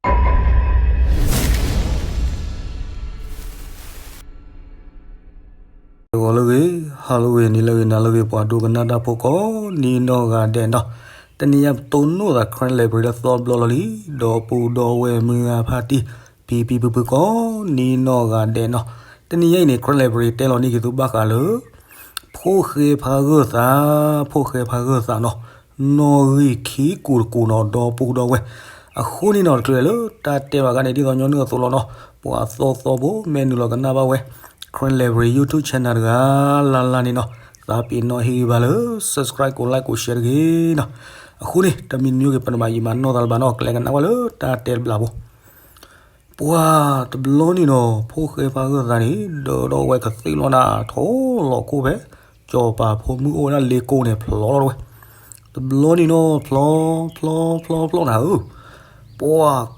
ဂီၤလၢအဂ့ၤ, ဟါလၢအဂ့ၤ, နံၤလၢအဂ့ၤ, နၤလၢအဂ့ၤ, ပှၤဒိကနၣ်တၢ်ဖိကိးနံၤနီၢ်ဂၤဒဲးနီၤ, တနံၤညါပတိၢ်နီၣ်သး Karen Library လၢသီဘျီလီၤလံ, ဒီပုၢ်ဒီဝဲၢ်မုၢ်ဂၤဖါတံၢ် ဖံဖံဖုဖုကိးနံၤနီၢ်ဂၤဒဲးနီၤ, တနံၤညါအံၤန့ၣ် Karen Library တဲလီၤန့ၢ်က့ၤသုဘၣ်ဃးလၢ ဖိၣ်ဃဲဖးဂၢၢ်သး, ဖိၣ်ဃဲဖးဂၢၢ်သးနီၤ, နီၣ်ဂံၢ်ခံကူာ်တကူာ်နီၤ ဒီပုၢ်ဒီဝဲၢ်, အဃိန့ၣ်နီၤ တချုးလၢတၢ်တဲဘၣ်ခါန့ၣ် ဒ်သိးညီနုၢ်အသိးလီၤနီၤ, ပှၤသီသီဖိ မ့ၢ်နုာ်လီၤကနၣ်ဘၣ်ဝဲ Karen Library YouTube channel တဂၤလၢ်လၢ်န့ၣ်နီၤ, သးပ့ၤနီၣ်ဟ့ၣ်ဂံၢ်ဘါလၢ subscribe ကိး like ကိး share တဂ့ၤနီၤ, အဃိန့ၣ် တမံၤမံၤဂ့ၤ ပနမၤယံာ်မၤနီၢ်သးလၢၤဘၣ်နီၤ, ကျဲကနၣ်ဝဲလၢတၢ်တဲတဘျီဖိ ပှၤတဘျီန့ၣ်နီၤ ဖိၣ်ဃဲဖးဂၢၢ်သးန့ၣ် ဒၢထီၣ်ဝဲကသ့ၣ်လီၤနၤ ထိၣ်လီၤခိၣ်ဖဲ စီၤပၤဖိမုၣ်အိၣ်ဝဲဒၣ်လ့ကိန့ၣ် ဖျီလီၤဝဲ, တဘျီန့ၣ်နီၤ ဖျီ ဖျီ ဖျီ ဖျီနၤဧၢ, ပှၤ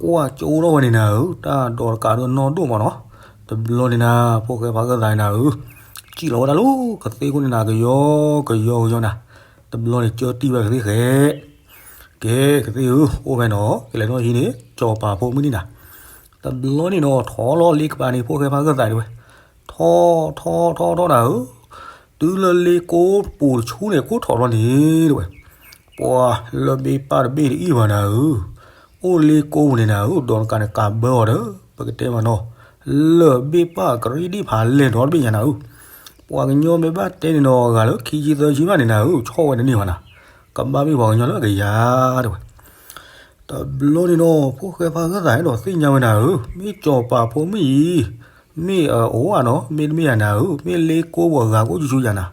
ကွၢ်ကၠိထီၣ်ဝဲန့ၣ်နၤဧၢ, တၢ်ဒိးတကးဒိၣ်နီၢ်ဒိၣ်မးနီၤ, တဘျီန့ၣ်နၤ ဖိၣ်ဃဲဖးဂၢၢ်သးန့ၣ်နၤဧၢ, စံၣ်လီၤဝဲဒၣ်လၢကသ့ၣ်ခိၣ်န့ၣ်နၤ ကယီကယီကယီနၤ, တဘျီန့ၣ် ကၢတံၢ်ဝဲကသ့ၣ်ဃဲ ကဲ ကသ့ၣ်ဧၢ, အိၣ်ဖဲနီၤ ကလဲၤထီၣ်ဟံးန့ၢ် စီၤပၤဖိမုၣ်န့ၣ်နၤ, တဘျီန့ၣ်နီၤ ထီၣ်လီၤလ့ကပၤန့ၣ် ဖိၣ်ဃဲဖးဂၢၢ်သးဒၣ်ဝဲ, ထီၣ် ထီၣ် ထီၣ် ထီၣ်နၤဧၢ, တုၤလၢလ့ကိပူၤတဆူန့ၣ် ကိးထီၣ်လီၤန့ၣ်တဝဲ, ပှၤလၢဘ့ၣ်ပၢ်တဘ့ၣ်တအံၣ်ဘၣ်နၤဧၢ, အိၣ်လ့ကိပူၤန့ၣ်နၤဧၢ, ဒိးတကးန့ၣ် ကးဘၢအီၤဒီး ပကတဲမးနီၤ, လၢဘ့ၣ်ပၢ်ကရံၣ်ဒံၣ်ဖးလဲၢ်ဒီတဘ့ၣ်ညါနၤဧၢ, ပှၤကညီမ့ၢ်ဘၣ်တဲန့ၣ်နီၤ အဂၤလၢခံဆံသၢဆံဘၣ်န့ၣ်နၤဧၢ, ဆီၣ်ဝဲတန့ၢ်ဘၣ်နၤ, ကဘၣ်မ့ၢ်ပှၤကညီလၢအကယၤတဝဲ တဘျီန့ၣ်နီၤ ဖိၣ်ဃဲဖးဂၢၢ်သးအဲၣ်ဒိးသ့ၣ်ညါဝဲနၤဧၢ, မ့ၢ်စီၤပၤဖိမုၣ်အံၤ, မ့ၢ်အအိၣ်ဧါနီၤ, မ့တမ့ၢ်ယၤနၤဧၢ, မ့ၢ်လ့ကိပူၤအဂၤကအိၣ်ဆူၣ်ဆူၣ်ယၤနၤ,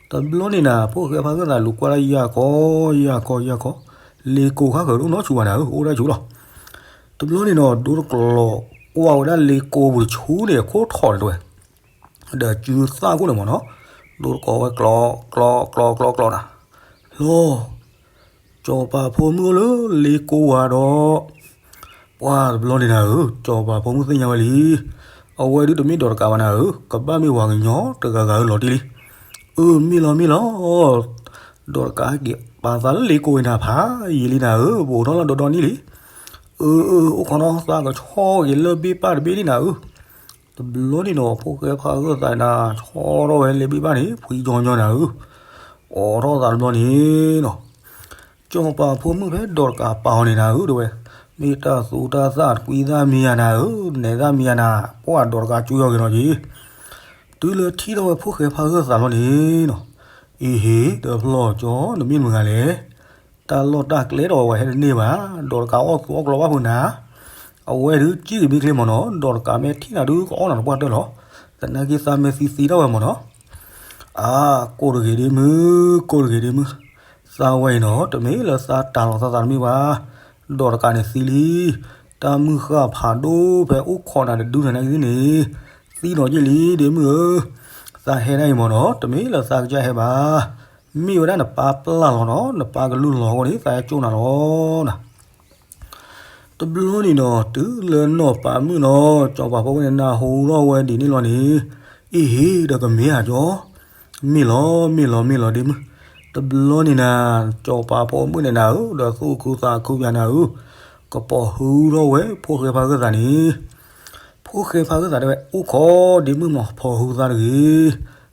တဘျီန့ၣ်နၤ ဖိၣ်ဃဲဖးဂၢၢ်သးလူၤကွၢ်လၢယၤခီ, ယၤခီ ယၤခီ, လ့ကိခါဃၢၤတအိၣ်နီတဆူၣ်ဘၣ်နၤဧၢ, အိၣ်ဒၣ်ဆူၣ်လီၤ, တဘျီန့ၣ်နီၤ ဒိတကျိၤကွၢ်ဝဲဒၣ်လ့ကိပူၤတဆူန့ၣ် အခိၣ်ထီၣ်န့ၣ်တဝဲ ဒီးစုသၣ်ခိၣ်န့ၣ်မးနီၤ, ဒိတကိးဝဲကျီ ကျီ ကျီ ကျီ ကျီနၤ, လီၤ, စီၤပၤဖိမုၣ်အိၣ်လၢလ့ကိဝၤဒီး, ပှၤတဘျီန့ၣ်နၤဧၢ, စီၤပၤဖိမုၣ်သ့ၣ်ညါဝဲလံ, အဝဲဒုးတမ့ၢ်ဒိးတကးဘၣ်နၤဧၢ, ကဘၣ်မ့ၢ်ပှၤကညီတဂၤဂၤဧၢလီၤတံၢ်လံ, အၢ မ့ၢ်လီၤမ့ၢ်လီၤ, ဒိးတကးက့ၤပာ်သးလၢလ့ကိဝဲနၤဖးယံာ်လံနၤဧၢ, ပအိးထီၣ်လၢဒီဒီနံၣ်လံ, အၢ အၢ အိၣ်ခိးနီၤ သးကဆီၣ်က့ၤလၢဘ့ၣ်ပၢ်တဘ့ၣ်လံနၤဧၢ တဘျီန့ၣ်နီၤ ဖိၣ်ဃဲဖးဂၢၢ်သးနၤ ဆီထီၣ်ဝဲလၢဘ့ၣ်ပၢ်န့ၣ် ဖှံကၠီညီနၤဧၢ, အိးထီၣ်သးတဘျီန့ၣ်နီၤ, စီၤပၤဖိမုၣ်ဖဲဒိးတကးပာ်အီၤန့ၣ်နၤဧၢ တဲဝဲ, မ့ၢ်တၢ်သူတၢ်သၣ်တကွံသၣ်မံယၤနၤဧၢ, နဲသၣ်မံယၤနၤ, ပှၤဒိးတကးကၠူယီၤက့ၤနီၤက့ၤ, တုၤလၢထံၣ်ထီၣ်ဝဲဖိၣ်ဃဲဖးဂၢၢ်သးလီၤန့ၣ်နီၤ, အံၤဟ့ၣ် ဒီးဖျီၣ်ကၠီ နမ့ၢ်မတၤဂၤလဲၣ် တၢ်လီၢ်တၢ်ကျဲဒီးဝဲဟဲတန့ၢ်ဘၣ်, ဒိးတကးအီၣ်သူအီၣ်ကျီဘၣ်ဖုးနၤ, အဝဲဒုးကံၣ်က့ၤမ့ၢ်ချ့မ့ၢ်နီၤ, ဒိးတကးမ့ၢ်ထံၣ်နၤဒုးကအီၣ်နၤတပှၢ်တၢၢ်လီၤ, သနာ်က့သးမ့ၢ်သံသံထီၣ်ဝဲမ့ၢ်နီၤ, အါ, ကိးတဂ့ၤဒ့မုၢ်, ကိးတဂ့ၤဒ့မုၢ်, သးဝဲအံၤနီၤ တမ့ၢ်လၢသးတၤလီၤသးသးတမ့ၢ်ဘၣ်, ဒိးတကးန့ၣ်သံလံ, တၢ်မုၢ်ဃၢ်ဖးဒိၣ်ဖဲအိၣ်ခိးနၤတဒုနၤနာ်က့န့ၣ်, သံနီၤက့ၢ်လံဒ့မုၢ်ဧၢ, သးဟဲဒၣ်အံၤမ့ၢ်နီၤ တမ့ၢ်လၢသးကစၢ်ဟဲဘၣ်, မ့ၢ်ဝဲဒၣ်နပၢ်ပျၢ်လီၤနီၤ, နပၢ်ကလုၢ်လီၤအဃိန့ၣ် သးဟဲကၠိနၤလီၤနၤ တဘျီန့ၣ်နီၤ တုၤလၢနီၢ်ပၤမုၣ်နီၤ စီၤပၤဖိမုၣ်န့ၣ် နၢ်ဟူထီၣ်ဝဲဒ်န့ၣ်လီၤန့ၣ်, အံၤဟ့ၣ်ဒီးကမ့ၢ်ဧါကၠီ, မ့ၢ်လီၤ မ့ၢ်လီၤ မ့ၢ်လီၤဒ့မုၢ်, တဘျီန့ၣ်နၤ စီၤပၤဖိမုၣ်န့ၣ်နၤဧၢ ဒီးသူၣ်ခုသးခုပၠးနၤဧၢ, ကပိာ်ဟုထီၣ်ဝဲဖိၣ်ဃဲဖးဂၢၢ်သးန့ၣ် ဖိၣ်ဃဲဖးဂၢၢ်သးတဲဝဲ အိၣ်ခိးဒ့မုၢ်မး ဖီၣ်ဟုသးတဂ့ၤ,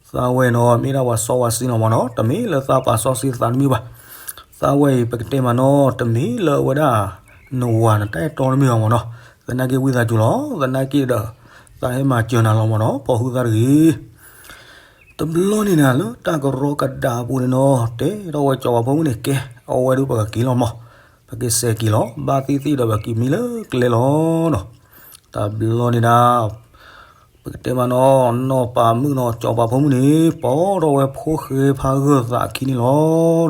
သးဝဲနီၤ မ့ၢ်ဒၣ်ပှၤစီပှၤဆှံလီၤမ့ၢ်နီၤ, တမ့ၢ်လၢသးပာ်စီဆှံသးတမ့ၢ်ဘၣ်, သးဝဲအံၤ ပကတဲမးနီၤ တမ့ၢ်လၢအဝဲဒၣ် နဝၤနတၢ်အဲၣ်တီတမ့ၢ်ဘၣ်မ့ၢ်နီၤ, သနာ်က့ဝံသးစူၤလီၤ, သနာ်က့ဒီး သးဟဲမၤစၢၤနၤလီၤမ့ၢ်နီၤ ဖီၣ်ဟုသးတဂ့ၤ တဘျီန့ၣ်နၤ လၢတၢ်ကရီကဒးအပူၤန့ၣ်နီၤ တဲထီၣ်ဝဲစီၤပၤဖိမုၣ်န့ၣ် ကဲ အဝဲဒုးပကက့ၤလီၤမး, ပကစဲးက့ၤလီၤ, ဘၣ်သ့ၣ်သ့ၣ်ဒီးပက့ၤမံလၢကျဲလီၤနီၤ, တဘျီန့ၣ်နၤ ပကတဲမးနီၤ နီၢ်ပၤမုၣ်နီၤ စီၤပၤဖိမုၣ်န့ၣ် ပိာ်ထီၣ်ဝဲဖိၣ်ဃဲဖးဂၢၢ်သးအခံန့ၣ်လီၤနီၤ,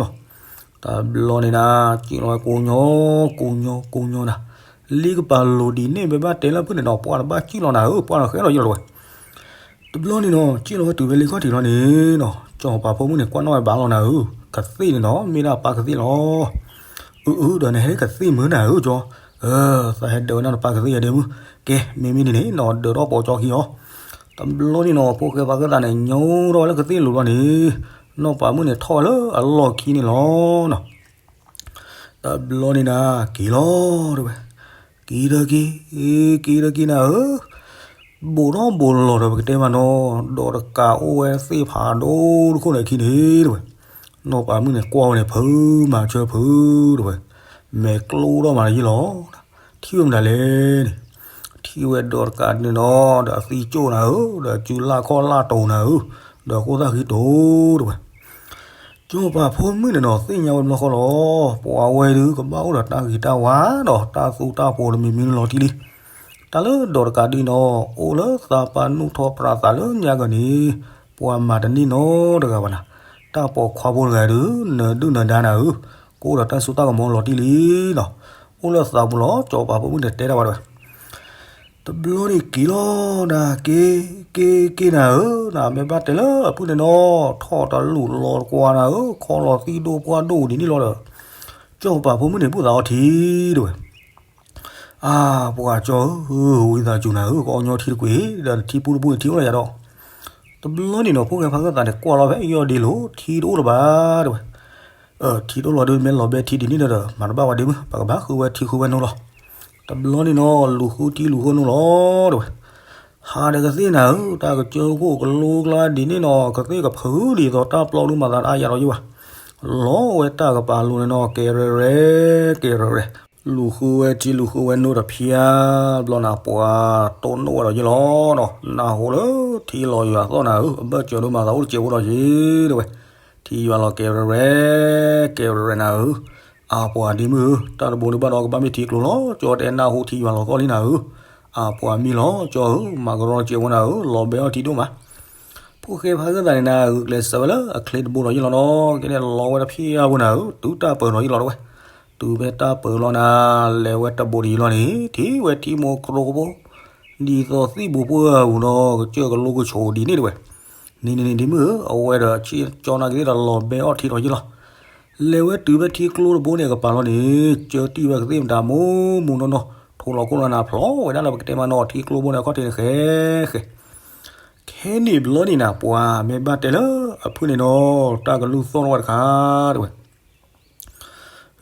တဘျီန့ၣ်နၤ စံၣ်လီၤဝဲကိးညီ ကိးညီ ကိးညီနၤ, လံကပၤလိၤဒ်န့ၣ် မ့ၢ်ဘၣ်တဲလၢဖုၣ်န့ၣ်နီၤ ပှၢ်တဘၣ်စံၣ်လီၤနၤဧၢ ပှၢ်တဃဲလီၤယီၤတဝဲ တဘျီန့ၣ်နီၤ စံၣ်လီၤဝဲတုၤဖဲလံခီၣ်ထံးလီၤန့ၣ်နီၤ စီၤပၤဖိမုၣ်န့ၣ် ကွၢ်နီၣ်ဝဲဘၣ်လီၤနၤဧၢ, ကသ့ၣ်န့ၣ်နီၤ မ့ၢ်ဒၣ်ပၢ်ကသ့ၣ်လီၤ, အၢ အၢ ဒီးနဟဲကသ့ၣ်မုၢ်နၤဧၢကၠီ, အၢ သးဟဲဒၢးဝဲဒၣ်နပၢ်ကသ့ၣ်ယၤဒ့မုၢ်, ကဲ မ့မ့ၢ်န့ၣ်န့ၣ်နီၤ ဒၢးထီၣ်ပိာ်ကၠီခံအီၤ, တဘျီန့ၣ်နီၤ ဖိၣ်ဃဲဖးဂၢၢ်သးန့ၣ် ညိထီၣ်ဝဲလၢကသ့ၣ်လိၤလီၤန့ၣ်, နီၢ်ပၤမုၣ်န့ၣ်ထီၣ်ဝဲလၢအလီၢ်ခံန့ၣ်လီၤနီၤ တဘျီန့ၣ်နၤ က့ၤလီၤတဲဝဲ, က က့ၤဒီးက့ၤ, က့ၤဒီးက့ၤနၤဧၢ, ဘူးထီၣ်ဘူးလီၤဒီးပကတဲမးနီၤ, ဒီးတကးအိၣ်ဝဲသ့ၣ်ဖးဒိၣ်တခိၣ်န့ၣ်အခံန့ၣ်တဝဲ, နီၢ်ပၤမုၣ်န့ၣ်ကွၢ်ဝဲန့ၣ် ဖုမၤဆၢဖုတဝဲ, မဲာ်ကျိထီၣ်မးတယုၢ်လီၤ, ထံၣ်ဝဲမတၤလဲၣ်န့ၣ်, ထံၣ်ဝဲဒီးတကးဒုးနီၤ ဒီးအသံကၠိၣ်နၤဧၢ, ဒီးစုလၢ်ခီၣ်လၢ်တိၤနၤဧၢ, ဒီးဃိၣ်သၣ်ဃံတိၤတဝဲ စီၤပၤဖိမုၣ်န့ၣ်နီၤ သ့ၣ်ညါဝဲတဘျီဃီလီၤ, ပှၤဝဲဒုး ကဘၣ်အိၣ်ဒီးတၢ်ဂ့ၤတၢ်ဝါဒီး တၢ်သူတၢ်ပိၤတမံၤမံၤလီၤတံၢ်လံ, တၢ်လၢဒီးတကးဒုးနီၤ အိၣ်လၢသးပှၢ်နူၢ်ထီၣ်ပြးသးလၢညါကီးန့ၣ်, ပှၤမၤတန့ၢ်နီတဂၤဘၣ်နၤ, တၢ်ပိာ်ခွါဖိတဂၤဒုး နဒုၣ်နဒါနၤဧၢ, ကအိၣ်ဒီးတၢ်စိတၢ်ကမီၤလီၤတံၢ်လံနီၤ, အိၣ်လၢသးပူၤလီၤ, စီၤပၤဖိမုၣ်န့ၣ်တဲတၢ်ဝဲတဝဲ တဘျီန့ၣ်က့ၤလီၤနၤ, က့ၤ, က့ၤက့ၤနၤဧၢ, နမ့ၢ်ဘၣ်တဲလၢအဖုၣ်န့ၣ်နီၤ, ထီၣ်တလူးလီၤတကွၢ်နၤဧၢ, ခီလီၤသံၣ်ဒိၣ်ပှၢ်ဒိၣ်ဒ်န့ၣ်လီၤဒီး, စီၤပၤဖိမုၣ်န့ၣ်ဘူၣ်သးအီထံတဝဲ, အါ, ပှၤကၠီဧၢ, ဝံသးစူၤနၤဧၢ, ကအီၣ်ညီထံတကွံာ်, ဒီးနထံပူတပူန့ၣ်ထံအိၣ်လၢယၤဒီး, တဘျီန့ၣ်နီၤ ဖိၣ်ဃဲဖါဂၢၢ်သးန့ၣ် ကွၢ်လီၤဖဲအယီၢ်ဒ့လိၤ, ထံတအိၣ်လၢၤဘၣ်တဝဲ ထံတအိၣ်လီၤဒီး မ့ၢ်လီၤဘဲထံဒ်န့ၣ်ဒီး မၤတဘၣ်ဝဲဒ့မုၣ်, ပကဘၣ်ဃုဝဲထံဃုဝဲနိလီၤ, တဘျီန့ၣ်နီၤ လူၤဃုထံလူၤဃုနိလီၤတဝဲ, ဟးဒီးကသ့ၣ်နၤဧၢ, တၢ်ကစၢၢ်ခိၣ်ကလိကျါဒ်န့ၣ်နီၤ ကသ့ၣ်ကဖုဒ်သိးတၢ်ပျီဒုးမၤသးတအါယၤဒီးယုၢ်ဘၣ်, လီၤဝဲတၢ်ကပၤလိၤန့ၣ်နီၤ ကဲရဲရဲ, ကဲရဲရဲ, လူၤဃုဝဲထံလူၤဃုဝဲနိတဖၠါ, ဘျီနၤပှၤတိၢ်နီၣ်ဝဲဒီးယုၢ်လီၤနီၤ, နၢ်ဟူလၢထံလီၤယွၤသီၣ်နၤဧၢ, အဘၢၣ်စၢၤဒိၣ်မၤသးအိၣ်တစဲးဖိဒီးယ့တဝဲ ထံယွၤလီၤကဲရဲရဲ, ကဲရဲရဲနၤဧၢ, အပှၤဒ့မုၣ်ဧၢ, တၢ်တဘိဒုးဘၣ်ဒီးကဘၣ်မ့ၢ်ထံကျိလီၤ, ကၠီတဲနၢ်ဟူထံယွၤလီၤသီၣ်လံနၤဧၢ, အပှၤမ့ၢ်လီၤကၠီဧၢ, မၤကရီတစဲးဖိနၤဧၢ, လီၤဘဲအီၣ်ထံဒိၣ်မး ဖိၣ်ဃဲဖါဂၢၢ်သးန့ၣ်နၤ ဂုာ်ကျဲးစၢးဝဲလၢအချ့တဘိဒီးယုၢ်လီၤနီၤ, ကဲန့ၣ်လီၤဝဲတဖၠါဖိနၤဧၢ, တုၤတၢ်ပၢၤလီၤယုၢ်လီၤတဝဲ, တုၤဖဲတၢ်ပၢၤလီၤနၤ, လဲၤဝဲတဘိဒီးယုၢ်လီၤန့ၣ်, ထံၣ်ဝဲထံမိၢ်ကျိဖိ ဒ်သိးသံၣ်ဘိဖိအပူၤနီၤ, ကစၢၢ်ကလိကဆိးဒ်န့ၣ်တဝဲ, န့ၣ်န့ၣ်န့ၣ်ဒ့မုၣ်ဧၢ, အဝဲဒီးဆံၣ်ကၠီနၤကသ့ၣ်ဒီးလီၤဘဲအီၣ်ထံဒီးယုၢ်လီၤ, လဲၤဝဲတုၤဖဲထံကျိတဘိန့ၣ်အကပၤလီၤန့ၣ်, ကၢတံၢ်ဝဲကသ့ၣ်မတၤမိၢ်မိၢ်နီၢ်နီၢ်, ထိးလီၤခိၣ်လီၤနၤဖျိးဝဲဒၣ်လၢပကတဲမးနီၤ ထံကျိဘိန့ၣ်အခီၣ်ထံးန့ၣ်ဃဲဃဲ ခဲန့ၣ်ဘျီန့ၣ်နၤ ပှၤမ့ၢ်ဘၣ်တဲလၢအဖုၣ်န့ၣ်နီၤ, တၢ်ကလုၢ်သီၣ်ထီၣ်ဝဲတခါတဝဲ,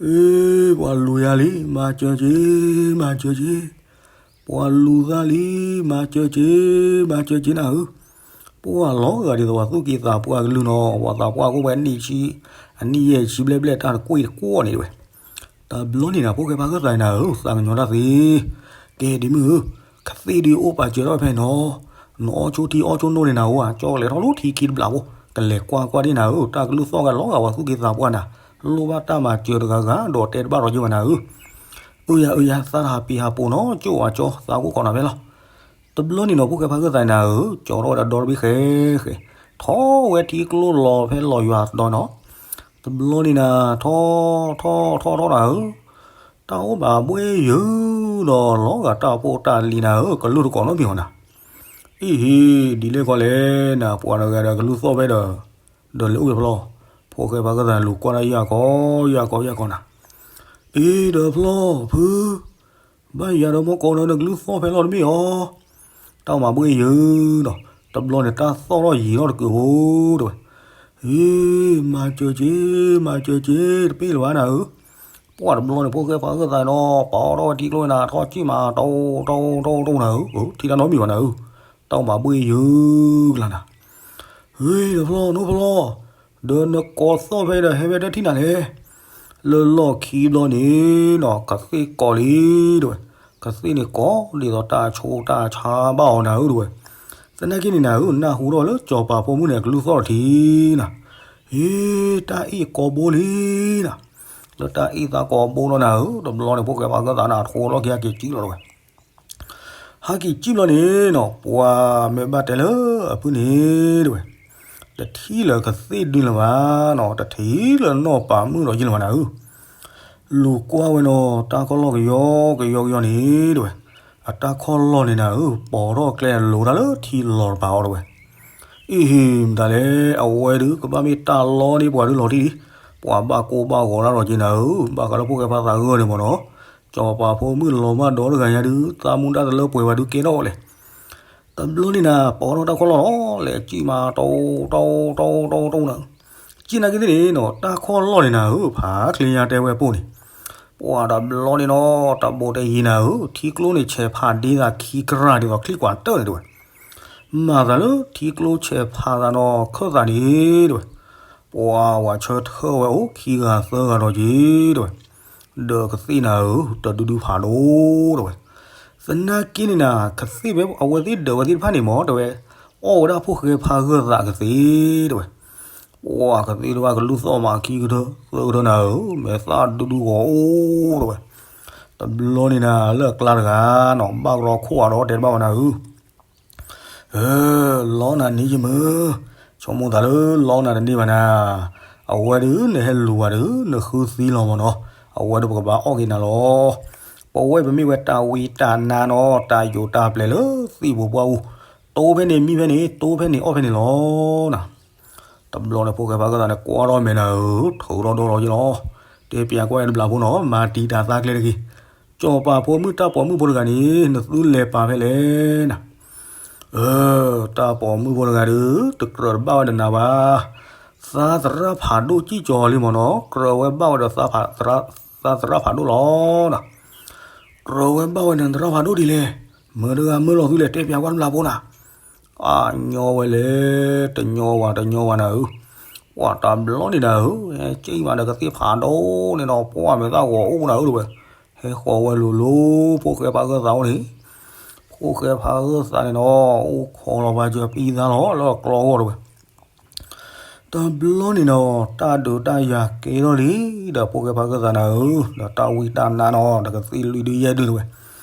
အ့ ပှၤလူၤယၤလံ, မၤစၢၤက့ၤ, မၤစၢၤက့ၤ, ပှၤလူၤသးလံ, မၤစၢၤက့ၤ, မၤစၢၤက့ၤနၤဧၢ, ပှၤလီၤဂာ်ဒ်သိးပှၤသူၣ်က့သးပှၢ်ကလုၢ်နီၤ, ပှၤသးပှၢ်ကအိၣ်ဝဲအနံၣ်ဆံ, အနံၣ်ယဲၢ်ဆံဘျဲၣ်ဘျဲၣ် တၢ်တကွံာ်တကွံာ်န့ၣ်တဝဲ တဘျီန့ၣ်နၤ ဖိၣ်ဃဲဖါဂၢၢ်သးန့ၣ်နၤဧၢ, သးကညီၤတၢ်သ့, ကဲဒ့မုၣ်ဧၢ, ကသ့ၣ်ဒုးအိၣ်ပာ်စၢၤထီၣ်ဖဲနီၤ, နအီၣ်ဆိထံအီၣ်ဆိနိန့ၣ်နၤဧၢ, ကၠီကလဲၤထီၣ်လၢထံခံတဘျီဖိ, ကလဲၤကွၢ်ကွၢ်ဒ်နၤဧၢ, တၢ်ကလုၢ်သီၣ်ဂၤလီၤဂာ်ပှၤသူၣ်က့သးပှၢ်နၤ, လိၣ်ဘၣ်တၢ်မၤစၢၤတဂၤဂၤဒီးတဲတဘၣ်ဒီးယုၢ်ဘၣ်နၤဧၢ, အၢယၤအၢယၤ သးတဟးပံၤဟးပိာ်နီၤ, ကၠိဝၤကၠီ သးကိၢ်ကီးနၤဖဲလီၤ တဘျီန့ၣ်နီၤ ဖိၣ်ဃဲဖါဂၢၢ်သးန့ၣ်နၤဧၢ, ကၠီထီၣ်ဝဲဒီးဒီတဘ့ၣ်ဃဲဃဲ, ထီၣ်ဝဲထံကျိလီၤဖဲလီၤယွၤဒီနီၤ, တဘျီန့ၣ်နၤ ထီၣ်ထီၣ်ထီၣ်ထီၣ်နၤဧၢ, တၢ်အိၣ်ဘၣ်ဘှ့ၣ်ယုာ်ဒီးလီၤဂာ်တၢ်ဖိတၢ်လံၤနၤဧၢ, ကလုၢ်တကိးနီတမံၤအီၤနၤ, အံၤဟ့ၣ် ဒ်လဲၣ်ခီလဲၣ်နၤ, ပှၤတဂၤဒီးကလုၢ်သီၣ်ဖဲဒီး, ဒီးလဲၤအိၣ်ဖဲဖျီ, ဖိၣ်ဃဲဖါဂၢၢ်သးန့ၣ်လူၤကွၢ်ဒၣ်ယၢ်ကီယၢ်ကီယၢ်ကီနၤ, အ့ဒီးဖျီ ဖု ဘၣ်ယၤဒီးမ့ၢ်ကိးဒီးနကလုၢ်သီၣ်ဖဲလီၤတမ့ၢ်အီၤ, တၢ်မၤဘှ့ၣ်ယုာ်ဒီး, တဘျီန့ၣ်တၢ်သီၣ်ထီၣ်ယံာ်ထီၣ်တကုာ်ဖိတဝဲ, အ့ မၤစၢၤက့ၤ, မၤစၢၤက့ၤ တပ့ၢ်လၢၤဘၣ်နၤဧၢ, ပှၤတဘျီန့ၣ် ဖိၣ်ဃဲဖါဂၢၢ်သးနီၤ ပာ်ထီၣ်ဝဲထံကျိနၤ ထီၣ်ကံၣ်မး တိၢ်တိၢ်တိၢ်တိၢ်နၤဧၢ, ထံတၢ်နီတမံၤဘၣ်နၤဧၢ, တၢ်မၤဘှ့ၣ်ယုာ်ကလါနၤ ဟ့ၣ်ဒီးဖျီ နိဖျီ, ဒီးနကိးသီၣ်ဖဲဒီးဟဲဖဲတထံၣ်နၤလဲၣ်, လၢလီၢ်ခံဘျီန့ၣ်နီၤ ကသ့ၣ်ကိးလံတဝဲ, ကသ့ၣ်န့ၣ်ကိးဒ်သိးတၢ်ဆိးတၢ်ဆါဘၣ်အီၤနၤဧၢတဝဲ, သနာ်က့န့ၣ်နၤဧၢ နၢ်ဟူထီၣ်လၢစီၤပၤဖိမုၣ်န့ၣ် အကလုၢ်သီၣ်ထီၣ်ထံနၤ, ဟ့ၣ် တၢ်အ့ၣ်ကိးဘိလံနၤ, လၢတၢ်အ့ၣ်သးကိးဘိလီၤနၤဧၢ, တဘျီန့ၣ် ဖိၣ်ဃဲဖါဂၢၢ်သးန့ၣ် အထိးလီၢ်ခံဟဲက့ၤကံၣ်လီၤတဝဲ ဟဲက့ၤကံၣ်ဘျီန့ၣ်နီၤ ပှၤမ့ၢ်ဘၣ်တဲလၢအဖုၣ်န့ၣ်တဝဲ, တထံၣ်လၢကသ့ၣ်ဒုလၢၤဘၣ်နီၤ, တထံၣ်လၢနီၢ်ပၤမုၣ်ဒီးယုၢ်လၢၤဘၣ်နၤဧၢ, လူၤကွၢ်ဝဲနီၤ တၢ်ခီၣ်လီၢ်ကယီကယီကယီန့ၣ်တဝဲ, အတၢ်ခီၣ်လီၢ်န့ၣ်နၤဧၢ ပိာ်ထီၣ်ကျဲလိၤတၢ်လၢထံလီၤတပၤအီၤတဝဲ အံၤဟ့ၣ် မတၤလဲၣ် အဝဲဒုး ကဘၣ်မ့ၢ်တၢ်လီန့ၢ်ပှၤဒုးလီၤတံၢ်လံ, ပှၤဘၣ်ကိၢ်ဘၣ်ဂီၤတၢ်ဒီးက့နၤဧၢ, ဘၣ်ဃးလၢဖိၣ်ဃဲဖါသးဂၢၢ်န့ၣ်မ့ၢ်နီၤ, စီၤပၤဖိမုၣ်လီၤမၢ်ဒီတဂၤညါဒုး သးမူတၢ်တလၢပှဲၤဘၣ်ဒုးကဲထီၣ်ဝဲလဲၣ်. တဘျီန့ၣ်နၤ ပိာ်ထီၣ်တၢ်ခီၣ်လီၢ်လီၤ, လဲၤကံၣ်မး တိၢ်တိၢ်တိၢ်တိၢ်တိၢ်နၤ, ကံၣ်နာ်က့သ့ၣ်န့ၣ်နီၤ တၢ်ခီၣ်လီၢ်န့ၣ်နၤဧၢ, ဖးချ့ညါတဲဝဲပိၢ်န့ၣ် ပှၤတဘျီန့ၣ်နီၤ တၢ်ဘိးတဲယံၤနၤဧၢ, ထံကျိန့ၣ်ဆဲးဖးဒ့သးခံကြၢးဒ်သိးချံကွၢ်တၢၢ်န့ၣ်တဲဝဲ, မၤသးလၢထံကျိဆဲးဖးသးနီၤ ခၢၣ်သးန့ၣ်တဲဝဲ, ပှၤဝၤဆၢထၢၣ်ဝဲအိၣ်ခံဂၤသၢဂၤဒီးက့ၤတဲဝဲ, ဒီးကသ့ၣ်နၤဧၢ တဒုဒုဖးဒိၣ်တဲဝဲ, သနာ်က့န့ၣ်နၤ ကသ့ၣ်ဖဲအဝဲသ့ၣ်ဒၢးဝဲသ့ၣ်တဖၣ်န့ၣ်မ့ၢ်တဲဝဲ, အီၣ်ဝဲဒၣ်ဖိၣ်ဃဲဖးဂၢၢ်သးကသ့ၣ်တဲဝဲ ပှၤကသ့ၣ်တဖၣ်ကလုၢ်သီၣ်မးခံကထၢသၢကထၢနၤဧၢ, မဲာ်သၣ်ဒူဒူဂီၤအိၣ်တဲဝဲ, တဘျီန့ၣ်နၤ လၢအကျါတဂၤနီၤ ဘၣ်ကရီခိၣ်အဒီးတဲတဘၣ်ဝဲနၤဧၢ, လီနၤန့ၣ်ယမုၢ်, ဆိကမိၣ်သးလၢလီနၤတန့ၢ်ဘၣ်နၤ, အဝဲဒုးနဟဲလူၤဝဲဒုး နဃုသံလီၤမ့ၢ်နီၤ, အဝဲဒုးပကဘၣ်အီၣ်က့ၤနၤလီၤ, ပဝဲပမ့ၢ်ဝဲတၢ်ဝံတၢ်နါနီၤ တၢ်ယိးတၢ်ပျဲၤလၢသ့ၣ်ပူၤပှၢ်ပူၤ, တိဖဲန့ၣ်မံဖဲန့ၣ် တိဖဲန့ၣ်အီၣ်ဖဲန့ၣ်လီၤနၤ တဘျီန့ၣ်ဖိၣ်ဃဲဖးဂၢၢ်သးန့ၣ် ကွၢ်ထီၣ်မဲာ်နၤဧၢ, ထုးထီၣ်ဒိၣ်ထီၣ်ယလီၤ, တဲပၠးကွၢ်တဘျီဖိနီၤ မၤတံာ်တာ်သးကျဲတဂ့ၤ, စီၤပၤဖိမုၣ်တၢ်ပိာ်မုၣ်ဖိတဂၤန့ၣ် နသုလဲၤပာ်ဖဲလဲၣ်နၤ, အၢ တၢ်ပိာ်မုၣ်ဖိတဂၤဒုး တကြၢးတဘၣ်ဝဲဒီးနၤဘၣ်, သါသရၣ်ဖးဒိၣ်စံၣ်ကၠီၤလံမ့ၢ်နီၤ ကြၢးဝဲဘၣ်ဝဲဒီး သါသရၣ်ဖးဒိၣ်လီၤနၤ ကြၢးဝဲဘၣ်ဝဲနၤသရၣ်ဖးဒိၣ်ဒ်လဲၣ်, မတၤတဂၤမၢလီၤသုလဲၣ် တဲပၠးကွၢ်တဘျီဖိနၤ, အညီဝဲလဲၣ်, တညီဝဲတညီဝဲနၤဧၢ, ပှၤတဘျီန့ၣ်နၤဧၢ, ဟဲက့ၣ်မးဒီးကသ့ၣ်ဖးဒိၣ်န့ၣ်ဒီး ပှၤမဲာ်သၣ်ဂီၤအိၣ်နၤဧၢတဲဝဲ, ဟဲဃီၤဝဲလိၤလိၤ ဖိၣ်ဃဲဖးဂၢၢ်သးအိၣ်န့ၣ်, ဖိၣ်ဃဲဖးဂၢၢ်သးန့ၣ်ဒီး အိၣ်ခိးလီၤပှၤစၢၤပံသါလီၤလၢကျီဂီၢ်တဲဝဲ တဘျီန့ၣ်နီၤ တၢ်ဒုးတၢ်ယၤကဲထီၣ်လံ, ဒီးဖိၣ်ဃဲဖးဂၢၢ်သးနၤဧၢ, ဒီးတၢ်ဝံတၢ်နါနီၤ ဒီးကသ့ၣ်လွံၢ်ဒုယဲၢ်ဒုတဲဝဲ,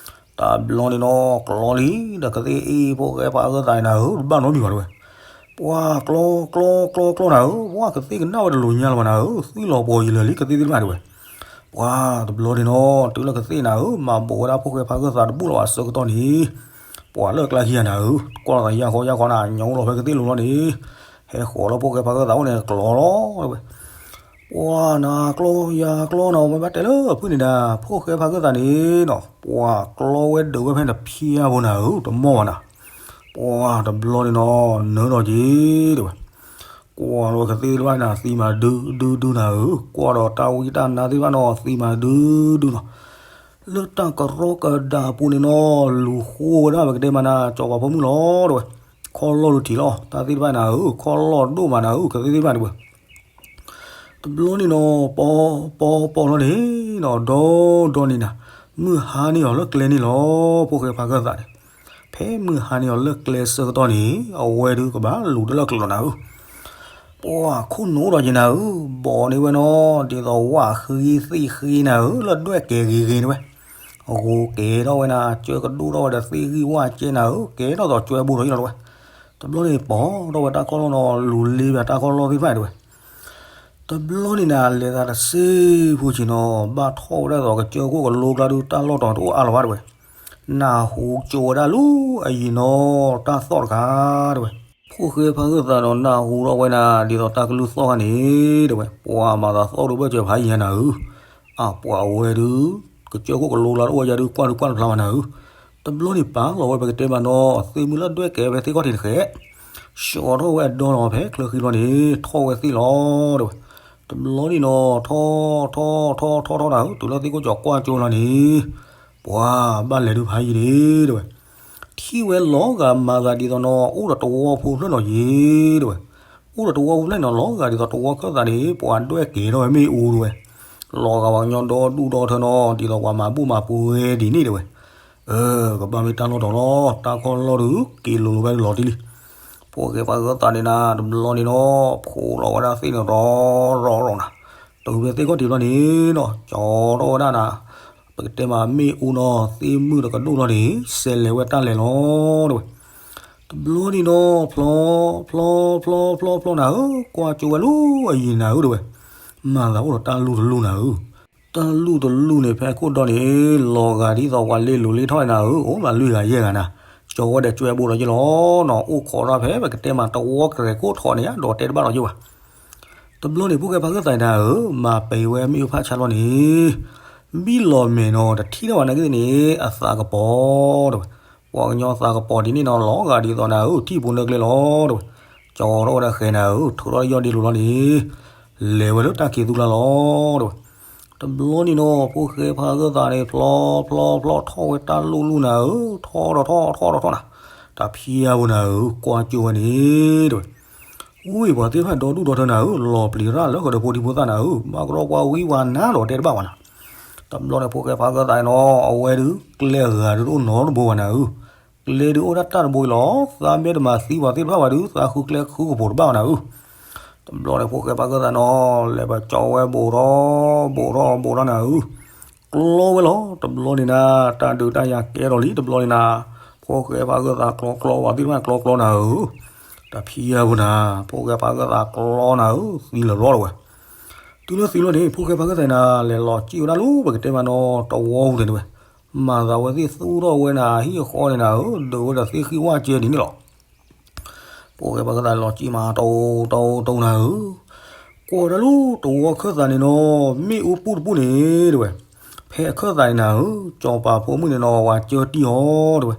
တဘျီန့ၣ်နီၤ ကျီလံ, ဒီးကသ့ၣ်အ့ၣ်ဖိၣ်ဃဲဖးဂၢၢ်သးနၤဧၢ, တဘၣ်နီတမံၤဘၣ်တဲဝဲ, ပှၤကျီကျီကျီကျီနၤဧၢ, ပှၤကသ့ၣ်ကနၣ်ဝဲတလိၤညါလၢၤဘၣ်နၤဧၢ, သံလီၤပှီၤယံာ်လၢာ်လံကသ့ၣ်သ့ၣ်တဖၣ်တဲဝဲ ပှၤတဘျီန့ၣ်နီၤ တုၤလၢကသ့ၣ်နၤဧၢ မၤဘိးဝဲဒၣ်ဖိၣ်ဃဲဖးဂၢၢ်သးတဘူၣ်လီၤဘၣ်အဆၢကတီၢ်န့ၣ်, ပှၤလၢအကျါခံဂၤနၤဧၢ, ကွၢ်လီၤသးယၢ်ဃီယၢ်ဃီနၤ ညီလီၤဖဲကသ့ၣ်လိၤလီၤန့ၣ်, ဟဲဃီၤလၢဖိၣ်ဃဲဖးဂၢၢ်သးအိၣ်န့ၣ်ကျီလီၤတဲဝဲ, ပှၤနၤကျီယၤကျီနၤ မ့ၢ်ဘၣ်တဲလၢအဖုၣ်န့ၣ်နၤ ဖိၣ်ဃဲဖးဂၢၢ်သးန့ၣ်နီၤ ပှၤကျီဝဲဒုးဝဲဖဲန့ၣ်ဖၠါဖိနၤဧၢ, တမီၢ်ဘၣ်နၤ, ပှၤတဘျီန့ၣ်နီၤ နၢၤဒီးက့ၤတဲဝဲ ကွၢ်လီၤကသ့ၣ်တဖၣ်န့ၣ် သံမးဒုဒုဒုနၤဧၢ, ကွၢ်ဒီးတၢ်ဝံတၢ်နါသ့ၣ်တဖၣ်နီၤ သံမးဒုဒုနီၤ, လၢတၢ်ကရီကဒါအပူၤန့ၣ်နီၤ လူၤဃိဝဲဒၣ်ပကတဲမးနၤ စီၤပၤဖိမုၣ်လီၤတဲဝဲ, ခီၣ်လီၢ်ဒုးထံးလီၤ တၢ်သ့ၣ်တဖၣ်နၤဧၢ, ခီၣ်လီၢ်ဒိၣ်မးနၤဧၢ ကသ့ၣ်သ့ၣ်တဖၣ်တဲဝဲ တဘျီန့ၣ်နီၤ ပီပီပီလီၤန့ၣ်နီၤ ဒီဒီန့ၣ်နၤ, မုၢ်ဟါန့ၢ်အီၤလၢကျဲန့ၣ်လီၤ, ဖိၣ်ဃဲဖးဂၢၢ်သးန့ၣ်, ဖဲမုၢ်ဟါန့ၢ်အီၤလၢကျဲဆၢကတီၢ်န့ၣ် အဝဲဒုးကဘၣ်လူၤတလၢကျိာ်လီၤနၤဧၢ, ပှၤခိၣ်နူာ်ဒီးက့ၤနၤဧၢ, ဘီးန့ၢ်ဝဲနီၤ ဒ်သိးဝၣ်ဃံသ့ၣ်ဃံနၤဧၢ, လၢဒွဲၣ်ကဲဂ့ၤဂ့ၤတဲဝဲ, အဂိၤကဲထီၣ်ဝဲနၤ ကၢကဒိၣ်ထီၣ်ဝဲဒီးသ့ၣ်ဂံၢ်ဝၣ်ကဲနၤဧၢ, ကဲထီၣ်သိးကၠွဲဘိထီၣ်ယလီၤတဲဝဲ, တဘျီန့ၣ်ပီၤထီၣ်ဝဲတၢ်ခီၣ်လီၢ်နီၤ လူၤလ့ပၠးတၢ်ခီၣ်လီၢ်သ့ၣ်တဖၣ်တဲဝဲ တဘျီန့ၣ်နၤ လဲၤသးတစ့ဖိဆံးနီၤ ဘၣ်ထီၣ်ဝဲဒၣ်သိးကစၢၢ်ခိၣ်ကလိကျါဒုး တၢ်လီၢ်တီၤတအိၣ်အါလီၤဘၣ်တဲဝဲ, နၢ်ဟူကၠိဝဲဒၣ်လၢအယံၤနီၤ တၢ်သီၣ်တခါတဲဝဲ, ဖိၣ်ဃဲဖးဂၢၢ်သးဒီးနၢ်ဟူထီၣ်ဝဲနၤ ဒ်သိးတၢ်ကလုၢ်သီၣ်ခါန့ၣ်တဲဝဲ, ပှၤမၤသးသီၣ်ဒုးဘၢၣ်စၢၤဖးယံၤနၤဧၢ, အပှၤအဝဲဒုး ကစၢၢ်ခိၣ်ကလိကျါတအိၣ်ယၤဒုး ကွၢ်ဒုးကွၢ်တဖျါဘၣ်နၤဧၢ, တဘျီန့ၣ်ပာ်လီၤဝဲပကတဲမးနီၤ သ့ၣ်မုၢ်လၢဒွဲၣ်ကဲဝဲသ့ၣ်ခီၣ်ထံးတဃဲး ဆှီထီၣ်ဝဲအဒီလီၤဖဲချၢဃံလီၤန့ၣ် ထီၣ်ဝဲသ့ၣ်လီၤတဲဝဲ, တဘျီန့ၣ်နီၤ ထီၣ်ထီၣ်ထီၣ်ထီၣ်ထီၣ်နၤဧၢ တုၤလၢသ့ၣ်ခိၣ်ကၠီၤကွၢ်ကၠိလီၤန့ၣ်, ပှၤဘၣ်လဲၤဒုးဖးယံၤန့ၣ်တဲဝဲ, ထံၣ်ဝဲလီၤဂာ်မၤသးဒ်သိးနီၤ အိၣ်ဒီးတဝီဖိဖျၢၣ်နီၤယ့ၤတဲဝဲ, အိၣ်ဒီးတဝီဖိဖျၢၣ်နီၤ လီၤဂာ်ဒ်သိးတဝီခၢၣ်သးန့ၣ် ပှၤဒွဲၣ်ကဲထီၣ်ဝဲမ့ၣ်အူတဲဝဲ, လီၤဂာ်ပှၤကညီဒီဒူၣ်ဒီထၢနီၤ ဒ်သိးပှၤမၤဘူၣ်မၤပှဲၤဒ်န့ၣ်တဲဝဲ အၢ ကဘၣ်မ့ၢ်တၢ်လီၢ်တီၤလီၤ တၢ်ခီၣ်လီၢ်ဒုးက့ၤလိၤလိၤဖဲလီၤတံၢ်လံ. ဖိၣ်ဃဲပှၤဂၢၢ်သးန့ၣ်နၤ တဘျီန့ၣ်နီၤ ဖိးလီၤဝဲဒၣ်သ့ၣ်န့ၣ်ရီရီရီနၤ, တုၤဖဲသ့ၣ်ခီၣ်ထံးဘျီန့ၣ်နီၤ ကၠီထီၣ်ဝဲဒၣ်နၤ, ပကတဲမးမ့ၣ်အူနီၤ သ့ၣ်မုၢ်တကဒိၣ်လီၤန့ၣ် ဆဲးလဲၤဝဲတၢ်လဲၤလီၤတဲဝဲ. တဘျီန့ၣ်နီၤ ဖျီ ဖျီ ဖျီ ဖျီ ဖျီနၤဧၢ, ကွၢ်ကၠိဝဲလၢအယံၤနၤဧၢတဲဝဲ, မၤသးအိၣ်ဒီးတၢ်လူၢ်တလူၢ်နၤဧၢ တၢ်လူၢ်တလူၢ်န့ၣ် ဖဲခိၣ်ဒီန့ၣ် လီၤဂာ်ဒ်သိးပှၤလ့လိၤလ့ထီၣ်နၤဧၢ, အိၣ်မးလွံၢ်ဂၤယဲၢ်ဂၤနၤ, ကၠီဝဲဒီးကၠွဲဘိလီၤယ့ၢ်လီၤနီၤ, အိၣ်ခိးထီၣ်ဖဲပကတဲမးတဝီကရဲၤခိၣ်ထီၣ်န့ၣ် ဒီးတဲတဘၣ်လီၤယ့ၢ်ဘၣ်. တဘျီန့ၣ် ဖိၣ်ဃဲပှၤဂၢၢ်သးန့ၣ်နၤဧၢ, မၤပံၤဝဲမ့ၣ်အူဖးဆါလီၤန့ၣ်, ဘံၣ်လီၤမဲာ်နီၤ တထံၣ်ထီၣ်ဘၣ်နာ်က့သ့ၣ်န့ၣ် အသးကပီၤတဲဝဲ, ပှၤကညီသးကပီၤဒ်န့ၣ်နီၤ လီၤဂာ်ဒ်သိးနၤဧၢ ထံၣ်ပူၤနၢကျဲလီၤတဲဝဲ, ကၠီထီၣ်ဝဲဒီးဃဲၤနၤဧၢ, ထုးထီၣ်ယီၢ်ဒ့လိၤလီၤန့ၣ် လဲၤဝဲလၢတၢ်ခံးသူကျါလီၤတဲဝဲ. တဘျီန့ၣ်နီၤ ဖိၣ်ဃဲဖးဂၢၢ်သးန့ၣ် ဖျီဖျီဖျီထီၣ်ဝဲတၢ်လိၣ်လိၣ်နၤဧၢ, ထီၣ်ဒီးထီၣ် ထီၣ်ဒီးထီၣ်နၤ, တၢ်ဖံးယၤဖိနၤဧၢ, ကွၢ်ကၠိဝဲန့ၣ် တဲဝဲ, ဝံၢ်ပှၤသ့ၣ်တဖၣ်ဒီဒူၣ်ဒီထၢနၤဧၢ, လီၤပျံၤရၣ်လၢဃီဒီးဖိဒံဖိသၣ်နၤဧၢ, ဘၣ်ကဒီးပှၤဝံပှၤနါဒီးတဲတဘၣ်ဝဲနၤ. တဘျီန့ၣ် ဖိၣ်ဃဲဖးဂၢၢ်သးန့ၣ်နီၤ အဝဲဒုးကျဲဂၤဒုးတအိၣ်နီတဘိဝဲနၤဧၢ, ကျဲဒုးအိၣ်ဒၣ်တၢ်တဘိအံၤလီၤ, သးမ့ၢ်တမၤသံပှၤသ့ၣ်တဖၣ်ဘၣ်ဒုး သးဃုကျဲဃုကပိာ်တဘၣ်ဝဲနၤဧၢ. တဘျီန့ၣ် ဖိၣ်ဃဲဖးဂၢၢ်သးနီၤ လဲၤပကၠီဝဲဘူးထီၣ် ဘူးထီၣ်ဘူးထီၣ်နၤဧၢ, ကျီဝဲလီၤ. တဘျီန့ၣ်နၤ တၢ်ဒုးတၢ်ယၤကဲထီၣ်လံ တဘျီန့ၣ်နၤ, ဖိၣ်ဃဲဖးဂၢၢ်သးကျီကျီ ပှၤသ့ၣ်တဖၣ်ကျီကျီနၤဧၢ, တၢ်ဖံးယၤဖိနၤ, ဖိၣ်ဃဲဖးဂၢၢ်သးကျီနၤဧၢ, သံလီၤဘျီတဝဲ. တုၤလၢသံလီၤန့ၣ် ဖိၣ်ဃဲဖးဂၢၢ်သးနၤ လဲၤလီၤစံၣ်ဝဲဒၣ်လၢပကတဲမးနီၤ တဝီပူၤန့ၣ်တဝဲ, မၤသးဝဲသ့ၣ်သူၣ်ထီၣ်ဝဲနၤဟံၣ်အဃီန့ၣ်နၤဧၢ, ဒုးဝဲဒီးသ့ၣ်ဃံဝၣ်ကဲဒ်န့ၣ်လီၤ. ဖိၣ်ဃဲဖးဂၢၢ်သးလီၤစံၣ်မးတဝီတဝီတဝီနၤဧၢ, ကွၢ်ဝဲဒၣ်လၢတဝီခၢၣ်သးန့ၣ်နီၤ မ့ၣ်အူပူၣ်တပူၣ်န့ၣ်တဝဲ, ဖဲအခၢၣ်သးန့ၣ်နၤဧၢ, စီၤပၤဖိမုၣ်န့ၣ်နီၤ ဝၤကၢတံၢ်အီၤတဝဲ,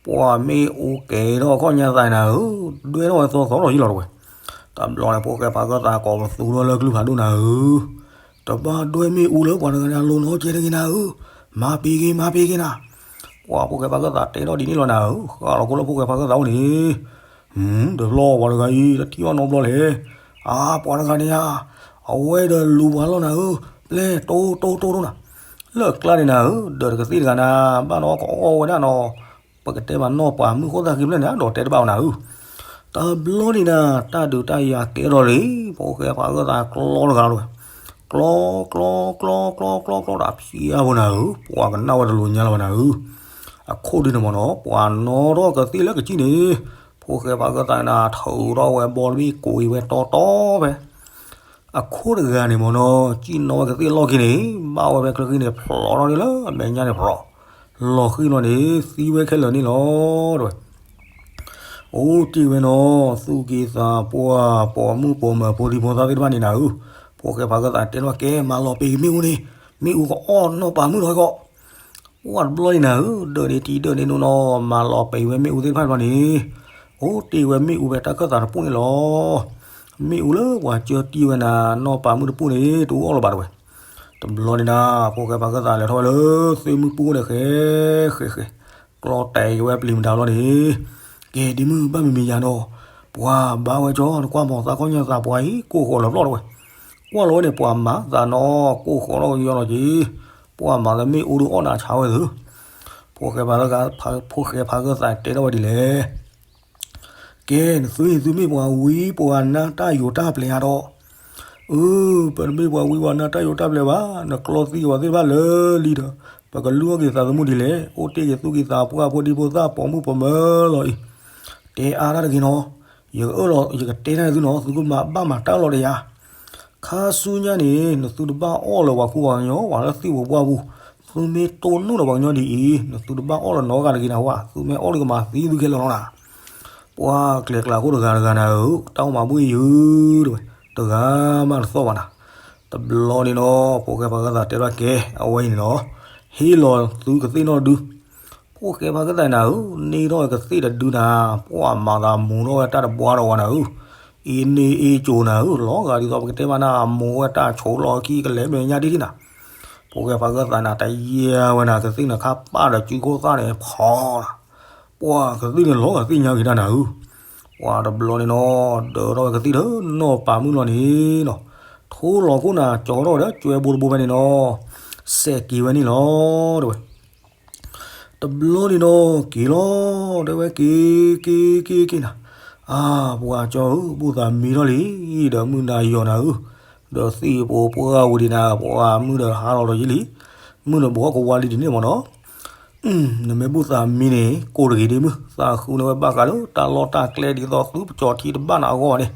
ပှၤမ့ၣ်အူကဲထီၣ်အခီၣ်ညါသးန့ၣ်နၤဧၢ, ဒွဲၣ်ထီၣ်ဝဲသီသီလီၤယံလီၤတဝဲ. တဘျီန့ၣ် ဖိၣ်ဃဲဖးဂၢၢ်သးကိးပသူထီၣ်လၢကလုၢ်ဖးဒိၣ်နၤဧၢ, တဘၣ်ဒွဲၣ်မ့ၣ်အူလၢပှၤတဂၤန့ၣ်အလိၤနီတကဲတဂ့ၤနၤဧၢ, မၤပ့ၤက့ၤ မၤပ့ၤက့ၤနၤ. ပှၤဖိၣ်ဃဲဖးဂၢၢ်သးတဲထီၣ်ဒ်န့ၣ်လီၤနၤဧၢ, ဃၣ်လီၤကိလၢဖိၣ်ဃဲဖးဂၢၢ်သးအိၣ်န့ၣ် တဘျီပှၤတဂၤအံၤ တထံၣ်ဘၣ်နီတဘျီလဲၣ်. အါ ပှၤတဂၤန့ၣ်ဧါ, အဝဲဒီးလူၤပှၤလီၤနၤဧၢ, ပျဲၢ်တိတိတိတိနၤ, လၢအကျါန့ၣ်နၤဧၢ, ဒီးတကသ့ၣ်တဂၤနၤ, ဘၣ်နီၤကအီၣ်ဝဲဒၣ်နီၤ, ပကတဲမးနီၢ်ပှၤမုၣ်ဃိသၣ်ဃံဖျၢၣ်န့ၣ် ဒီးတဲတဘၣ်ဝဲနၤဧၢ. တဘျီန့ၣ်နၤ တၢ်ဒုးတၢ်ယၤကဲထီၣ်လံ, ဖိၣ်ဃဲဖးဂၢၢ်သးကျီတဂၤလီၤဝဲ, ကျီ ကျီ ကျီ ကျီ ကျီ ကျီ တၢ်ဖံးယၤဖိနၤဧၢ, ပှၤကနၣ်ဝဲတလိၤညါလီၤဘၣ်နၤဧၢ. အခိၣ်ဒုန့ၣ်မ့ၢ်နီၤ ပှၤနီၣ်ထီၣ်ကသ့ၣ်လၢကစံၣ်န့ၣ်, ဖိၣ်ဃဲဖးဂၢၢ်သးနၤ ထုးထီၣ်ဝဲဘီတဘ့ၣ်ကိးအံၤဝဲတီတီဖဲ အခိၣ်တဂၤန့ၣ်မ့ၢ်နီၤ စံၣ်နီၣ်ဝဲကသ့ၣ်လီၢ်ခံန့ၣ်, ဘၣ်ဝဲဖဲချၢခံန့ၣ် ဖျိးထီၣ်န့ၣ်လၢအမဲာ်ညါန့ၣ်ဖျိး, လီၤဃံလီၤန့ၣ် သံဝဲခဲလၢာ်န့ၣ်လီၤ တဝဲ. အိၣ်တ့ၢ်ဝဲနီၤ, သူၣ်က့သးပှၢ် ပိာ်မုၣ်ပိာ်မၢၤဖိဒံဖိသၣ်သ့ၣ်တဖၣ်န့ၣ်နၤဧၢ, ဖိၣ်ဃဲဖးဂၢၢ်သးတဲထီၣ်ကဲ မၤလီၤပ့ၤက့ၤမ့ၣ်အူန့ၣ်, မ့ၣ်အူကအီၣ်နီၢ်ပၤမုၣ်လီၤကီး ပှၤတဘျီန့ၣ်နၤဧၢ, ဒၢးန့ၣ်ထံဒၢးန့ၣ်နိနီၤ မၤလီၤပံာ်ဝဲမ့ၣ်အူသ့ၣ်တဖၣ်တဘျီန့ၣ်, အိၣ်တ့ၢ်ဝဲမ့ၣ်အူဖဲတၢ်ခၢၣ်သးတပူၤန့ၣ်လီၤ. မ့ၣ်အူလၢပှၤကၢတံၢ်ဝဲနၤ နီၢ်ပၤမုၣ်တပူၤန့ၣ် တအူအီၣ်လၢၤဘၣ်တဝဲ. တဘျီန့ၣ်နၤ ဖိၣ်ဃဲဖးဂၢၢ်သးလဲၤထီၣ်ဝဲလၢသ့ၣ်မုၢ်ပူၤန့ၣ် ဃဲ ဃဲ ဃဲ ကျီတဲာ်က့ၤဝဲပျံၤမတၤလီၤန့ၣ်, ကဲဒ်မုၢ်ဘၣ်မံၤမံၤယၤနီၤ, ပှၤဘါဝဲကၠီ နကွၢ်မီၤသးခီၣ်ညါသးပှၤအံၤ ကိၢ်ဃီလၢၤဖျီၣ်တဝဲ. ကွၢ်လီၤဝဲန့ၣ် ပှၤမၤသးနီၤ ကိၢ်ဃီထီၣ်ကယီလီၤက့ၤ, ပှၤမၤလၢမ့ၣ်အူဒုးအီၣ်နၤဆါဝဲသု. ဖိၣ်ဃဲဖးဂၢၢ် ဖိၣ်ဃဲဖးဂၢၢ်သးတဲထီၣ်ဝဲဒ်လဲၣ်. ကဲ နသုန့ၣ်သုမ့ၢ်ပှၤဝံပှၤနါတၢ်ယိာ်တၢ်ပျဲၤဧါဒီး, အၢ ပတမ့ၢ်ပှၤဝံပှၤနါတၢ်ယိာ်တၢ်ပျဲၤဘၣ်, နကျီသံက့ၤပှၤသ့ၣ်တဖၣ်လၢလံဒီး, ပကလုၢ်အီၣ်က့ၤသးသမူဒ်လဲၣ်, အိၣ်တ့ၢ်က့ၤသူၣ်က့ၤသးပှၢ်ဖိဒံဖိသၣ်ပိာ်မုၣ်ပိာ်မၢၤလီၤအံၤ, တဲအါတၢ်တဂ့ၤနီၤ, ယကအၢၣ်လီၤ ယကတဲတၢ်န့ၣ်သုနီၤ, သုကမၤဘၣ်မၤတၢ်လီၤဒီးယၤ ခါဆူညါန့ၣ် နသုတဘၣ်အီၣ်လၢၤပှၤကူပှၤကညီ ပှၤလၢသ့ၣ်ပူၤပှၢ်ပူၤ, သုမ့ၢ်တိၢ်နီၣ်လၢပှၤကညီဒ်အံၤ နသုတဘၣ်အီၣ်လၢၤနီတဂၤတဂ့ၤနၤဝဲ, သုမ့ၢ်အီၣ်လၢကမၤသံသုခဲလၢာ်လီၤနၤ. ပှၤကျဲၤကျါခိၣ်တဂၤတဂၤနၤဧၢ, တၢ်အိၣ်မၤဘူၣ်အံၤယုၤတဝဲ, တဂၤမးတသီၣ်ဘၣ်နၤ. တဘျီန့ၣ်နီၤ ဖိၣ်ဃဲဖးဂၢၢ်သးတဲဘၣ်ကဲ အဝဲအံၤန့ၣ်နီၤ, ဟ့ၣ်လီၤသုကသ့ၣ်နီၣ်ဒု ဖိၣ်ဃဲဖးဂၢၢ်သးနၤဧၢ, န့ၢ်ထီၣ်ကသ့ၣ်တဒုနၤ, ပှၤမၤသးမူထီၣ်ဝဲတၢ်တဘှါဒီးဝဲနၤဧၢ, အ့န့ၢ်အ့ကိၤနၤဧၢ, လီၤဂာ်ဒ်သိးပကတဲမးနၤ မူဝဲတၢ်ဆိးလီၢ်ခံကလဲၤမဲာ်ညါဒ်ဒ်နၤ. ဖိၣ်ဃဲဖးဂၢၢ်သးနၤ တယဲၢ်ဝဲနၤ ကသ့ၣ်နၤခါပၢ်ဒီးစုခိၣ်သၣ်န့ၣ် ဖီနၤ, ပှၤကသ့ၣ်န့ၣ်လီၤဂာ်သ့ၣ်ညါဂ့ၤတၢ်နၤဧၢ. ပှၤတဘျီန့ၣ်နီၤ ဒၢးထီၣ်ဝဲကသ့ၣ်ဒီးနီၢ်ပၤမုၣ်လီၤန့ၣ်နီၤ, ထိလီၤခိၣ်နၤ ကၠီထီၣ်ဝဲဒီးကွဲဘိတဘိဖဲန့ၣ်နီၤ, စဲးက့ၤဝဲန့ၣ်လီၤ တဝဲ. တဘျီန့ၣ်နီၤ က့ၤလီၤ တဲဝဲက့ၤ က့ၤ က့ၤ က့ၤနၤ, အါ ပှၤကၠီဧၢ ဘူၣ်သးမံထီၣ်လံ, ဒီးမုၢ်နၤယီၤနၤဧၢ, ဒီးသ့ၣ်ပှၢ်ပှၢ်ဝံၤဒံးနၤ ပှၤမုၣ်ဒီးဟးလီၤဒီးယံၤလံ, မုၢ်ဒီးဘှီကဝါလံဒ်န့ၣ်မ့ၢ်နီၤ, နမ့ၢ်ဘူၣ်သးမံန့ၣ် ကိးတဂ့ၤဒ့မုၢ်, သးဃုန့ၢ်ဝဲဘၣ်ဃးလၢတၢ်လီၢ်တၢ်ကျဲဒ်သိးသုပကၠီထံတဘၣ်နၤအဂီၢ်ဘၣ်န့ၣ်.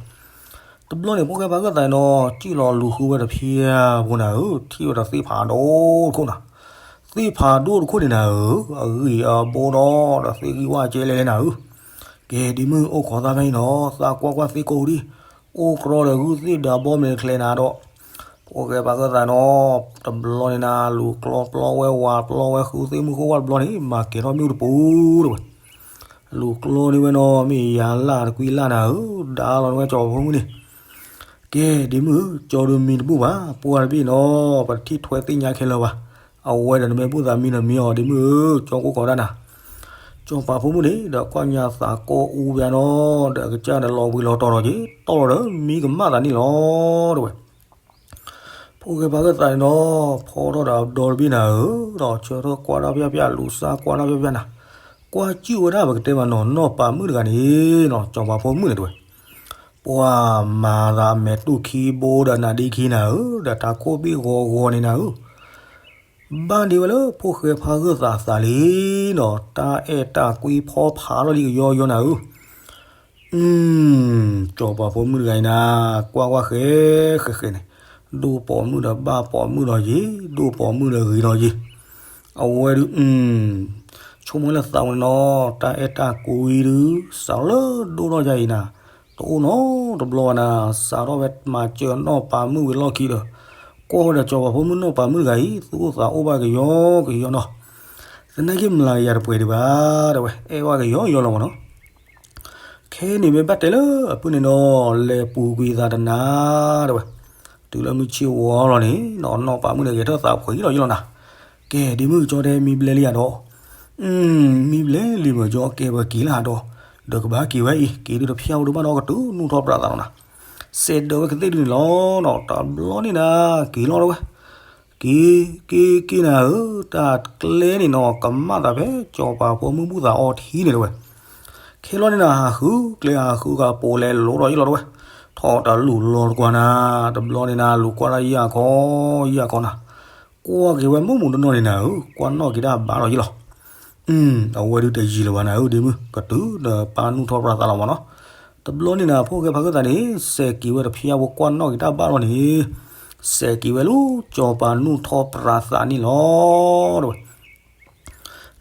တဘျီန့ၣ် ဖိၣ်ဃဲဖးဂၢၢ်သးနီၤ စံၣ်လီၤလူၤဃုဝဲတဖၠၣ်ဖိနၤဧၢ, ထံၣ်ဝဲဒီးသ့ၣ်ဖးဒိၣ်တခိၣ်နၤ, သ့ၣ်ဖးဒိၣ်တခိၣ်န့ၣ်နၤဧၢ, အဂံၢ်အဘါဒီး ဒီးသ့ၣ်ဂံၢ်ဝၣ်ကဲလဲၣ်လဲၣ်နၤဧၢ. ကဲဒ့မုၢ်အိၣ်ခိးသးဖဲအံၤနီၤ, သးကွၢ်ကွၢ်သ့ၣ်ကိးဒံး, အိၣ်ကြီဒီးဂုၢ်သ့ၣ်ဒီးဘီမ့ၤတချဲနၤဒီး, ဖိၣ်ဃဲဖးဂၢၢ်သးနီၤ, တဘျီန့ၣ်နၤ လူၤကျီပျီဝဲဝၤပျီဝဲဃုသ့ၣ်မုၢ်ဃိၣ်ဝၣ်တဘျီန့ၣ် မၤကဲၤထီၣ်မ့ၣ်အူတပူၤတဝဲ. လူၤကျီန့ၢ်ဝဲနီၤ မ့ၢ်ယၤလၢ်တကွံလၢ်နၤဧၢ, ဒါလီၤန့ၢ်ဝဲကၠီဖိမုၣ်န့ၣ် ကဲ ဒ့မုၣ်ဧၢ, ကၠီဒုးမံတဘူၣ်ဘၣ်, ပှၢ်တဘ့ၣ်နီၤ ပတထံၣ်ထွဲသ့ၣ်ညါခဲလၢာ်ဘၣ်. အဝဲဒီးနမ့ၢ်ဘူၣ်သးမံဒီးမံအီၤ ဒ့မုၣ်ဧၢ, ကၠီကိၢ်ကီၤဒၣ်နၤ. ကၠီပာ်ဖိမုၣ်န့ၣ် ဒီးကွၢ်ညါသးကိးအူဘၣ်နီၤ, ဒီးအကစၢ်ဒီးလီၤဘှံးလီၤတီၤဒီးက့ၤတီၢ်လီၤဒီး မံကမၣ်သးန့ၣ်လီၤ တဲဝဲ. ဖိၣ်ဃဲဖါဂၢၢ်သးန့ၣ်နီၤ ဖီထီၣ်ဒီးအဒီတဘ့ၣ်နၤဧၢ, ဒီးဆၢထၢၣ်ကွၢ်တၢ်ဖၠၣ်ဖၠၣ် လူၤစၢ်ကွၢ်တၢ်ဖၠၣ်ဖၠၣ်နၤ, ကွၢ်စံၣ်ဝဲဒၣ်ပကတဲမးနီၤ နီၢ်ပာ်မုၣ်တဂၤန့ၣ်နီၤ, ကၠီပာ်ဖိမုၣ်န့ၣ်တဲဝဲ. ပှၤမၤသးအမဲာ်တူၢ်ခံဘိဒီးနၤဒ့ခံနၤဧၢ, ဒီးတၢ်ခိၣ်ဘ့ၣ်ဂီၤဂီၤန့ၣ်နၤဧၢ ဘၣ်ဒ့ဝဲလၢဖိၣ်ဃဲဖါဂၢၢ်သးသးလံနီၤ, တၢ်အဲၣ်တၢ်ကွံဖီဖးလီၤလံကယီကယီနၤဧၢ. အု ကၠီပာ်ဖိမုၣ်တဂၤအံၤနၤ, ကွၢ်ကွၢ်ဃဲဃဲဃဲန့ၣ်, ဒိၣ်ပိာ်မုၣ်ဒီးဘၣ်ပိာ်မုၣ်ဒီးယံၤ, ဒိၣ်ပိာ်မုၣ်ဒီးဂ့ၤဒီးယံၤ, အဝဲဒုး အု ဆိကမိၣ်လၢသးဝဲန့ၣ်နီၤ, တၢ်အဲၣ်တၢ်ကွံဒုး စးထီၣ်လၢဒိၣ်ထီၣ်ယၤအံၤနၤ, တအိၣ်နီတဘျီဘၣ်နၤ, စးထီၣ်ဝဲမၤစၢၤနီၢ်ပာ်မုၣ်ဝံၤလီၢ်ခံဒီး, ကွၢ်ဝဲဒီးကၠီပာ်ဖိမုၣ်နီၢ်ပာ်မုၣ်တဂၤအံၤ သူၣ်အိၣ်သးအိၣ်ဘၣ်ကယီကယီနီၤ, သနာ်က့မၤကယၤတပှဲၤဒံးဘၣ် တဲဝဲ, အဲၣ်ဘၣ်ကယီကယီလီၤမးနီၤ. ခဲန့ၣ်မ့ၢ်ဘၣ်တဲလၢအဖုၣ်န့ၣ်နီၤ, လဲၤပူၤကွံာ်သးတနၤ တဲဝဲ, တုၤလၢမုၢ်ဆ့ၣ်ဝီလီၤန့ၣ်နီၤ, နီၢ်ပာ်မုၣ်န့ၣ်ဂဲၤထၢၣ်သးဖှံလီၤယံလီၤနၤ. ကဲ ဒ့မုၣ်ကၠီတဲမံဘျဲလံယၤဒီး, အု မံဘျဲလံမ့ၢ်ကၠီ ကဲပက့ၤလၢဒီး, ဒီးကဘၣ်က့ၤဝဲအံၤ က့ၤဒုးတဖျၢၣ်ဝဲဒိၣ်ဘၣ်ဒီးကတုၤနူၢ်ထီၣ်ပြးသးလီၤနၤ. စဲးဒၢးဝဲကသ့ၣ်ဒုန့ၣ်လီၤနီၤ, တဘျီန့ၣ်နၤ က့ၤလီၤတဲဝဲ က့ၤ က့ၤ က့ၤနၤဧၢ, တၢ်ကျဲန့ၣ်နီၤ ကမၣ်သးဖဲကၠီပာ်ဖိမုၣ်ဘူၣ်သးအီထံန့ၣ်တဲဝဲ. ခဲလီၤန့ၣ်နၤ ဟးဃုကျဲဟးဃုကပိာ်လဲၤလိၤဒီးယံလီၤတဲဝဲ. ထီၣ်တၢ်လူၤလီၤတကွၢ်နၤ, တဘျီန့ၣ်နၤ လူၤကွၢ်တၢ်ယၢ်ခီ ယၢ်ခီနၤ, ကွၢ်က့ၤဝဲမုၢ်မူၤတနီၤန့ၣ်နၤဧၢ, ကွၢ်နီၣ်က့ၤတၢ်ဘါလီၤယံလီၤ. အု အဝဲဒုးတယံာ်လၢၤဘၣ်နၤဧၢ ဒ့မုၣ်, ကတုၤဒီးပာ်နူၢ်ထီၣ်ပြးသးလီၤမးနီၤ. တဘျီန့ၣ်နၤ ဖိၣ်ဃဲဖါဂၢၢ်သးန့ၣ် စဲးက့ၤဝဲတဖျၢၣ်ဝဲကွၢ်နီၣ်က့ၤတၢ်ဘါလီၤန့ၣ်, စဲးက့ၤဝဲလၢကၠီပာ်နူၢ်ထီၣ်ပြးသးန့ၣ်လီၤ တဲဝဲ.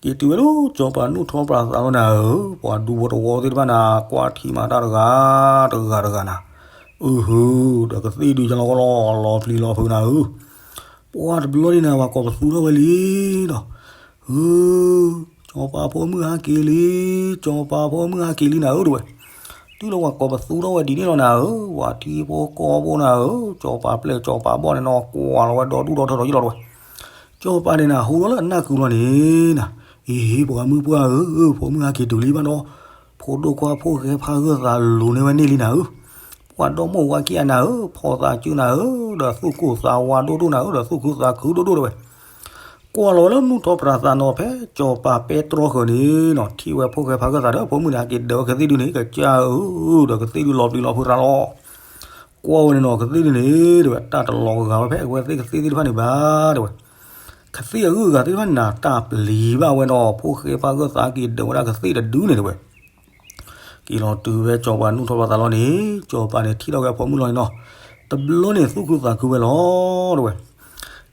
က့ၤတုၤဝဲလၢကၠီပာ်နူၢ်ထီၣ်ပြးသးလီၤနၤဧၢ, ပှၤဒူဖိတဝီသ့ၣ်တဖၣ်နၤ ကွၢ်ထံမၤတၢ်တဂၤ တဂၤတဂၤနၤ, အုဟၢ, ဒီးကသ့ၣ်ဒုးယလီၤကီလီၤ လီၤပျံၤလီၤဖုးနၤဧၢ. ပှၤတဘျီန့ၣ်နၤ ပှၤကိးပသူထီၣ်ဝဲလံဒီး, အု ကၠီပာ်ဖိမုၣ်ဟးက့ၤလံ, ကၠီပာ်ဖိမုၣ်ဟးက့ၤလံနၤဧၢ တဲဝဲ. တုၤလၢပှၤကိးပသူထီၣ်ဝဲဒ်န့ၣ်လီၤနၤဧၢ, ပှၤထံဖိကီၢ်ဖိနၤဧၢ, ကၠီပာ်ပျဲၢ်ကၠီပာ်ဘီၣ်န့ၣ်နီၤ ကွၢ်လီၤဝဲဒီဒူၣ်ဒီထၢဒီးယံလီၤတဲဝဲ. ကၠီပာ်န့ၣ်နၤ ဟူထီၣ်လၢအနၢ်ကုလီၤန့ၣ်နၤ, အ့ ပှၤမုၣ်ပှၢ်ဧၢ, ဖိမုၣ်ဟဲက့ၤတုၤလံဘၣ်ဒီး, ဖိဒိၣ်ခွါဖိၣ်ဃဲဖါဂၢၢ်သးလူၤန့ၢ်ဝဲန့ၢ်လံနၤဧၢ. ပှၤဒီမိၢ်ဝၤခံဂၤနၤဧၢ, ဖီၣ်သးစုနၤဧၢ, ဒီးသူၣ်ကိၢ်သးဝါဒိၣ်ဒိၣ်နၤဧၢ, ဒီးသူၣ်ခုသးခုဒိၣ်ဒိၣ်တဲဝဲ. ကွၢ်လီၤဝဲလၢနူၢ်ထီၣ်ပြးသးနီၤ ဖဲကၠီပာ်ပဲတြီဃၢၤန့ၣ်နီၤ, ထံၣ်ဝဲဖိၣ်ဃဲဖါဂၢၢ်သးဒီး ဖိမုၣ်န့ၣ် ဟဲက့ၤဒၢးဝဲကသ့ၣ်ဒုန့ၣ် ကစၢ်ဧၢ, ဒီးကသ့ၣ်ဒုလီၤပျံၤလီၤဖုးရၤလီၤ. ကွၢ်ဝဲန့ၣ်နီၤ ကသ့ၣ်ဒုန့ၣ် တဲဝဲ တၢ်တလီၤဂာ်ဝဲဖဲအဝဲသ့ၣ်ကသ့ၣ်သ့ၣ်တဖၣ်န့ၣ်ဘၣ် တဲဝဲ. ကသ့ၣ်အဂုၤအဂၤသ့ၣ်တဖၣ်န့ၣ်နၤ တၢ်ပျံၤဘၣ်ဝဲဒီး ဖိၣ်ဃဲဖါဂၢၢ်သး ဟဲက့ၤဒၢးဝဲဒၣ်ကသ့ၣ်တဒုန့ၣ်တဲဝဲ. က့ၤလီၤတုၤဝဲကၠီပာ်နူၢ်ထီၣ်ပြးသးလီၤန့ၣ်, ကၠီပာ်န့ၣ် ထံၣ်ထီၣ်က့ၤအဖိမုၣ်လီၤန့ၣ်နီၤ, တဘျီန့ၣ်သူၣ်ခုသးခုဝဲလီၤ တဲဝဲ.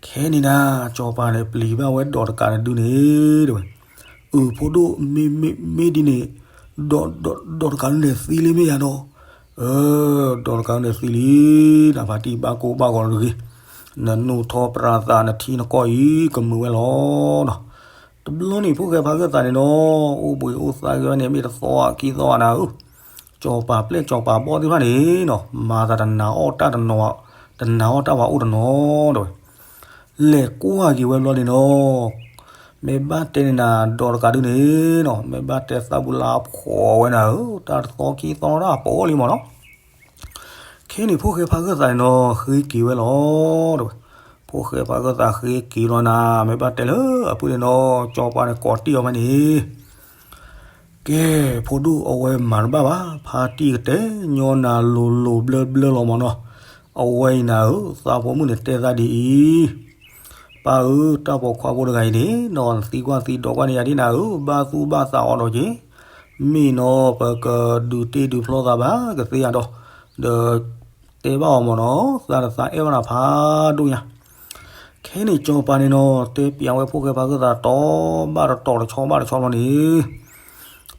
ခဲန့ၣ်နၤ ကၠီပာ်န့ၣ် ပျံၤဘၣ်ဝဲဒီးတကးတဒုန့ၣ် တဲဝဲ. အု ဖိဒိၣ် မ့ၢ် မ့ၢ် မ့ၢ်ဒ်န့ၣ် ဒီး ဒီး ဒီးတကးဒုန့ၣ်သံလံမ့ၢ်ယၤဒီး, အၢ ဒီးတကးဒုန့ၣ်သံလံ, နဖါတံၢ်ဘၣ်ကိၢ်ဘၣ်ဂီၤတဂ့ၤ, နနူၢ်ထီၣ်ပြးသး နထံနကီၢ်အံၤ ကမုာ်ဝဲလီၤနီၤ. တဘျီန့ၣ် ဖိၣ်ဃဲဖါဂၢၢ်သးန့ၣ်နီၤ, အိၣ်ဘှံးအိၣ်သါက့ၤဝဲန့ၣ် မ့ၢ်တသီခံသီနၤဧၢ, ကၠီပာ်ပျဲၢ်ကၠီပာ်ဘီၣ်သ့ၣ်တဖၣ်န့ၣ်နီၤ, မၤသးတနာ်အီၣ်တၢ်တနီၤ, တနာ်အီၣ်တၢ်ဝဲအိၣ်တနီၤ တဲဝဲ. လဲၤကွၢ်က့ၤဝဲဘျီန့ၣ်နီၤ, မ့ၢ်ဘၣ်တဲန့ၣ်နၤ ဒီးတကးဒုန့ၣ်နီၤ, မ့ၢ်ဘၣ်တဲသးဘူးလၢအဖှီၣ်ဝဲနၤဧၢ, တၢ်တသီခံသီတၢ်ပီလံမးနီၤ. ခဲန့ၣ် ဖိၣ်ဃဲဖါဂၢၢ်သးန့ၣ်နီၤ ဃ့က့ၤဝဲလီၤ တဲဝဲ. ဖိၣ်ဃဲဖါဂၢၢ်သးဃ့က့ၤလီၤနၤ, မ့ၢ်ဘၣ်တဲလၢအဖုၣ်န့ၣ်နီၤ, ကၠီပာ်န့ၣ်ကိးတ့ၢ်အီၤဖဲန့ၣ် ကဲ ဖိဒိၣ်အဝဲမၤတဘၣ်ဘၣ်, ဖါတံၢ်ကတဲညီနၤလိၤလိၤဘျၢဘျၢလီၤမးနီၤ. အဝဲအံၤနၤဧၢ, သးဖိမုၣ်န့ၣ်တဲသးဒ်အံၤ, ပၢ်ဧၢ, တၢ်ပိာ်ခွါဖိတဂၤအံၤန့ၣ်နီၤ, နသံကွၢ်သံဒိးကွၢ်န့ၢ်ယၤဒ်နၤဧၢ, ဘၣ်သူၣ်ဘၣ်သးအီၤဒီးက့ၤ, မ့ၢ်နီၤ ပကဒုးတ့ၢ်ဒုးဖျီသးဘၣ်ကသ့ယၤဒီး, ဒီး တဲဘၣ်အီၤမးနီၤ, သးဒီးသးအဲၣ်ဘၣ်နၤဖးဒိၣ်ညါ. ခဲန့ၣ် ကၠီပၤန့ၣ်နီၤ တဲပျးဝဲဖိၣ်ဃဲဖါဂၢၢ်သးတီဘၣ်တတီၤတဆီဘၣ်တဆီလီၤန့ၣ်,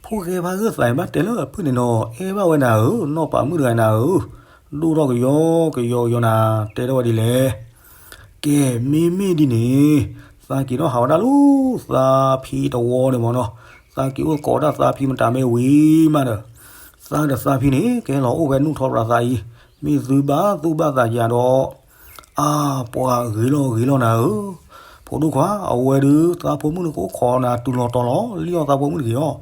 ဖိၣ်ဃဲဖါဂၢၢ်သးအံၤဘၣ်တဲလၢအဖုၣ်န့ၣ်နီၤ အဲၣ်ဘၣ်ဝဲနၤဧၢ, နီၢ်ပၤမုၣ်တဂၤနၤဧၢ, ဒိၣ်ထီၣ်ကယီကယီကယီနၤ, တဲထီၣ်ဝဲဒ်လဲၣ်. ကဲ မ့မ့ၢ်ဒ်န့ၣ် သးက့ၤထီၣ်ဟးဝဲဒၣ်လၢသးဖံတဝီန့ၣ်မးနီၤ, သးက့ၤအိၣ်သကိးဒၣ်သးဖံမတၤမ့ၢ်ဝံၤမးဒီး, သးဒီးသးဖံန့ၣ် ကဟဲလီၤအိၣ်ဖဲနူၢ်ထီၣ်ပြးသးအံၤ, မ့ၢ်သုဘၣ်သူၣ်ဘၣ်သးယၤဒီး, အါ, ပှၤဂ့ၤလီၤဂ့ၤလီၤနၤဧၢ, ဖိဒိၣ်ခွါ အဝဲဒုးသးဖိမုၣ်န့ၣ်ကအိၣ်ခိးနၤတုၤလီၤတီၤလီၤ လံၣ်အီၣ်သးဖိမုၣ်တဂ့ၤအီၤ.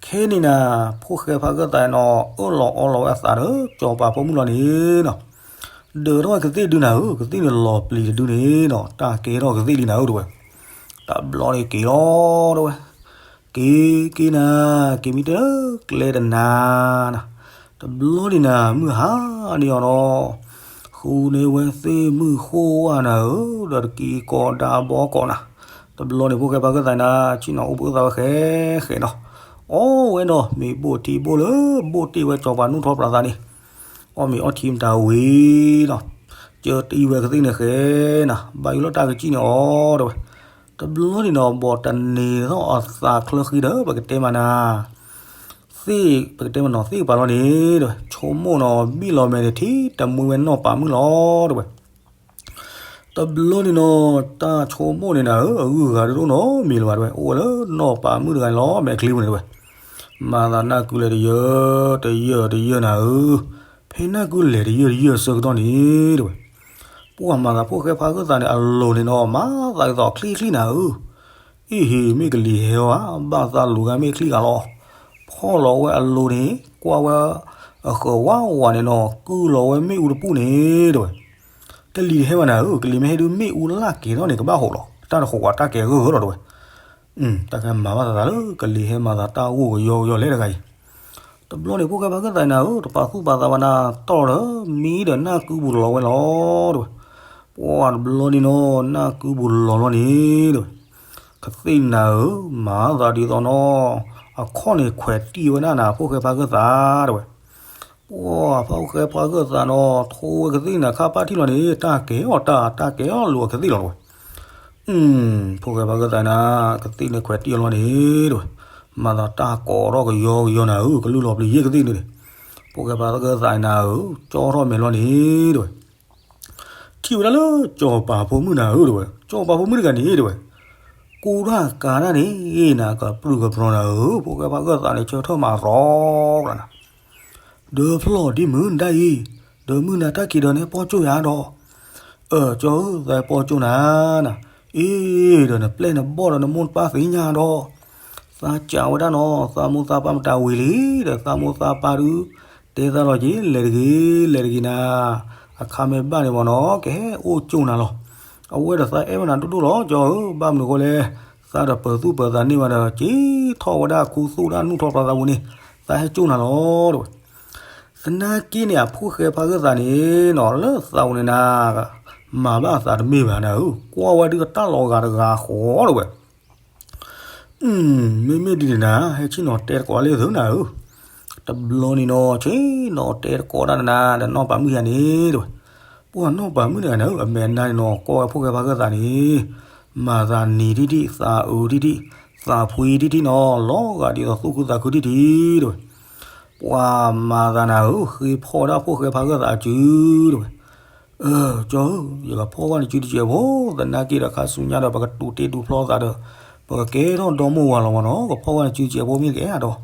ခဲန့ၣ်နၤ, ဖိၣ်ဃဲဖးဂၢၢ်သးနီၤ အၢၣ်လီၤအီလီၤဝဲအသးဒီး ကၠီၤပၤဖိမုၣ်လီၤန့ၣ်နီၤ, ဒၢးထီၣ်ဝဲကသ့ၣ်ဒုနၤဧၢ, ကသ့ၣ်န့ၣ်လီၤပျံၤတဒုန့ၣ်နီၤ တၢ်ကဲထီၣ်ကသ့ၣ်လံနၤဧၢ တဲဝဲ. တဘျီန့ၣ်က့ၤလီၤ တဲဝဲ, က့ၤက့ၤနၤ, က့ၤမံတၢ်ကျဲတနၤနၤ, တဘျီန့ၣ်နၤ မုၢ်ဟါန့ၢ်အီၤဒီး ဃုန့ၢ်ဝဲသ့ၣ်မုၢ်ဃိၣ်ဝါနၤဧၢ, ဒီးတက့ၤကိးဒါဘီကိးနၤ, တဘျီန့ၣ်ဖိၣ်ဃဲဖးဂၢၢ်သးနၤ ဆ့ၣ်နီၤအိၣ်ဘှံးအိၣ်သါဝဲဃဲဃဲနီၤ, အီၣ်ဝဲဒီးမ့ၤဘိၣ်ထံဘိၣ်လၢဘိၣ်တ့ၢ်ဝဲကၠီၤပၤနူၢ်ထီၣ်ပြးသးန့ၣ်, အီၣ်မ့ၤအီထံမတၤဝံၤနီၤ, ကၢတအံၤဝဲကသ့ၣ်န့ၣ်ဃဲနၤ ဘၣ်ယိၣ်လၢတၢ်ကစံၣ်န့ၣ်အီၤ တဲဝဲ. တဘျီန့ၣ်နီၤ ဘီးတန့ၢ်ထီၣ်အသးချၢဃံဒီး ပကတဲမးနၤ သ့ၣ် ပကတဲမးနီၤ သ့ၣ်ကပၤလီၤန့ၣ် တဲဝဲ, ဆိကမိၣ်နီၤ ဘံၣ်လီၤမဲာ်န့ၣ် ထံၣ်တမှံဝဲနီၢ်ပၤမုၣ်လီၤ တဲဝဲ. တဘျီန့ၣ်နီၤ တၢ်ဆိကမိၣ်န့ၣ်နၤဧၢ အဂုၤအဂၤတဒိၣ်နီတမံၤလၢၤဘၣ် တဲဝဲ, အိၣ်ဝဲလၢနီၢ်ပၤမုၣ်တဂၤန့ၣ်လီၤ မဲာ်ချံပူၤန့ၣ် တဲဝဲ. မၤသးနၢ်ကုလဲၤတယၢၢ်တယၢၢ်တယၢၢ်နၤဧၢ, ဖဲနၢ်ကုလဲၤတယၢၢ်တယၢၢ်အဆၢကတီၢ်န့ၣ် တဲဝဲ, ပှၤမၤသးဖိၣ်ဃဲဖးဂၢၢ်သးန့ၣ် အလိၤန့ၣ်နီၤ မၤသးဒ်သိးချံချံနၤဧၢ အ့ဟ့ မ့ၢ်ကလံၤဟဲအီၤဧါ, ဘၣ်သးလူၤဂၤမ့ၢ်ချံဂၤလီၤ. ဖီၣ်လီၤဝဲအလိၤန့ၣ် ကွၢ်ဝဲအဃၢၤဝါဝါန့ၣ်နီၤ ကုၢ်လီၤဝဲမ့ၣ်အူတပူၤန့ၣ် တဲဝဲ. ကလံၤတဟဲဘၣ်နၤဧၢ, ကလံၤမ့ၢ်ဟဲဒုးမ့ၣ်အူလၢကဲၤထီၣ်န့ၣ် ကဘၣ်ဟိးလီၤ, တၢ်တဃိးကွၢ်တၢ်ကဲဂၢၢ်ဂၢၢ်လီၤ တဲဝဲ. တၢ်ကဲမၤဘၣ်သးလၢကလံၤဟဲမၤသးတၢ်ဂိၢ်ကယီကယီလဲၣ်တဂၤအံၤ တဘျီန့ၣ် ဖိၣ်ဃဲဖးဂၢၢ်သးနၤဧၢ, တပာ်သူၣ်ပာ်သးဘၣ်နၤ, တီၢ်ဒီးမံဒီးနၢ်ကုပူၤလီၤဝဲလီၤ တဲဝဲ. ပှၤတဘျီန့ၣ်နီၤ နၢ်ကုပူၤလီၤလီၤန့ၣ် တဲဝဲ. ကသ့ၣ်နၤဧၢ, မၤသးဒ်သိးနီၤ, အခီၣ်န့ၣ်ခွဲးတံၢ်ဝဲဒၣ်နၤ ဖိၣ်ဃဲဖးဂၢၢ်သး တဲဝဲ. ပှၤဖိၣ်ဃဲဖးဂၢၢ်သးနီၤ ထိဝဲကသ့ၣ်နၤခါပၢ်ထံၣ်လီၤန့ၣ် တၢ်ကဲအီၤတၢ် တၢ်ကဲအီၤလိၤအကသ့ၣ်လီၤ တဲဝဲ. ဖိၣ်ဃဲဖးဂၢၢ်သးနၤ ကသ့ၣ်န့ၣ်ခွဲးတံၢ်အီၤလီၤန့ၣ် တဲဝဲ. မၤသးတၢ်ကိးထီၣ်ကယီကယီနၤဧၢ, ကလုၢ်လီၤပျံၤယဲၢ်ကသ့ၣ်န့ၣ် ဖိၣ်ဃဲဖးဂၢၢ်သးနၤဧၢ, ကၠီထီၣ်မဲာ်လီၤန့ၣ် တဲဝဲ. ထံၣ်ဝဲဒၣ်လၢကၠီၤပၤဖိမုၣ်နၤဧၢ တဲဝဲ, ကၠီၤပၤဖိမုၣ်တဂၤန့ၣ် တဲဝဲ, ကူတၢ်ကၤတၢ်န့ၣ် အ့ၣ်နၤကပြုၢ်ကပြီၤနၤဧၢ, ဖိၣ်ဃဲဖးဂၢၢ်သးန့ၣ် ဆၢထၢၣ်မၤရီကျါနၤ ဒီးဖျီၣ်ဒ်မုၢ်ဒၣ်အံၤ, ဒီးမုၢ်နၤတၢ်ခံးဒီးနဟဲပိာ်ကၠိၣ်ယၤဒီး, အၢ ကၠီဧၢ သးပိာ်ကၠိၣ်နၤနၤ, အ့ၣ် ဒီးနပျဲၢ်နဘီၣ်ဒီးနမိၢ်နပၢ်သ့ၣ်ညါဒီး, သးစံးဝဲဒၣ်နီၤ သးမိၢ်သးပၢ်မတၤဝံၤလံ, ဒီးသးမိၢ်သးပၢ်ဒုး တဲသးလီၤက့ၤ လဲၤတဂ့ၤ လဲၤတဂ့ၤနၤ, အခါမ့ၢ်ဘၣ်န့ၣ်ဘၣ်နီၤ ကဟဲအိၣ်ကၠိၣ်နၤလီၤ. အဝဲဒီးသးအဲၣ်ဝဲနၤဒိၣ်ဒိၣ်လီၤ ကၠီဧၢ, ဘၣ်မနုၤဃိလဲၣ်, သးဒီးပၢၤသူၣ်ပၢၤသးန့ၢ်ဝဲဒီး က့ၤထီၣ်ဝဲဒၣ်ခူသူၣ်ဒၣ်နူၢ်ထီၣ်ပြးသးပူၤန့ၣ် သးဟဲကၠိၣ်နၤလီၤ တဲဝဲ. သနာ်က့န့ၣ် အဖိၣ်ဃဲဖးဂၢၢ်သးန့ၣ်နီၤ လၢသးပူၤန့ၣ်နၤ, မၤဘၣ်အသးတမ့ၢ်ဘၣ်နၤဧၢ, ကွၢ်ဝဲဒုးတၢ်လီၤဂာ်တဂၤဃီ တဲဝဲ. မ့မ့ၢ်ဒ်န့ၣ်နၤ ဟဲဆ့ၣ်နီၤတဲတကိးလၢသုနၤဧၢ. တဘျီန့ၣ်နီၤ ဆ့ၣ်နီၤတဲတကိးဒၣ်နၤ ဒီးနီၢ်ပၤမုၣ်ယၤန့ၣ် တဲဝဲ. ပှၤနီၢ်ပၤမုၣ်တဂၤနၤဧၢ အမဲာ်နါန့ၣ်နီၤ ကွၢ်ဝဲဖိၣ်ဃဲဖးဂၢၢ်သးန့ၣ် မၤသးနံၤတံၢ်တံၢ် သးအုးတံၢ်တံၢ် သးဖှံတံၢ်တံၢ်နီၤ လီၤဂာ်ဒ်သိးသူၣ်ခုသးခုတံၢ်တံၢ် တဲဝဲ. ပှၤမၤသးနၤဧၢ ဃ့ဖီၣ်ဝဲဒၣ်ဖိၣ်ဃဲဖးဂၢၢ်သးအစု တဲဝဲ. အၢ ကၠီဧၢ ယကဖီၣ်ဝဲနစုတစဲးဖိ သနာ်က့ဒီးခါဆူညါဒီး ပကတူၢ်တ့ၢ်တူၢ်ဖျီသးဒီး ပကကဲထီၣ်ဒီမိၢ်ဝၤလီၤမးနီၤ ကဖီၣ်ဝဲနစုတစဲးဖိမ့ၢ်ကအဲၣ်ဒိး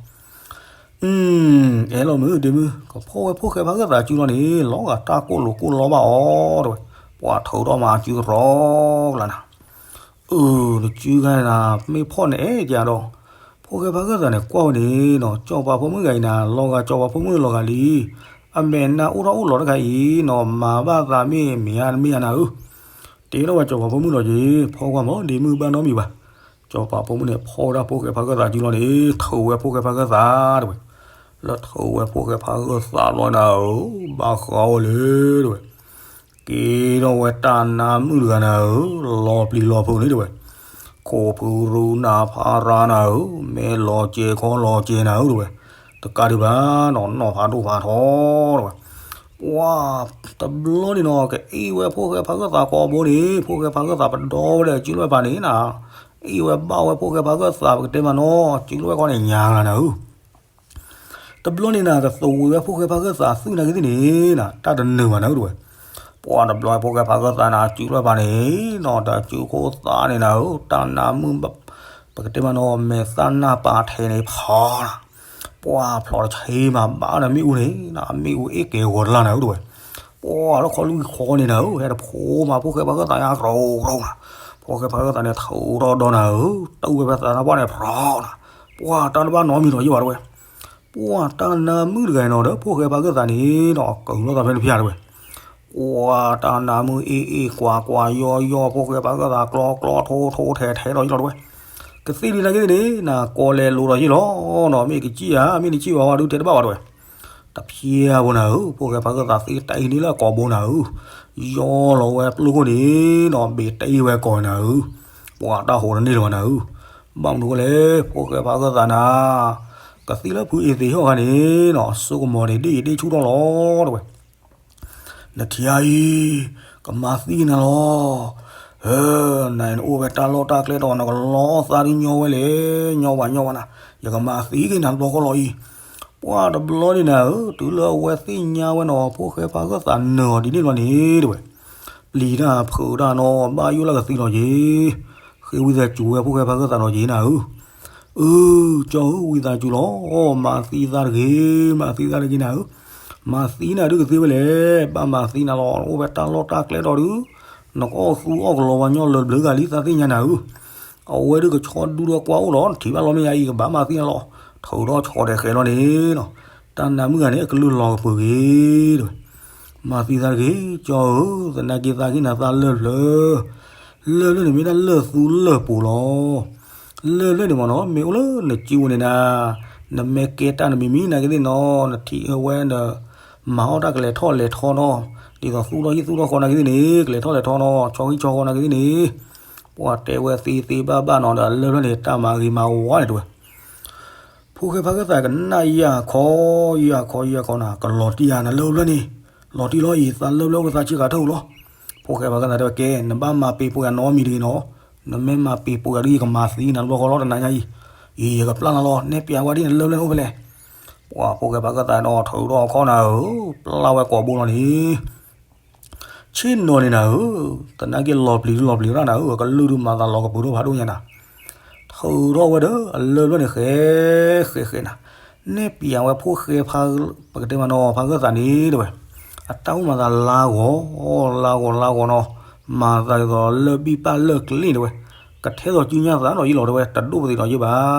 အဲၣ်လီၤမုၢ်ဒ့မုၢ် ကဖီၣ်ဝဲဖိၣ်ဃဲဖးဂၢၢ်သးစုလီၤန့ၣ် လီၤဂာ်တၢ်ကိၢ်လိာ်ကိၢ်လီဘၣ်အီၤ တဲဝဲ. ပှၤထုးထီၣ်မၤစုရီကျါနၤ အၢ နစုဂၤနၤ မ့ၢ်ဖီၣ်န့ၣ်အဲၣ်ကဒီး ဖိၣ်ဃဲဖးဂၢၢ်သးန့ၣ် ကွၢ်ဝဲန့ၣ်နီၤ ကၠီၤပၤဖိမုၣ်ဂၤအံၤနၤ လီၤဂာ်ကၠီၤပၤဖိမုၣ်လီၤဂာ်လံ အမဲာ်နါအိၣ်ထီၣ်အိၣ်လီၤတခါအံၤနီၤ မၤဘၣ်သးမ့ၢ်မ့ၢ်ဧါတမ့ၢ်ဧါနၤဧၢ တဲထီၣ်ဝဲကၠီၤပၤဖိမုၣ်လီၤက့ၤ ဖီကွၢ်မး ဒ့မုၢ်ဘၣ်နီတမံၤဘၣ် ကၠီၤပၤဖိမုၣ်န့ၣ် ဖီၣ်ဝဲဒၣ်ဖိၣ်ဃဲဖးဂၢၢ်သးစုလီၤန့ၣ် ထုးဝဲဖိၣ်ဃဲဖးဂၢၢ်သး တဲဝဲ. လၢထုးဝဲဖိၣ်ဃဲဖးဂၢၢ်သးလီၤနၤဧၢ ဘၣ်ဃးဝဲလၢ တဲဝဲ က့ၤထီၣ်ဝဲတၢ်နါမုၣ်တဂၤနၤဧၢ လီၤပျံၤလီၤဖုးန့ၣ် တဲဝဲ. ခိၣ်ဖုရူနၤဖးရါနၤဧၢ မဲာ်လီၤစဲၤခီလီၤစဲၤနၤဧၢ တဲဝဲ. တကးဒံးဘၣ်နီၤ နီၢ်ဖးဒိၣ်ဖးထီ တဲဝဲ. ပှၤတဘျီန့ၣ်နီၤ ကအ့ၣ်ဝဲဖိၣ်ဃဲဖးဂၢၢ်သးကိးဘိန့ၣ် ဖိၣ်ဃဲဖးဂၢၢ်သးပဒီဝဲဒီးစုလိာ်ပၤန့ၣ်နၤ အ့ၣ်ဝဲဘၣ်ဝဲဖိၣ်ဃဲဖးဂၢၢ်သး ပကတဲမးနီၤ စုလိာ်ဝဲကီးန့ၣ်ညါဂၤနၤဧၢ တဘျီန့ၣ်နၤ ကသဝံးဝဲဖိၣ်ဃဲဖးဂၢၢ်သးသုးနာ်က့သ့ၣ်န့ၣ်နၤ တၢ်တနုာ်ဘၣ်နၤဧၢ တဲဝဲ. ပှၤတဘျီဖိၣ်ဃဲဖးဂၢၢ်သးနၤစုလိာ်ပၤန့ၣ်နီၤ တၢ်စုခိၣ်သးန့ၣ်နၤဧၢ တၢ်နါမုၣ် ပကတဲမးနီၤ မဲာ်သၣ်နၢ်ပာ်ထဲန့ၣ်ဖီနၤ ပှၤဖျိးတဆံမးဘၣ်ဒီးမ့ၣ်အူန့ၣ် မ့ၣ်အူအ့ၣ်ကဲဂီၤတလၢ်နၤဧၢ တဲဝဲ. ပှၤလၢခီလွံၢ်ဃီန့ၣ်နၤဧၢ ဟဲတဖိးမး ဖိၣ်ဃဲဖါဂၢၢ်သးညါတြီတြီနၤ. ဖိၣ်ဃဲဖါဂၢၢ်သးန့ၣ် ထူးထီၣ်ဒီနၤဧၢ, တၢ်အူဝဲဖဲသးတၢ်ပှၢ်န့ၣ် ဖြီးနၤ. ပှၤတၢ်တဘၣ်နီတမံၤဒီးယဲၢ်ဘၣ် တဲဝဲ. ပှၤတၢ်နါမုၣ်တဂၤအံၤနီၤဒီး ဖိၣ်ဃဲဖါဂၢၢ်သးန့ၣ်ဒီး ကဟုးလိာ်သးဖဲန့ၣ်တဖၣ် တဲဝဲ. ပှၤတၢ်နါမုၣ်အ့ၣ်အ့ၣ်ကွၢ်ကွၢ်ယီယီ ဖိၣ်ဃဲဖါဂၢၢ်သးကျီကျီထိထိထဲထဲဒီးယဲၢ်လီၤ တဲဝဲ. ကသ့ၣ်ဒ်န့ၣ်ကသ့ၣ်န့ၣ် နကိးလဲၤလိၤဒီးယဲၢ်လီၤနီၤ, မ့ၢ်ကစံၣ်ဧါ မ့ၢ်နစံၣ်ဘၣ်ဝဲဒုးတဲတဘၣ်ဘၣ် တဲဝဲ. တဖျဲဘၣ်နၤဧၢ, ဖိၣ်ဃဲဖါဂၢၢ်သးသ့တၢ်အံၤန့ၣ်လၢအကိာ်ဘိနၤဧၢ, ယီလီၤဝဲပျိခိၣ်န့ၣ်နီၤ ဘ့ၣ်တ့ဝဲကိာ်နၤဧၢ, ပှၤတၢ်ဟိးတန့ၢ်လၢၤဘၣ်နၤဧၢ. ဘၣ်မနုၤအဃိလဲၣ် ဖိၣ်ဃဲဖါဂၢၢ်သးနၤ, ကသံၣ်လၢဖုအ့သ့းဟီၣ်ဂၤန့ၣ်နီၤ စိကမီၤန့ၣ် ဒ့ၣ်အံၤဒ့ၣ်ဆူၣ်ထီၣ်လီၤ တဲဝဲ. နထံၣ်ဧါအံၤ, ကမၤသံနၤလီၤ. နအိၣ်ဝဲတၢ်လီၢ်တၢ်ကျဲဒီး နကလီသးဒုးညီဝဲလဲၣ်, ညီဝဲညီဝဲနၤ, ယကမၤသံက့ၤနၤတဘျီဃီလီၤအံၤ. ပှၤတဘျီန့ၣ်နၤဧၢ, တုၤလၢအဝဲသ့ၣ်ညါဝဲနီၤ ဖိၣ်ဃဲဖါဂၢၢ်သးနၢၤအီၤဒ်န့ၣ်လီၤန့ၣ် တဲဝဲ. ပျံၤတၢ်ဖုးတၢ်နီၤ ဘၣ်ယိၣ်လၢကသံလီၤက့ၤ, ဃ့ဝံသးစူၤဝဲဖိၣ်ဃဲဖါဂၢၢ်သးနီၤက့ၤနၤဧၢ. အၢ ကၠီဧၢ ဝံသးစူၤလီၤ, မၤသံသးတဂ့ၤ, မၤသံသးတဂ့ၤနၤဧၢ. မၤသံနၤဒုးကသ့ဝဲလဲၣ်, ဘၣ်မၤသံနၤလီၤ, နအိၣ်ဝဲတၢ်လီၢ်တၢ်ကျဲဒီးဒုး, နကအီၣ်သူအီၣ်ကလီၤဝဲညီလၢာ်တဘျုးဂၤလံ သးသ့ၣ်ညါနၤဧၢ. အဝဲဒုးကဆီဒူဒီးကွၢ်အိၣ်လီၤ, နထံၣ်ဘၣ်လီၤမ့ၢ်ယါအံၤ ကဘၣ်မၤသံနၤလီၤ, ထုးထီၣ်ဆီဒီးဃဲၤလီၤန့ၣ်လီၤ. တၢ်နါမုၣ်ဂၤန့ၣ် အကလုၢ်လီၤကပၢၤဂ့ၤ တဲဝဲ. မၤသံသးတဂ့ၤ, ကၠီဧၢ, သနာ်က့သးဟ့ၣ်နၤသးလၢၢ်ဖျၢၣ်, လၢၢ်ဖျၢၣ်န့ၣ် မ့ၢ်တၢ်လၢၢ်သူလၢၢ်ပူၤလီၤ. လၢၢ်ဖျၢၣ်န့ၣ်မ့ၢ်နီၤ မ့ၢ်အိၣ်လၢနစုပူၤန့ၣ်နၤ, နမ့ၢ်ကဲတၢ်နမံၤမံၤနာ်က့သ့ၣ်နီၤ, နထံၣ်ဝဲဒီး မၤအီၣ်တၢ်ကလဲၤထီၣ်လဲၤထီနီၤ, ဒ်သိးသူၣ်ထီၣ်ဟံၣ်သူၣ်ထီၣ်ဃီနာ်က့သ့ၣ်န့ၣ် ကလဲၤထီၣ်လဲၤထီနီၤ, ဆီဟံၣ်ဆီဃီနာ်က့သ့ၣ်န့ၣ်, ပှၤတဲဝဲသ့သ့ဘၣ်ဘၣ်နီၤဒီး လၢၢ်ဖျၢၣ်န့ၣ် တၢ်မၤဂ့ၤမၤဝါန့ၣ်တဲဝဲ. ဖိၣ်ဃဲဖါဂၢၢ်သးကနၣ်ယၢ်ခီ, ယၢ်ခီယၢ်ခီနၤ, ကလီၤတံၢ်ဧါ နလၢၢ်ဖျၢၣ်န့ၣ်, လီၤတံၢ်လီၤအံၤ သးလၢၢ်ဖျၢၣ်အိၣ်သးဆ့ကၤထၢၣ်ဧိၤလီၤ. ဖိၣ်ဃဲဖါဂၢၢ်သးတဲဝဲ ကဲ နဘၣ်မၤပ့ၤပိာ်ယၤနီတမံၤတဂ့ၤနီၤ, နမ့ၢ်မၤပ့ၤပိာ်ယၤဒုး ယကမၤသံနၤတဘျီဃီလီၤ တနၤညါအံၤ, အံၤ ယကပျၢ်နၤလီၤ, နဲပျးဝဲဒ်နလၢၢ်ဖျၢၣ်န့ၣ်အိၣ်ဖဲလဲၣ်. ပှၤဖိၣ်ဃဲဖါဂၢၢ်သးနီၤ ထုးထီၣ်အခီၣ်နၤဧၢ, ပျၢ်ဝဲကိာ်ဘိလီၤန့ၣ် ဆ့ၣ်နီၤန့ၣ်နၤဧၢ, သနာ်က့လီၤပျံၤဒုးလီၤပျံၤတၢ်နၤဧၢ, အကလုၢ်ဒုးမၤသးလီၤကပၢၤဒိၣ်ဖးဒိၣ်ညါနၤ, ထုးထီၣ်ဝဲဒီးအလၢၢ်ဖျၢၣ်န့ၣ် ဃဲဃဲဃဲနၤ, နဲပျးဝဲဖိၣ်ဃဲဖါ, ပကတဲမးနီၤ ဖါဂၢၢ်သးန့ၣ်တဲဝဲ, အတၢ်အိၣ်မၤသးလါဂီၤ, လါဂီၤလါဂီၤနီၤ, မၤသးဒ်သိးလၢၢ်ဘံၣ်ပၢ်လၢၢ်ကျ့ၤတဲဝဲ, ကထဲသိးစုညါသးနီၤယံလီၤတဲဝဲ, တဒိၣ်ပသံးနီၤယံဘၣ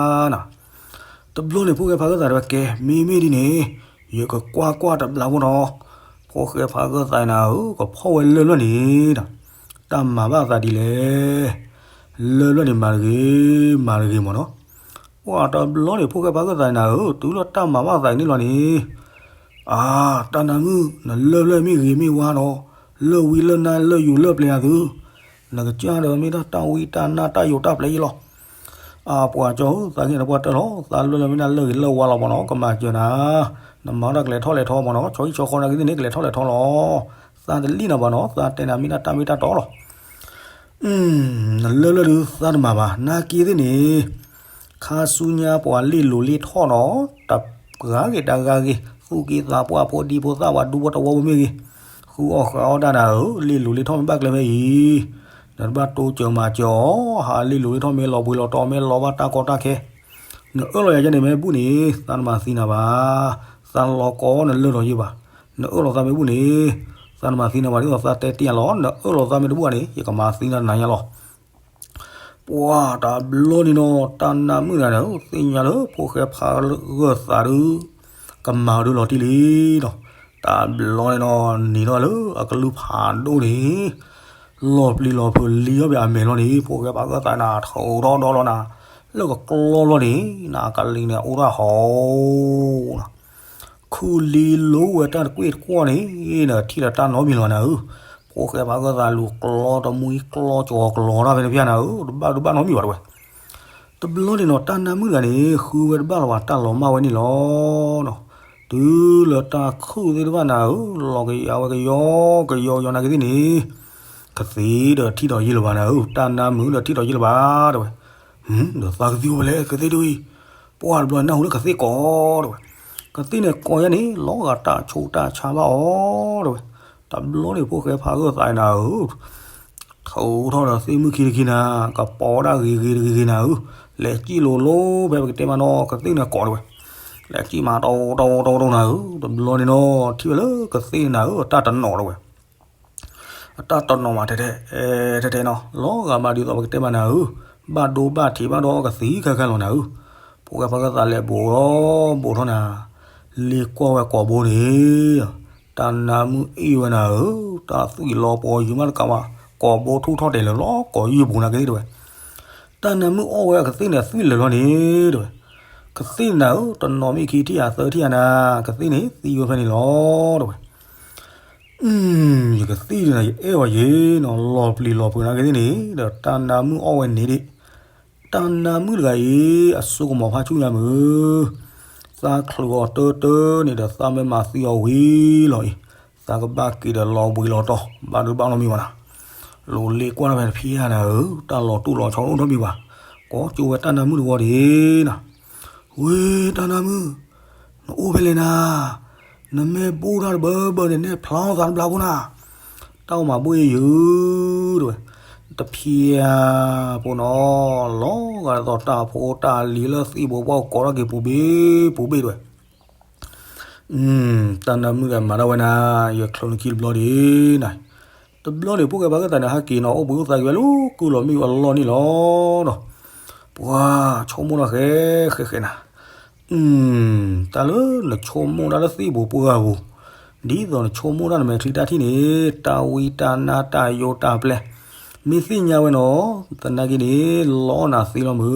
်နၤ. တဘျီန့ၣ် ဖိၣ်ဃဲဖါဂၢၢ်သးတဲဝဲ ကဲ မ့မ့ၢ်ဒ်န့ၣ် ယကကွၢ်ကွၢ်တဘျီဖိနီၤ, ဖိၣ်ဃဲဖါဂၢၢ်သးနၤဧၢ, ကဖီၣ်ဝဲလၢၢ်ဖျၢၣ်န့ၣ်ဒီး တၢ်မၤဘၣ်သးဒ်လဲၣ်, လၢၢ်ဖျၢၣ်န့ၣ်မၤတဂ့ၤ, မၤတဂ့ၤမ့ၢ်နီၤ. ပှၤတဘျီန့ၣ် ဖိၣ်ဃဲဖါဂၢၢ်သးနၤဧၢ, တုၤလၢတၢ်မၤဘၣ်သးန့ၣ်လီၤန့ၣ်, အါ, တၢ်နါမုၣ် နလၢၢ်ဖျၢၣ်မ့ၢ်ဂ့ၤမ့ၢ်ဝါဒီး လၢၢ်ဝံလၢၢ်နါလၢၢ်ယူၤလၢၢ်ပျဲၤအသု, နကစၢ်ဒီးမ့ၢ်တၢ်တၢ်ဝံတၢ်နၢ်တၢ်ယိးတၢ်ပျဲယဲလီၤ. အါ ပှၤကၠီဧၢ, သးက့ၤနပှၢ်တၢၢ်လီၤ, သးလၢၢ်လၢမ့ၢ်နၢ်လၢၢ်ဂ့ၤလၢၢ်ဝါလီၤမ့ၢ်နီၤ, ကမၤစၢၤနၤ, နမၤတၢ်ကလဲၤထီၣ်လဲၤထီမ့ၢ်နီၤ, ဆီဟံၣ်ဆီဃီနာ်က့သ့ၣ်န့ၣ် ကလဲၤထီၣ်လဲၤထီလီၤ. သးတလံၣ်နၤဘၣ်နီၤ, သးတဲနၤမ့ၢ်တၢ်တၢ်မ့ၢ်တၢ်တီလီၤ. နလၢၢ်ဖျၢၣ်ဒုးသးတမၤဘၣ်, နာ်က့သ့ၣ်န့ၣ် ခါဆူညါပှၤလ့ၣ်လိၤလ့ၣ်ထီၣ်နီၤ, တဂၤဂ့ၤတဂၤဂ့ၤ, သူၣ်က့သးပှၢ်ဖိဒံဖိသၣ်ဝဲဒူဖိတဝီဖိမ့ၢ်ဂ့ၤ, ဃုအီၣ်ဃုအီၣ်တၢ်နၤဧၢ, လ့ၣ်လိၤလ့ၣ်ထီၣ်မ့ၢ်ဘၣ်ကျဲဖဲအံၤ, နတဘၣ်တိစၢၤမၤစၢၤအီၤ, ဟးလ့ၣ်လိၤလ့ၣ်ထီၣ်မ့ၢ်လီၤဘှံးလီၤတီၤ မ့ၢ်လီၤဘၣ်တၢ်ကီတၢ်ခဲ, နအၢၣ်လီၤယၤယဲန့ၣ်မ့ၢ်ဘူၣ်န့ၣ် သးတမၤသံနၤဘၣ်, သးလီၤကီနလၢၢ်ဒီးယဲဘၣ်, နအၢၣ်လီၤသးမ့ၢ်ဘူၣ်န့ၣ် သးတမၤသံနၤဘၣ်ဒ်သိးသးတဲတ့ၢ်အလီၤ, နအၢၣ်လီၤသးမ့ၢ်တဘူၣ်ဘၣ်န့ၣ် ယကမၤသံနၤတနၤညါလီၤ. ပှၤတဘျီန့ၣ်နီၤ တၢ်နါမုၣ်တဂၤန့ၣ် သ့ၣ်ညါလၢဖိၣ်ဃဲဖါဂၢၢ်သးဒုး ကမၤဒုးလီၤတံၢ်လံနီၤ, တဘျီန့ၣ်နီၤ နံၤထီၣ်လၢအကလုၢ်ဖးဒိၣ်န့ၣ် လီၤပျံၤလီၤဖုးလံအီၣ်ဘၣ်အမဲာ်လီၤန့ၣ် ဖိၣ်ဃဲဖါဂၢၢ်သးနၤ ထုးထီၣ်ဒီလီၤနၤ လၢကကျီလီၤန့ၣ် နကလံၤန့ၣ်အိၣ်ဒၣ်ဟီနီၤ ခူလံလိဝဲတၢ်တကွ့ၢ်တကွီၢ်န့ၣ် နထံၣ်လၢတၢ်နီတမံၤလီၤနၤဧၢ, ဖိၣ်ဃဲဖါဂၢၢ်သးလူၤကျီတမှံကျီကီၤကျီတၢ်ဖဲန့ၣ်ဖဲနၤဧၢ, တဘၣ်တဘၣ်နီတမံၤဘၣ်တဲဝဲ. တဘျီန့ၣ်နီၤ တၢ်နါမုၣ်တဂၤန့ၣ် ဃုဝဲတဘၣ်လီၤဘၣ်တၢ်လီၤမၢ်ဝဲန့ၣ်လီၤနီၤ, တုၤလၢတၢ်ခုၣ်သ့ၣ်တဖၣ်နၤဧၢ, လီၤကယၤဝဲကယီကယီကယီနာ်က့သ့ၣ်န့ၣ်, ကသ့ၣ်ဒီးထံၣ်ဒီးယံာ်လၢၤဘၣ်နၤဧၢ, တၢ်နါမုၣ်ဒီးထံၣ်ဒီးယံာ်လၢၤဘၣ်တဲဝဲ. ဒီးသးကသံအိၣ်ဖဲလဲၣ် ကသ့ၣ်ဒ်အံၤ, ပှၢ်တဘျီနၢ်ဟူလၢကသ့ၣ်ကိးတဲဝဲ, ကသ့ၣ်န့ၣ်ကိးယါန့ၣ် လီၤဂာ်တၢ်ဆိးတၢ်ဆါဘၣ်အီၤတဲဝဲ. တဘျီန့ၣ်ဖိၣ်ဃဲဖါဂၢၢ်သးနၤဧၢ, ထုးထီၣ်ဒီးသ့ၣ်မုၣ်ခံတခံနၤ, ကပီၤဒၣ်ဂ့ၤဂ့ၤတဂ့ၤဂ့ၤနၤဧၢ, လဲၤစံၣ်လိၤလိၤဖဲပကတဲမးနီၤ ကသ့ၣ်န့ၣ်ကိးတဲဝဲ. လဲၤကံၣ်မး တဝီတဝီတဝီတဝီနၤဧၢ, တဘျီန့ၣ်နီၤ ထံၣ်ဝဲလၢကသ့ၣ်နၤဧၢ အတၢ်တနီၤတဝဲ အတၢ်တနီၤမးထဲထဲ အဲ ထဲထဲနီၤ လီၤဂာ်မးဒ်သိး ပကတဲမးနၤဧၢ, ဘၣ်ဒိဘၣ်ထံးဘၣ်ဒီးကသံခဲခဲလီၤနၤဧၢ, ဖိၣ်ဃဲဖါဂၢၢ်သးလဲၤဘူးထီၣ်ဘူးထီၣ်နၤ, လ့ၤကွၢ်ဝဲကိာ်ဘိန့ၣ်, တၢ်နါမုၣ်အ့ၣ်ဝဲနၤဧၢ, တၢ်သွံၣ်လီၤပှီၤယုာ်မးတကးဘၣ်, ကိာ်ဘိထူၣ်ထီၣ်တဲာ်လၢာ်လီၤ ကိာ်ယုၢ်ပူၤနၤကသ့ၣ်တဝဲ တၢ်နါမုၣ်အီၣ်ဝဲအကသ့ၣ်န့ၣ် အသွံၣ်လၢာ်လီၤန့ၣ်တဝဲ, ကသ့ၣ်နၤဧၢ, တနီၤမ့ၢ်ခံထံၣ်ဧါသၢထံၣ်ဧါနၤ, ကသ့ၣ်န့ၣ်သံဝဲဖဲန့ၣ်လီၤတဝဲ ယကသံၣ်ဒ်နၤ ယအဲၣ်ဝဲယ့ၢ်နီၤ, လီၤပျံၤလီၤဖုးနၤကသ့ၣ်န့ၣ် ဒီးတၢ်နါမုၣ်အီၣ်ဝဲန့ၣ်ဒံး, တၢ်နါမုၣ်တဂၤအံၤ အစိကမီၤဖးဆူညါမုၢ်, သးချုးအီၤတၢတၢန့ၣ်ဒီး သးမ့ၢ်မၤသံအီၤဝံၤလီၤအံၤ, သးကဘၣ်က့ၤဒီးလီၤဘှံးလီၤတီၤ ဘၣ်ဒုးဘၣ်နီတမံၤဘၣ်နၤ, လိၤလ့ကွၢ်ထီၣ်ဖဲတဖံးဧါနၤဧၢ, တၢ်လီၤတူၢ်လီၤဆီအိၣ်နီတမံၤဘၣ်, ကိးကၠိဝဲတၢ်နါမုၣ်တဝီဒံးနၤ ဝ့ၢ်တၢ်နါမုၣ်, နအိၣ်ဖဲလဲၣ်နၤ, နမ့ၢ်ဘူၣ်တၢ်တဘၢဘၢန့ၣ် နဲၣ်ဖျါသးတဘျီဖိနၤ, တၢ်အိၣ်မးဘိၣ်အံၤယုၢ်တဝဲ, တဖံးဧါဖိနီၤ, လီၤဂာ်ဒ်သိးတၢ်ဖိတၢ်လံၤလၢသံၣ်ဘိပှၢ်ကိးထီၣ်က့ၤပူၤဘ့ၣ်ပူၤဘ့ၣ်တဝဲ တၢ်နါမုၣ်ဂၤမၤဒၣ်ဝဲနၤ, ယချုးနခံတဘျီဒံးနၤ, တဘျီန့ၣ် ဖိၣ်ဃဲဖါဂၢၢ်သးန့ၣ် ဟဲက့ၤနီၤ အိၣ်ဘှံးအိၣ်သါက့ၤဝဲလၢကုၢ်လီၤမ့ၣ်အူအလီၢ်န့ၣ်လီၤနီၤ, ပှၤဆိကမိၣ်ထီၣ်ဃဲဃဲဃဲနၤ, တၢ်လၢနဆိကမိၣ်တၢ်လၢသံၣ်ဘိပှၢ်ပူၤ, ဒ်သိးနဆိကမိၣ်တၢ်နမဲာ်ချံတၢ်ထံၣ်န့ၣ် တၢ်ဝံတၢ်နါတၢ်ယိတၢ်ပျဲၢ်, မ့ၢ်သ့ၣ်ညါဝဲနီၤ, သနာ်က့န့ၣ် လီၤနၤသ့လီၤမုၢ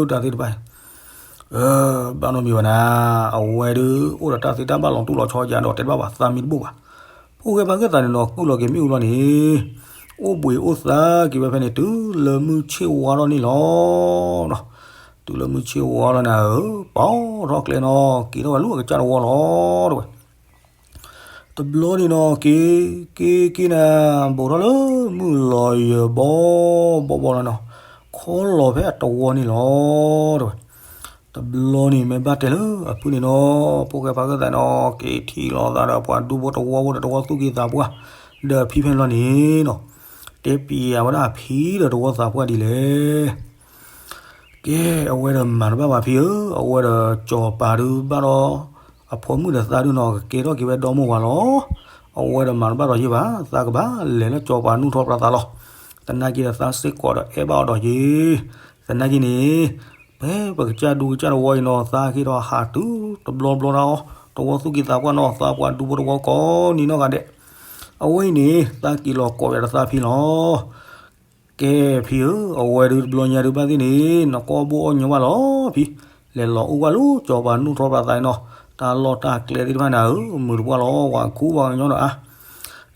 ်, တၢ်သ့ၣ်တဖၣ် ဘၣ်နီတမံၤဘၣ်နၤ, အဝဲဒုး အိၣ်ဒီးတၢ်သ့တၢ်ဘၣ်လီၤတူၢ်လီၤဆီယၤဒီးတဲတဘၣ်ဘၣ် သးမံတဘိၣ်ဘၣ်, ဖိၣ်ဃဲဖါဂၢၢ်သးန့ၣ်နီၤ ကုၢ်လီၤက့ၤမ့ၣ်အူလီၢ်န့ၣ်, အိၣ်ဘှံးအိၣ်သါက့ၤဝဲဖဲန့ၣ် တုၤလၢမုၢ်ဆ့ၣ်ဝါထီၣ်န့ၣ်လီၤနီၤ, တုၤလၢမုၢ်ဆ့ၣ်ဝါထီၣ်နၤဧၢ, ပီထီၣ်ကျဲနီၤ က့ၤထီၣ်ဝဲလၢအကစၢ်တဝီလီၤတဝဲ တဘျီန့ၣ်နီၤ က့ၤ က့ၤ က့ၤနၤ ဘူးထီၣ်လၢမုၢ်လီၤယၢၤဘီဘီဘီလီၤနီၤ, ခီလီၤဖဲအတဝီန့ၣ်လီၤတဝဲ, တဘျီန့ၣ်မ့ၢ်ဘၣ်တဲလၢအဖုန့ၣ်နီၤ, ဖိၣ်ဃဲဖါဂၢၢ်သးနီၤ က့ၤထံၣ်လိာ်သးဒီးပှၤဒူဖိတဝီဖိဒီး တဝီသူၣ်က့သးပှၢ် ဒီးအဖံဖဲန့ၣ်လီၤန့ၣ်နီၤ, တဲပံၤအဝဲဒၣ်အဖံဒီးတဝီသးပှၢ်ဒ်လဲၣ် ကဲ အဝဲဒီးမၤတဘၣ်ဘၣ်ဖံဧၢ, အဝဲဒီးကၠီၤပၤဒုးဘၣ်ဒီး အဖိမုၣ်ဒီးသးဒုးနီၤ ကကဲထီၣ်က့ၤဝဲဒီမိၢ်ဝၤလီၤ. အဝဲဒီးမၤတဘၣ်ဒီးယ့ၢ်ဘၣ်, သးကဘၣ်လဲၤလၢကၠီၤပၤနူၢ်ထီၣ်ပြးသးလီၤ. သနာ်က့ဒီးသးစ့ၢ်ကီးဒီးအဲၣ်ဘၣ်အီၤဒီးယ့ၢ်, သနာ်က့န့ၣ် ဖဲပကစၢ်ဒူကစၢ်တဝီအံၤနီၤ သးက့ၤဒီးဟးတုၤတဘျီဘျီဒၣ်အီၤ တဝီသူၣ်က့သးပှၢ်နီၤ သးပှၤဒူဖိတဝီကိးနံၤနီၢ်ဂၤဒဲး. အဝဲအံၤန့ၣ် သးက့ၤလီၤကိးယၤဒီးသးဖံလီၤ. ကဲဖံဧၢ, အဝဲဒုးတဘျီညါဒုးဘၣ်သ့ၣ်န့ၣ် နကအီၣ်ဘိၣ်အီၣ်ညီဘၣ်လီၤဖံ, လဲၤလီၤအိၣ်ကွၢ်လၢကၠီၤပၤနူၢ်ထီၣ်ပြးသးန့ၣ်နီၤ, တၢ်လီၢ်တၢ်ကျဲသ့ၣ်တဖၣ်န့ၣ်ဧၢ မုာ်တပှၢ်လီၤ ဝၤခူဝၤကညီဒီးအါ.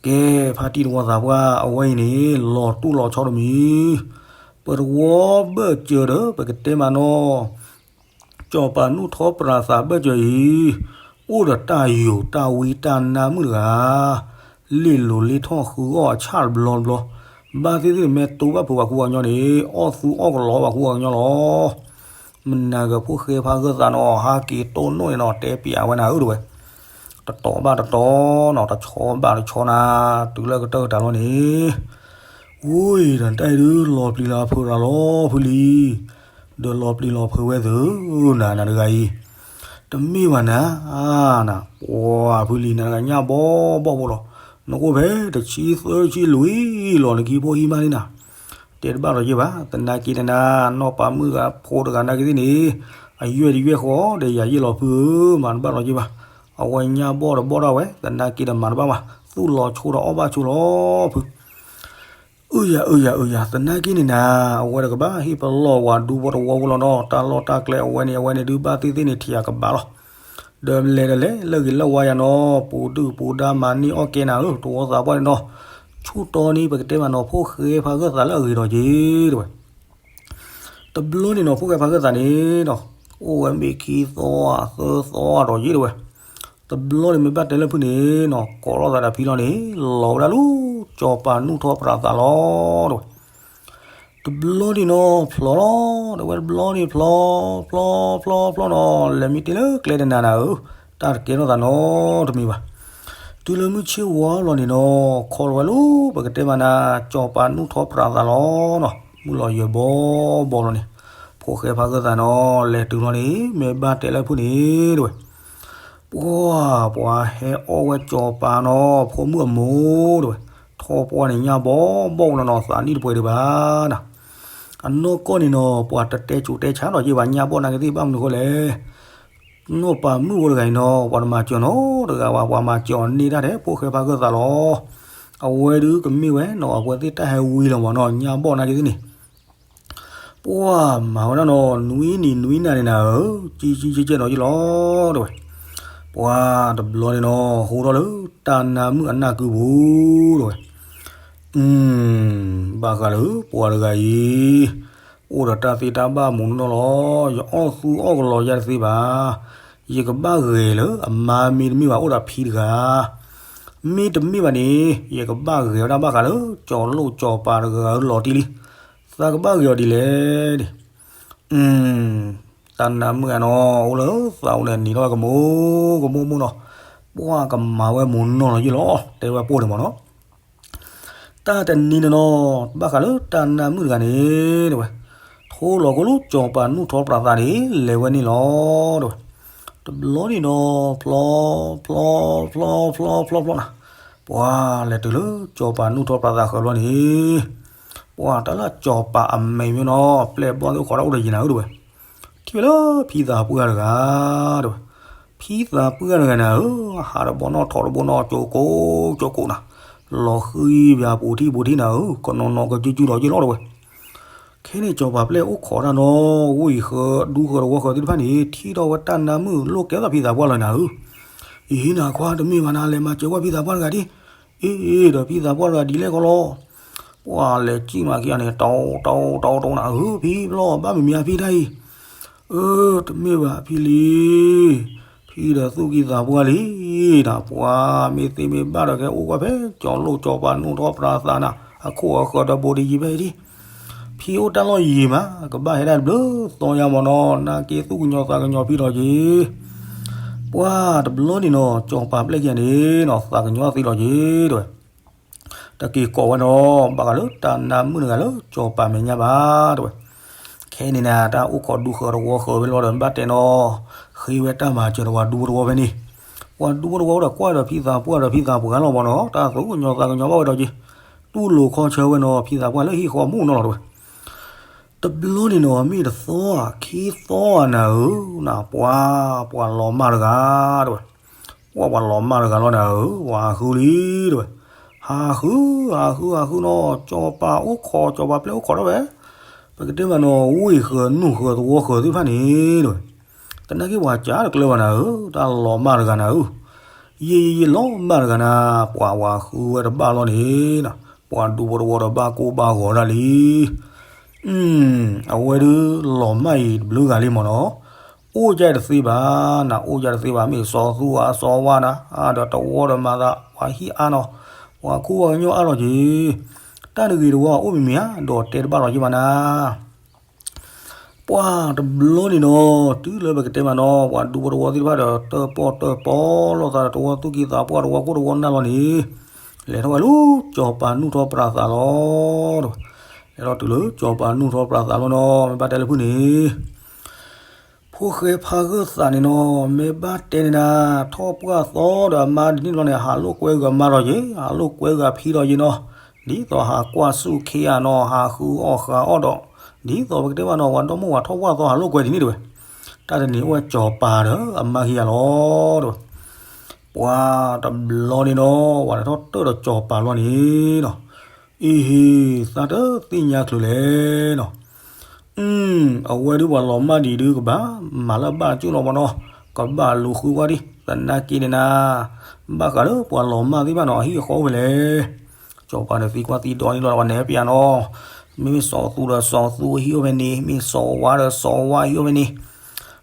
ကဲ ဖါတံၢ်တဝီသးပှၢ် အဝဲအံၤန့ၣ် လီၤတူၢ်လီၤဆီတမံၤ ပတဝီဘၢၣ်စၢၤဒီး ပကတဲမးနီၤ ကၠီၤပၤနူၢ်ထီၣ်ပြးသးဘၢၣ်စၢၤအံၤ အိၣ်ဒီးတၢ်ယိာ်တၢ်ဝံတၢ်နါမုၣ်တဂၤ လ့ၣ်လိၤလ့ၣ်ထီၣ်ဃုအီၣ်အဆၣ်တဘျီတဘျီ, ဘၣ်သ့ၣ်သ့ၣ်မ့ၢ်တိဘၣ်ဖုးဝၤခူဝၤကညီန့ၣ် အီၣ်သူအီၣ်ကလီဝၤခူဝၤကညီလီၤ. မနၤဂၤဖိၣ်ဃဲဖါဂၢၢ်သးနီၤ ဟးက့ၤတိၢ်နီၣ်န့ၣ်နီၤ တဲပျးဝဲနၤဧၢတဝဲ တတီၤဘၣ်တတီၤနီၤ တဆီဘၣ်တဆီနၤ တုၤလၢကတၢၢ်ကတၢၢ်လီၤန့ၣ် ဝံၤဒီးတၢ်အံၤဒုး လီၤပျံၤလီၤဖုးရၤလီၤဖုလံ, ဒီးလီၤပျံၤလီၤဖုးဝဲသုနၤ နၤတဂၤအံၤ, တမ့ၢ်ဘၣ်နၤ, နၤ, ပှၤဖုလံနၤတဂၤညၣ်ဘီဘီဖိလီၤ, နအိၣ်ဖဲတဆံသၢဆံလွံၢ်လီၤ နကံဖိဟံးမးန့ၣ်နၤ, တဲတဘၣ်လီၤယ့ၢ်ဘၣ် သနာ်က့န့ၣ်နၤ နီၢ်ပၤမုၣ်ဂၤဖိတဂၤနာ်က့သ့ၣ်န့ၣ်, အယွဲၢ်တယွဲၢ်ဃီ ဒီးယၤယ့ၢ်လီၤဖုဧၢ မၤတဘၣ်လီၤယ့ၢ်ဘၣ်, အဝဲညၣ်ဘီၣ်ဒီးဘီၣ်ဒၣ်ဝဲ သနာ်က့ဒီးမၤတဘၣ်ဘၣ် သူၣ်လီၤဆိဒီးအီၣ်ဘၣ်ဆိလီၤဖု အုယၤအုယၤအုယၤ သနာ်က့န့ၣ်နၤ အဝဲတကဘၣ်ဟ့ၣ်ပလီၢ်ဝၤဒူဖိတဝီဖိလီၤနီၤ တၢ်လီၢ်တၢ်ကျဲအဝဲန့ၣ် အဝဲန့ၣ်ဒုးဘၣ်သ့ၣ်သ့ၣ်န့ၣ် ထံၣ်အကဘၣ်လီၤ. ဒီးလဲၤဒီးလဲၤ လၢဂ့ၤလၢဝါယၤနီၤ ပူၤဒုၣ်ပူၤဒါမၤန့ၢ်အီၣ်ကဲနၤဧၢ တဝီသးပှၢ်န့ၣ်နီၤ, ဆူၣ်တီန့ၣ် ပကတဲမးနီၤ ဖိၣ်ဃဲဖါဂၢၢ်သးလၢအဂ့ၤဒီးက့ၤတဝဲ တဘျီန့ၣ်နီၤ ဖိၣ်ဃဲဖါဂၢၢ်သးန့ၣ်နီၤ, အိၣ်ဝဲမ့ၢ်ခံသီသၢသီဒီးယ့ၢ်တဝဲ, တဘျီန့ၣ်မ့ၢ်ဘၣ်တဲလၢဖုန့ၣ်နီၤ ကိးထီၣ်သးဒီးဖံလီၤန့ၣ် လီၤဝဲဒၣ်လၢ ကၠီၤပၤနူၢ်ထီၣ်ပြးသးလီၤတဝဲ, တဘျီန့ၣ်နီၤ ဖျီလီၤ တဝဲတဘျီန့ၣ်ဖျီ, ဖျီ ဖျီ ဖျီနီၤ လဲၤမ့ၢ်တ့ၢ်လၢကျဲတနၤနၤဧၢ, တၢ်တကဲထီၣ်သးနီတမံၤဘၣ်. တုၤလၢမုၢ်ဆ့ၣ်ဝါလီၤန့ၣ်နီၤ ခီလီၤဝဲလၢ ပကတဲမးနၤ ကၠီၤပၤနူၢ်ထီၣ်ပြးသးလီၤနီၤ မုၢ်လီၤယၢၤဘီဘီလီၤန့ၣ်, ဖိၣ်ဃဲဖးဂၢၢ်သးနီၤ လဲၤတုၤလီၤန့ၣ် မ့ၢ်ဘၣ်တဲလၢဖုၣ်န့ၣ် တဲဝဲ, ပှၢ် ပှၤဟဲအီၣ်ဝဲစီၤပၤနီၤ ဖိမုၣ်အမိၢ် တဲဝဲ, ထီၣ်ပှၢ်န့ၣ်ညၣ်ဘီၣ်ဘီၣ်နီၤနီၤ သးနံၣ်တပှဲၤဒံးဘၣ်နၤ, အနီၢ်ကီၢ်န့ၣ်နီၤ ပှၤတတဲကိးတဲဆါဒီးယ့ၢ်ဘၣ် ညၣ်ဘီၣ်နာ်က့သ့ၣ် ဘၣ်မနုၤဃိလဲၣ် နီၢ်ပၤမုၣ်ဖိတဂၤအံၤနီၤ ပှၤတမၤစၢၤနီတဂၤဘၣ် ပှၤမၤစၢၤအီၤန့ၢ်တၢ်ထဲ ဖိၣ်ဃဲဖးဂၢၢ်သးလီၤ. အဝဲဒုးကမ့ၢ်ဝဲနီၤ အဝဲသ့ၣ်တၢ်ဟဲဝံလီၤမးနီၤ ညၣ်ဘီၣ်နာ်က့သ့ၣ်န့ၣ် ပှၢ်မၤဝဲဒၣ်နီၤ နွံနံၤနွံနၤန့ၣ်နၤဧၢ, ကံကံကဲကဲနီၤယ့ၢ်လီၤ တဲဝဲ, ပှၢ်တဘျီန့ၣ်နီၤ ဟူထီၣ်လၢတၢ်နါမုၣ်အနၢ်ကုပူၤ တဲဝဲ, ဘၣ်ဃးလၢပှၤတဂၤအံၤ အိၣ်ဒီးတၢ်သ့တၢ်ဘၣ်မူးနီၢ်နီၢ်လီၤ. ယအီၣ်သူအီၣ်ကလီယၤတသ့ဘၣ်. ယကဘၣ်ဂဲၤလၢအမါမ့တမ့ၢ်ဘၣ် အိၣ်ဒီးဖံတဂၤ, မ့တမ့ၢ်ဘၣ်န့ၣ် ယကဘၣ်ဂဲၤဝဲဒၣ်ဘၣ်ဃးလၢ ကၠီၤလိၣ်ကၠီၤပၤတဂၤအလီၤတံၢ်လံ. သးကဘၣ်ဂဲၤအီၤဒ်လဲၣ်န့ၣ် တၢ်နါမုၣ်ဧၢနီၤ အိၣ်လၢသးအိၣ်န့ၣ် နံၤထီၣ်ဝဲကမိၢ်ကမိၢ်မိၢ်နီၤ, ပှၢ်ကမၤဝဲမူးနီၢ်လီၤယ့ၢ်လီၤ တဲဝဲပိၢ်န့ၣ်မးနီၤ. တၢ်တနံၤန့ၣ်နီၤ ဘၣ်ဃးလၢတၢ်နါမုၣ်တဂၤန့ၣ် တဲဝဲ, ထိလီၤကိၣ်လၢကၠီၤပၤနူၢ်ထီၣ်ပြးသးန့ၣ် လဲၤဝဲန့ၣ်လီၤ တဲဝဲ. တဘျီန့ၣ်နီၤ ဖျီ ဖျီ ဖျီ ဖျီ ဖျီ ဖျီ ဖျီနၤ, ပှၢ်လဲၤတုၤလၢကၠီၤပၤနူၢ်ထီၣ်ပြးသးဃၢၤဘျီန့ၣ် ပှၢ်တၢ်လၢကၠီၤပၤအမဲာ်မ့ၢ်နီၤ ပျဲၢ်ဘီၣ်သ့ၣ်အိၣ်ခိးတၢ်အိၣ်ဒီးယံၤနၤဧၢ တဲဝဲ. ထံၣ်ဝဲလၢဖံသးပှၢ်တဂၤ တဲဝဲ, ဖံသးပှၢ်တဂၤနၤဧၢ, ဟးတဘီနီၣ်ထီၣ်တဘီနီၣ် ကၠိကိးကၠိကိးနၤ, လီၤဃံဘၣ်ပူၤထံပူၤထံနၤဧၢ, ကနီၤနီၤကစုကစုလီၤယ့ၢ်လီၤ တဲဝဲ. ခဲန့ၣ်ကၠီၤပၤပျဲၢ်အိၣ်ခိးတၢ်နီၤ ဝ့ၢ်ဃၢၤဒူဃၢၤတဝီဃၢၤသ့ၣ်တဖၣ်န့ၣ် ထံၣ်ထီၣ်ဝဲတၢ်နါမုၣ်လိၣ်ကဲထီၣ်ဖံသးပှၢ်လီၤနၤဧၢ. အံၤနၤခွါတမ့ၢ်ဘၣ်နၤ လဲၤမၤစၢၤကွၢ်ဖံသးပှၢ်တဂၤဒ်, အ့ ဒီးဖံသးပှၢ်တဂၤဒ်လဲၣ်ကီလီၤ. ပှၢ်လဲၤစံၣ်မၤက့ၤအီၤန့ၣ် တီတီတီတီနၤဧၢ, ဖံဘျီဘၣ်မ့မ့ၢ်အဖံတၢ်အံၤ အၢ တမ့ၢ်ဘၣ်ဖံလံ, ဖံဒီးသူၣ်ကံၢ်သးပှၢ်လံနၤ, ပှၢ်မ့ၢ်သ့မ့ၢ်ဘၣ်ဒီးကဲအိၣ်ကွၢ်ဖဲကၠီၤလိၣ်ကၠီၤပၤနူၢ်ထီၣ်ပြးသးနၤ, အခိၣ်အဃၢၤဒီးဘိးဒံယံၤဖဲအံၤဒ်, ဖံအိၣ်တၢ်လီၢ်ယံၤမး ကဘၣ်ဟဲဒၣ်တဘျုးသီညါမ့ၢ်နီၤ နာ်က့သူၣ်ကညီၤသးကညီၤဖံလီၤက့ၤ. ပှၢ်တဘျီန့ၣ်နီၤ ကၠီၤပၤပျဲၢ်ခံဂၤန့ၣ်နီၤ သးကညီၤသံလီၤက့ၤ တဲဝဲ. တက့ၤကိးဝဲနီၤ ဘၣ်ဃးလၢတၢ်နါမုၣ်တဂၤလၢကၠီၤပၤမဲာ်ညါဘၣ် တဲဝဲ. ခဲန့ၣ်နၤ တၢ်အိၣ်ခိးဒူဃၢၤတဝီဃၢၤဝဲလီၤဒီး ဘၣ်တဲနီၤ ဃ့ဝဲတၢ်မၤစၢၤဒီးပှၤဒူဖိတဝီဖဲန့ၣ်, ပှၤဒူဖိတဝီအိၣ်ဒီးကွၢ်ဒီးဖံသးပှၢ်ဒီးဖံသးပှၢ်လီၤမ့ၢ်နီၤ တၢ်သူၣ်ကညီၤသးကညီၤဘၣ်ဝဲဒီးက့ၤ, တူၢ်လိာ်ခီဆၢဝဲနီၤ ဖံသးပှၢ်လၢဟံၣ်ဃီမူၢ်နီၤလီၤ တဲဝဲ. တဘျီန့ၣ်နီၤ မ့ၢ်တသီဧါ ခံသီဧါနၤဧၢ, နၤပှၤ ပှၤလီၤမၢ်တဂၤ တဲဝဲ. ပှၤ ပှၤလီၤမၢ်တဂၤလီၤနၤဧၢ, ပှၤဟးဃုလံ တဲဝဲ. ဟးဃု ဟးဃု ဟးဃုနီၤ ကၠီၤပၤအိၣ်ခိး ကၠီၤပၤပျဲၢ်အိၣ်ခိးထီၣ်ဝဲ, ပကတဲမးနီၤ ဝ့ၢ်ဃၢၤနူၢ်ဃၢၤသဝီဃၢၤသ့ၣ်တဖၣ်န့ၣ် တဲဝဲ. တနာ်က့ၤပှၤကးတကျၢၤဘၣ်နၤဧၢ, တၢ်လီၤမၢ်တဂၤနၤဧၢ, ယံာ်ယံာ်ယံာ်လီၤမၢ်တဂၤနၤ, ပှၤ ပှၤဟးဃုဝဲတဘၣ်လီၤန့ၣ်, ပှၤဒူဖိတဝီဒီးဘၣ်ကိၢ်ဘၣ်ဂီၤဒၣ်လံ အဝဲဒုးလီၤမၢ်အံၤတဘျုးဂၤလံမ့ၢ်နီၤ, အိၣ်ယၢ်တသ့ဘၣ်, နၤအိၣ်ယၢ်တသ့ဘၣ်, မ့ၢ်စီၤသူအါစီၤဝါနၤ, အါဒီးတဝီဒီးမၤသး ပှၤဟံၣ်အါနီၤ, ပှၤခိၣ်ဝါကညီအါလီၤက့ၤ, တၢ်တဂ့ၤတဝီအိၣ်မံၤမံၤဧါ, ဒီးတဲတဘၣ်လီၤက့ၤဘၣ်နၤ ပှၤတဘျီန့ၣ်နီၤ, တုၤလၢပကတဲမးနီၤ, ပှၤဒူဖိတဝီသ့ၣ်တဖၣ်ဒီး တၢၣ်ပီၣ်တၢၣ်ပီလိာ်သးဒီးတဝီသူၣ်ကံၢ်သးပှၢ်တဝီခိၣ်တဝီနၢ်လီၤန့ၣ်, လဲၤထီၣ်ဝဲလၢကၠီၤပၤနူၢ်ထီၣ်ပြးသးလီၤ. လဲၤထီၣ်တုၤလၢကၠီၤပၤနူၢ်ထီၣ်ပြးသးလီၤနီၤ, မ့ၢ်ဘၣ်တဲလၢဖုၣ်န့ၣ် ဖိၣ်ဃဲဖးဂၢၢ်သးန့ၣ်နီၤ, မ့ၢ်ဘၣ်တဲန့ၣ်နၤ, ထီၣ်ပှၢ်သီဒီးအမါဒ်န့ၣ်လီၤန့ၣ်, ဟးလိာ်ကွဲဂၤမါလီၤက့ၤ, ဟးလိာ်ကွဲဂၤဖံလီၤက့ၤနီၤ, ဒ်သိးဟးကွၢ်ဆူၣ်ခ့ဧါနီၤ, ဟးဃုအီၣ်ဃုအီၣ်ဒီး, ဒ်သိးပကတဲဘၣ်နီၤ, ပှၤဒီမိၢ်ဝၤထီၣ်ပှၢ်သီဟးလိာ်ကွဲဒ်န့ၣ်တဲဝဲ, တၢ်တနံၤအိၣ်ဝဲကၠီၤပၤဒီးအမါခံဂၤလီၤတဲဝဲ. ပှၤတဘျီန့ၣ်နီၤ, ပှၤလဲၤထီၣ်တၢၣ်ဒီးကၠီၤပၤလီၤန့ၣ်နီၤ, အ့ဟ့, သးတသ့ၣ်ညါချုးလဲၣ်နီၤ အဝဲဒုးပှၤလီၤမၢ်ဒံးဒုးကဘၣ်မၤလၢဘၣ်ကၠူၣ်လီၤမ့ၢ်နီၤ, ကဘၣ်လူၤဃုဝဲဒံး, သနာ်က့န့ၣ်နၤ, ဘၣ်ဃးလၢပှၤလီၤမၢ်သ့ၣ်တဖၣ်နီၤ အဟံၣ်အဃီအိၣ်ဖဲလဲၣ်, ကၠီၤပၤန့ၣ်သံကွၢ်သံဒိးန့ၣ်လီၤ ပှၤနဲၣ်ပျးနီၤ, မ့မ့ၢ်စီၤသူဒီးစီၤသူအဟံၣ်အိၣ်ဖဲန့ၣ်, မ့ၢ်စီၤဝါဒီးစီၤဝါအဟံၣ်အိၣ်ဖဲန့ၣ်,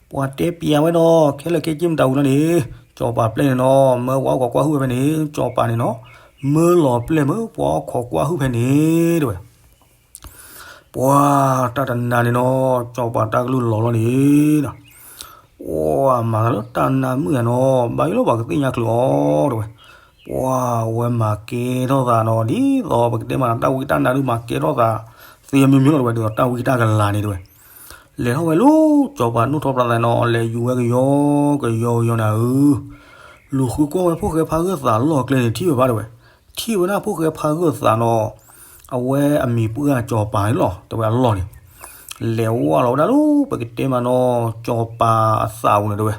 ပှၤတဲပျးဝဲနီၤ, ခဲလၢာ်ခဲဆ့မတၤဝံၤလီၤန့ၣ်, ကၠီၤပၤပျဲၢ်န့ၣ်နီၤ, မၢဝဲအိၣ်ခိးကွၢ်ဟုၣ်ဝဲဖဲန့ၣ်, ကၠီၤပၤန့ၣ်နီၤ, မၢလီၤပျဲၢ်မၢပှၤအိၣ်ခိးကွၢ်ဟုၣ်ဖဲန့ၣ်တဲဝဲ. ပှၤတၢ်တနၤန့ၣ်နီၤ, ကၠီၤပၤတၢ်ကလုၢ်လီၤလီၤန့ၣ်, ပှၤမၤတၢ်လၢတၢ်နါမုၣ်ဧါနီၤ, ဘၣ်ယိၣ်လၢပှၤကသ့ၣ်ညါချုးအီၤတဲဝဲ. ပှၤဝဲမၤကဲထီၣ်သးနီၤ, ဒ်သိးပကတဲမး တၢ်ဝံတၢ်နါဒုးမၤကဲထီၣ်သး, သ့မ့ၢ်မ့ၢ်လီၤတဲဝဲ, ဒ်သိးတၢ်ဝံတၢ်ကလၤန့ၣ်တဲဝဲ. လဲၤထီၣ်ဝဲလၢ စီၤပၤနူၢ်ထီၣ်ပြးသးနီၤ လဲၤယူၤဝဲကယီကယီကယီနၤဧၢ, လူၤဃုကွၢ်ဝဲဖိၣ်ဃဲဖးဂၢၢ်သးလီၢ်ကျဲန့ၣ် ထံၣ်ဝဲဘၣ်တဲဝဲ, ထံၣ်ဝဲဒၣ်ဖိၣ်ဃဲဖးဂၢၢ်သးနီၤ, အဝဲအမံၤပှၢ်စီၤပၤန့ၣ်လီၤ တဲဝဲအလီၢ်န့ၣ်, လဲၤဝဲလီၤဝဲဒၣ်လၢ ပကတဲမးနီၤ စီၤပၤအသးပူၤန့ၣ်တဲဝဲ,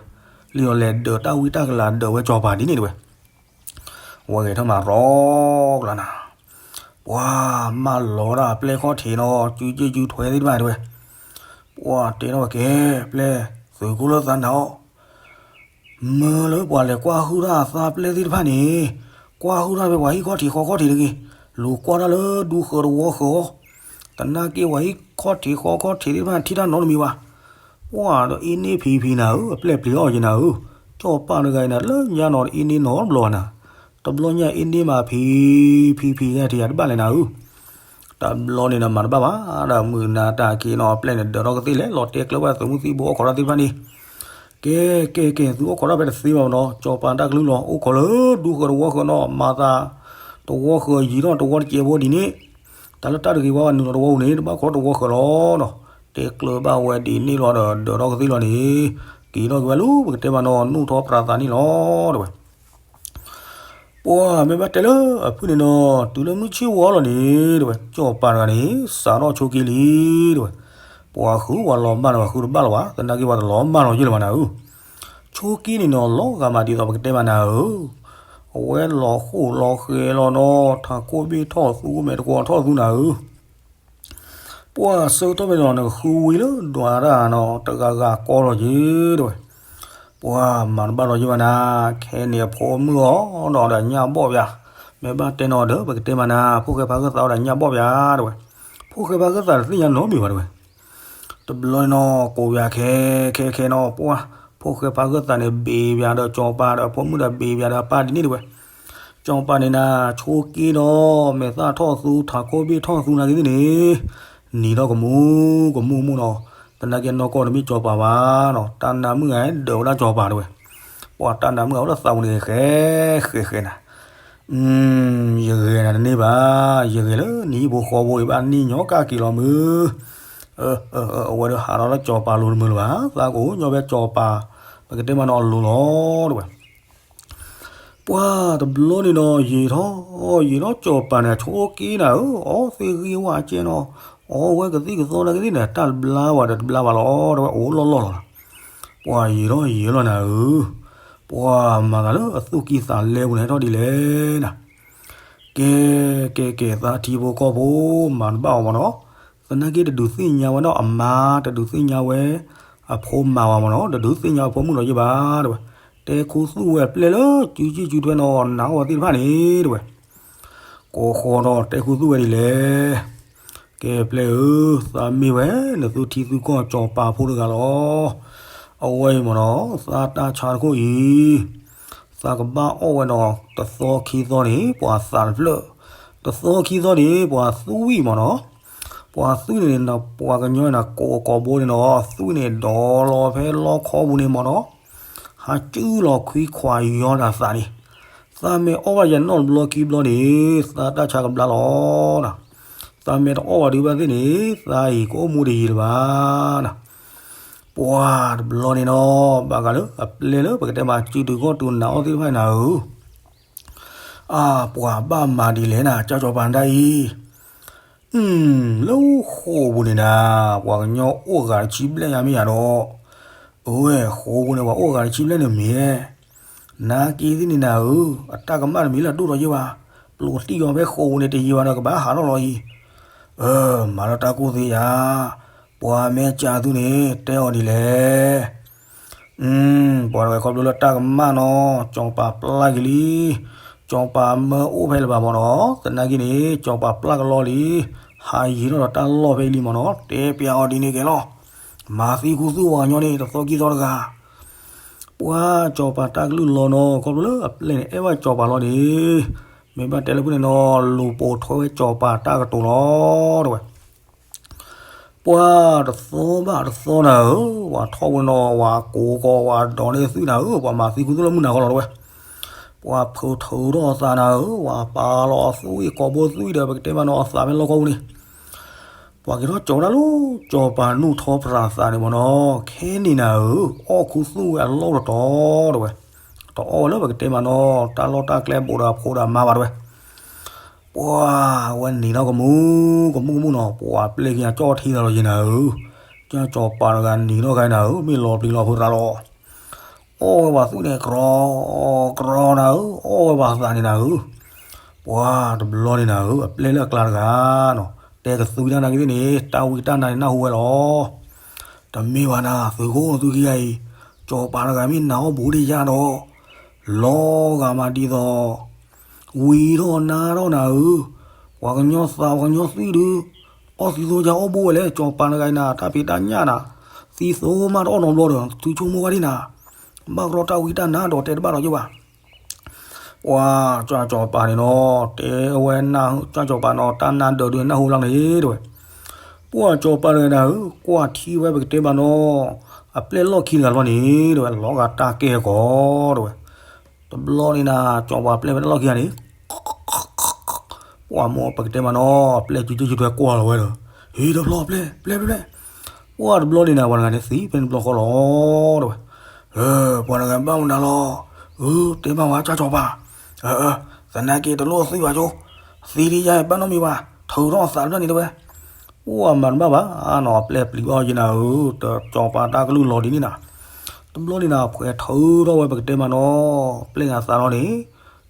လံဒီးလဲၤဒၢးတၢ်ဝံတၢ်ကလၤဒၢးဝဲစီၤပၤဒ်န့ၣ်တဲဝဲ ဝဲဂဲၤထီၣ်မၤရီကျါနၤ, ပှၤမၢလီၤဒၣ်အပျဲၢ်ခီၣ်ထံးနီၤ စုက့စုထွဲသ့ၣ်တဖၣ်တဲဝဲ, ပှၤတဲထီၣ်ဝဲကဲ ပျဲၢ်သုးခိၣ်လၢသးနၤအီၤ, မၢလၢပှၤလဲၤကွၢ်ဟုၣ်တၢ်အသးပျဲၢ်သ့ၣ်တဖၣ်န့ၣ်, ကွၢ်ဟုၣ်တၢ်ဖဲပှၤဟံၣ်ခီၣ်ထံးဃီခီၣ်ထံးတဂ့ၤ, လူၤကွၢ်တၢ်လၢဒူဃၢၤတဝီဃၢၤအီၤ, သနာ်က့ပှၤဟံၣ်ခီၣ်ထံးဃီခီၣ်ထံးသ့ၣ်တဖၣ်ထံၣ်တၢ်နီတမံၤဘၣ် ပှၤဒီးအ့န့ၢ်ဖံဖံနၤဧၢ, အပျဲၢ်ပျံၤအီၣ်ယနၤဧၢ, စီၤပၤတဂၤအံၤနၤ လၢညါနီၤတအ့န့ၢ်နီတဘျီဘၣ်နၤ, တဘျီညါအ့န့ၢ်မးဖံ ဖံဖံဂၤထံးယၤတဘၣ်လဲၣ်နၤဧၢ, တဘျီန့ၣ်ဒီးမၤတဘၣ်ဘၣ်, ဒီးမုာ်နၤတၢ်က့ၤနီၤ အပျဲၢ်န့ၣ်ဒၢးထီၣ်ကသ့ၣ်လဲၣ် လီၤတဲာ်ကျၢၤဘၣ်သုးမုၢ်သံၣ်ဘိအိၣ်ခိးတၢ်သ့ၣ်တဖၣ်န့ၣ်, ကဲကဲကဲ သုအိၣ်ခိးတၢ်ဖဲတသ့ဘၣ်နီၤ, စီၤပၤတၢ်ကလုၢ်လီၤ အိၣ်ခိးလၢဒူဃၢၤတဝီဃၢၤနီၤ မၤသး တဝီဃၢၤယံၤထီၣ်တဝီတစဲးဖိဒ်န့ၣ်, တၢ်လၢတၢ်တဂ့ၤဝဲနုာ်လီၤတဝီပူၤန့ၣ် တဘၣ်ခိးတဝီဃၢၤလီၤနီၤ, တဲကျၢၤဘၣ်ဝဲဒ်န့ၣ်လီၤဒီးဒၢးထီၣ်ကသ့ၣ်လီၤန့ၣ်, က့ၤထီၣ်က့ၤဝဲလၢပကတဲမးနီၤ နူၢ်ထီၣ်ပြးသးန့ၣ်လီၤ တဲဝဲ ပှၤမ့ၢ်ဘၣ်တဲလၢအဖုၣ်န့ၣ်နီၤ တုၤလၢမုၢ်ဆ့ၣ်ဝီလီၤန့ၣ် တဲဝဲ စီၤပၤတဂၤန့ၣ် စးထီၣ်ဆိးက့လံ တဲဝဲ, ပှၤဃုပှၤလီၤမၢ်လီၤ ပှၤဃုတဘၣ်လီၤဘၣ် သနာ်က့ပှၤတလီၤမၢ်လီၤယဲၢ်လၢၤဘၣ်နၤဧၢ, ဆိးက့န့ၣ်နီၤ လီၤဂာ်မးဒ်သိးပကတဲမးနၤဧၢ, အဝဲလီၤဃိၣ်လီၤဃဲၤလီၤနီၤ ထးခိၣ်ဘ့ၣ်ထီၣ်သူ မဲာ်တကွီၤထီၣ်သူနၤဧၢ ပှၤဆၢကတီၢ်ဖဲန့ၣ်နီၤ နဃုဝံၤလၢဒွးတၢ်နီၤ တဂၤဂၤကီလီၤက့ၤ တဲဝဲ, ပှၤမၤတဘၣ်လီၤယဲၢ်ဘၣ်နၤ, ခဲန့ၣ်အဖိမုၣ်အီၤဒီးညၣ်ဘီၣ်ပၠး, မ့ၢ်ဘၣ်တဲနီၤဒီး ပကတဲမးနၤ ဖိၣ်ဃဲဖးဂၢၢ်သးအီၤဒီးညၣ်ဘီၣ်ပၠး တဲဝဲ, ဖိၣ်ဃဲဖးဂၢၢ်သးတသ့ၣ်ညါနီတမံၤဘၣ် တဲဝဲ တဘျီန့ၣ်နီၤ ကိးပၠးခဲ ခဲခဲနီၤ ပှၤ ဖိၣ်ဃဲဖးဂၢၢ်သးန့ၣ် ဘ့ၣ်ပၠးဒီးစီၤပၤဒီးအဖိမုၣ်ဒီးဘ့ၣ်ပၠးဒီးအပၢ်ဒ်န့ၣ်တဲဝဲ, စီၤပၤန့ၣ်နၤ ဆိးက့ဒီး မဲာ်သၣ်ထီၣ်သူ ထးခိၣ်ဘ့ၣ်ထီၣ်သူနာ်က့သ့ၣ်န့ၣ်, နံၤထီၣ်ကမူ ကမူမူနီၤ, သနာ်က့နီၢ်ကီၢ်တမ့ၢ်စီၤပၤဘၣ်နီၤ, တၢ်နးမုၣ်ဂၤဒၢးဝဲဒၣ်စီၤပၤတဲဝဲ, ပှၤတၢ်နးမုၣ်ဂၤအိၣ်လၢသးပူၤန့ၣ် ဃဲဃဲဃဲနၤ ယဂဲၤနၤတန့ၢ်ဘၣ်, ယဂဲၤလၢနဟံၣ်ဖိဃီဖိအံၤဘၣ်န့ၢ်ညီကၣ်က့ၤလီၤမုၢ်, အဝဲဒီးဟးထီၣ်လၢစီၤပၤလိၤတမုာ်လၢၤဘၣ်, သးကအိၣ်ညီဖဲစီၤပၤ, ပကတဲမးနီၤအလိၤလီၤ တဲဝဲ, ပှၤတဘျီန့ၣ်ဒီး ယံာ်ထီၣ် ယံာ်ထီၣ်စီၤပၤန့ၣ် ဆိးက့နၤဧၢ, အီသ့ၣ်ဂံၢ်ဝၣ်ကဲနီၤ, အီဝဲကသံၣ်ကသီနာ်က့သ့ၣ်န့ၣ် တၢ်တဘျါဘၣ်ဒီးတဘျါဘၣ်လီၤ တဲဝဲ အိၣ်လီၢ်လီၢ်လီၤ, ပှၤယံာ်ထီၣ်ယံာ်လီၤနၤဧၢ, ပှၤမၤသးလၢအသူၣ်ကံၢ်သးလဲပူၤန့ၣ်ဟဲထီၣ်ဒ်လဲၣ်နၤ, ကဲ ကဲ ကဲ သးထံဖိကီၢ်ဖိ မၤတဘၣ်အီၤမးနီၤ, သနာ်က့တဒုးသ့ၣ်ညါဝဲဒၣ်အမါ တဒုးသ့ၣ်ညါဝဲ အဖိမါဘၣ်မးနီၤ, တဒုးသ့ၣ်ညါအဖိမုၣ်လီၤယဲၢ်ဘၣ် တဲဝဲ, တဲခူသူၣ်ဝဲအပျဲၢ်လၢ စုက့စုထွဲနီၤ နာ်အီၤသ့ၣ်တဖၣ်န့ၣ် တဲဝဲ, ကိးဃီဒီးတဲခူသူၣ်ဝဲဒ်လဲၣ် ကဲပျဲၢ်ဧၢ, သးမ့ၢ်ဝဲ နသုထံသုကီၢ်စီၤပၤဖိတဂၤလီၤ. အဝဲအံၤမ့ၢ်နီၤ သးတၢ်ဆါတခိၣ်အံၤ, သးကဘၣ်အီၣ်ဝဲဒီး တသီခံသီန့ၣ် ပှၤသးတဖျၢၣ်, တသီခံသီန့ၣ် ပှၤသွံၣ်မ့ၢ်နီၤ, ပှၤသွံၣ်န့ၣ် ပှၤကညီန့ၣ် ကိးကိးဘိန့ၣ်နီၤ သွံၣ်န့ၣ် ဒီးလီၤဖဲလီခီပူၤန့ၣ်မ့ၢ်နီၤ ဟးစုလီၤခွံခွါယီၤတၢ်သးန့ၣ်, သးမ့ၢ်အီၣ်ဘၣ်ယၤနီတဘျီခံဘျီန့ၣ် သးတၢ်ဆါကဘျါလီၤ. သးမ့ၢ်တအီၣ်ဘၣ်ဒုးဘၣ်သ့ၣ်န့ၣ် သးအံၤကအိၣ်မူတယံာ်လၢၤဘၣ်နၤ. ပှၤတဘျီန့ၣ်နီၤ ဘၣ်ဃးလၢအပျဲၢ်လၢပကတဲမး စုတုၤခီၣ်တုၤနာ်အီၤသ့ၣ်တဖၣ်နၤဧၢ, အါ ပှၤဘၣ်မၤဒ်လဲၣ်နၤ ကၠီစီၤပၤတၢ်အံၤ လၢဃိာ်ပူၤန့ၣ်နၤ ပှၤကညီအိၣ်ဂၤတဆံဘျဲၣ်ယါမ့ၢ်ယါဒီး, အဝဲဃိာ်ပူၤန့ၣ် ပှၤအိၣ်ဂၤတဆံဘျဲၣ်န့ၣ်မ့ၢ်, နာ်က့သ့ၣ်န့ၣ်နၤဧၢ, အတၢ်ကမၣ်တမံၤလၢအဒိၣ်ထီၣ်ယဲၢ်ဘၣ်, ပျိာ်တံၢ်ယီၤဖဲဃိာ်ပူၤန့ၣ်တယံၤဘၣ်ဒီးကဘၣ်ဟးထီၣ်လီၤအံၤ, အၢ မၤလၢတၢ်ကူၣ်သ့ယါ, ပှၤမ့ၢ်ကၢသုန့ၣ် တဲအီၤဒ်လဲၣ် ပှၤတဂၤခီဖျိလၢတၢ်ကမၣ်နီၤ စီၤပၤပျၢ်က့ၤလံ, စီၤပၤမၢအိၣ်ဖဲလၢၤဘၣ်မ့ၢ်နီၤ, သနာ်က့န့ၣ် စီၤပၤပျၢ်ကလီလံ, ဟးယံၤထီၣ်ဒီးတၢ်လီၢ်ဖဲအံၤလံမ့ၢ်နီၤ, တဲပျးအီၤဒ်န့ၣ်ကဲလီၤ, မၤသံခူသူၣ်ပှၤကညီန့ၣ် တသီခံသီတဂၤ, ပှၤစီၤပၤတၢ်ကလုၢ်လီၤနီၤ ခီဖျိလၢအပျဲၢ်န့ၣ် အဲၣ်ဘၣ်စီၤပၤလီၤန့ၣ်, မ့ၢ်ဘၣ်တဲလၢဖုၣ်န့ၣ်နီၤ လူၤပိာ်ထွဲဝဲစီၤပၤတၢ်ကတိၤလီၤ တဲဝဲ ပှၤတသီဘၣ်တသီနၤဧၢ, ပှၤထီၣ်ဝဲနီၤ ပှၤကိးကီး ပှၤဒိးန့ၢ်သွံၣ်နၤဧၢ, ပှၤမၤသံခူသူၣ်လၢမုၢ်နၤခီလီၤတဲဝဲ, ပှၤဖုးထုးထီၣ်အသးနၤဧၢ, ပှၤပာ်လီၤအသွံၣ်ကိာ်ဘိသွံၣ်ဒီး ပကတဲမးနီၤအသးဖဲလီၢ်ခီပူၤန့ၣ်, ပ ပှၤက့ၤထီၣ်ကၠီၤဒၣ်လၢ ကၠီၤပၤနူၢ်ထီၣ်ပြးသးန့ၣ်မ့ၢ်နီၤ, ခဲန့ၣ်နၤဧၢ, အီၣ်ခူသူၣ်ဝဲအလီၢ်တတီၤတဝဲ, တအီၣ်ဝဲလၢပကတဲမးနီၤ, တၢ်လီၢ်တၢ်ကျဲဘူးဒီးအဖိဒီးအမါဘၣ်တဝဲ. ပှၤဝဲနံၤထီၣ်ကမူ ကမူကမူနီၤ, ပှၤပျဲၢ်က့ၤအကၠီၣ်ထံသးလီၤယဲနၤဧၢ, ကၠီၤပၤတဂၤနံၤထီၣ်ဂၤနၤဧၢ, မ့ၢ်လီၤပျံၤလီၤဖုးသးလီၤ. အီၣ်ဝဲပှၤသူၣ်န့ၣ် ကြီကြီနၤဧၢ, အီၣ်ဝဲပှၤသးန့ၣ်နၤဧၢ. ပှၤတဘျီန့ၣ်နၤဧၢ, အပျဲၢ်လၢအကျါတဂၤနီၤ, တဲကသူတၢ်နာ်က့ၤသ့ၣ်န့ၣ် တၢ်ဝံတၢ်နါန့ၣ်နၢ်ဟူဝဲလီၤ. တမ့ၢ်ဘၣ်နၤ, သုးခိၣ်သုခံဂၤအံၤ, ကၠီၤပၤတဂၤမ့ၢ်နၤအီၣ်ဘူးဒံးယါဒီး, လီၤဂာ်မးဒ်သိး ဝံထီၣ်နါထီၣ်နၤဧၢ, ပှၤကညီသးပှၤကညီသွံၣ်ဒုး, အီၣ်သံသိယါအီၣ်ဘူးဝဲလဲၣ်, ကၠီၤပၤတဂၤအံၤနၤ, တၢ်ဖံးတၢ်ညၣ်နၤ, သံသိမးတအီၣ်နီတဘျီဒီး သုဆိကမိၣ်ဝဲဒၣ်နၤ, ဘၣ်ကရီတၢ်ဝံတၢ်နါဒီးတဲတဘၣ်လီၤယိၣ်ဘၣ်. ပှၤကၠီၤပၤန့ၣ်နီၤ, တဲဝဲနၢ်ဟူ ကၠီၤပၤနီၤ, တၢ်နါဒၢးဒုးနၢ်ဟူလီၤန့ၣ်တဝဲ. ပှၤကၠီၤပၤတဂၤနၤဧၢ, ကွၢ်ထံဝဲပကတဲမးနီၤ, အပျဲၢ်လီၢ်ခံတဂၤလီၤန့ၣ်တဝဲ, လီၤဂာ်တၢ်ကဲကီးတဝဲ. တဘျီန့ၣ်နၤ, ကၠီၤပၤပျဲၢ်ဖဲတၢ်လီၢ်ခံဂၤန့ၣ် ပှၤမိၢ်ပကတဲမးနီၤ, ပျဲၢ်စုစုထွဲကွၢ်လီၤဝဲဒီး, ဟ့ၣ်တဘျီပျဲၢ်, ပျဲၢ်ပျဲၢ်ပျဲၢ်. ပှၤတဘျီန့ၣ်နၤ, ပှၤတဂၤန့ၣ်သံဖဲန့ၣ်တဘျီဃီလီၤတဝဲ. ပှၤတဂၤဘၣ်မနုၤလီၤ, အၢ တဲဘၣ်ဝဲကၠီၤပၤ, သနာ်က့တလိၣ်အသွံၣ်ဘၣ်ကၠိ, သံဒံးယါဘၣ်နီတမံၤဘၣ်, ထုးထီၣ်အသးတဖျၢၣ်န့ၣ်တဝဲ. ပှၤမၤတဘၣ်ဘၣ်နီၤ, ပျဲၢ်ပျံၤဘၣ်ယဲနၤဧၢ, ကၠီၤပၤတၢ်ကလုၢ်လီၤဒ်န့ၣ်နၤ. တဘျီန့ၣ်နၤ, ဖှဲးထုးထီၣ်ဝဲပကတဲမးနီၤ, ပျဲၢ်အသးလီၤန့ၣ်,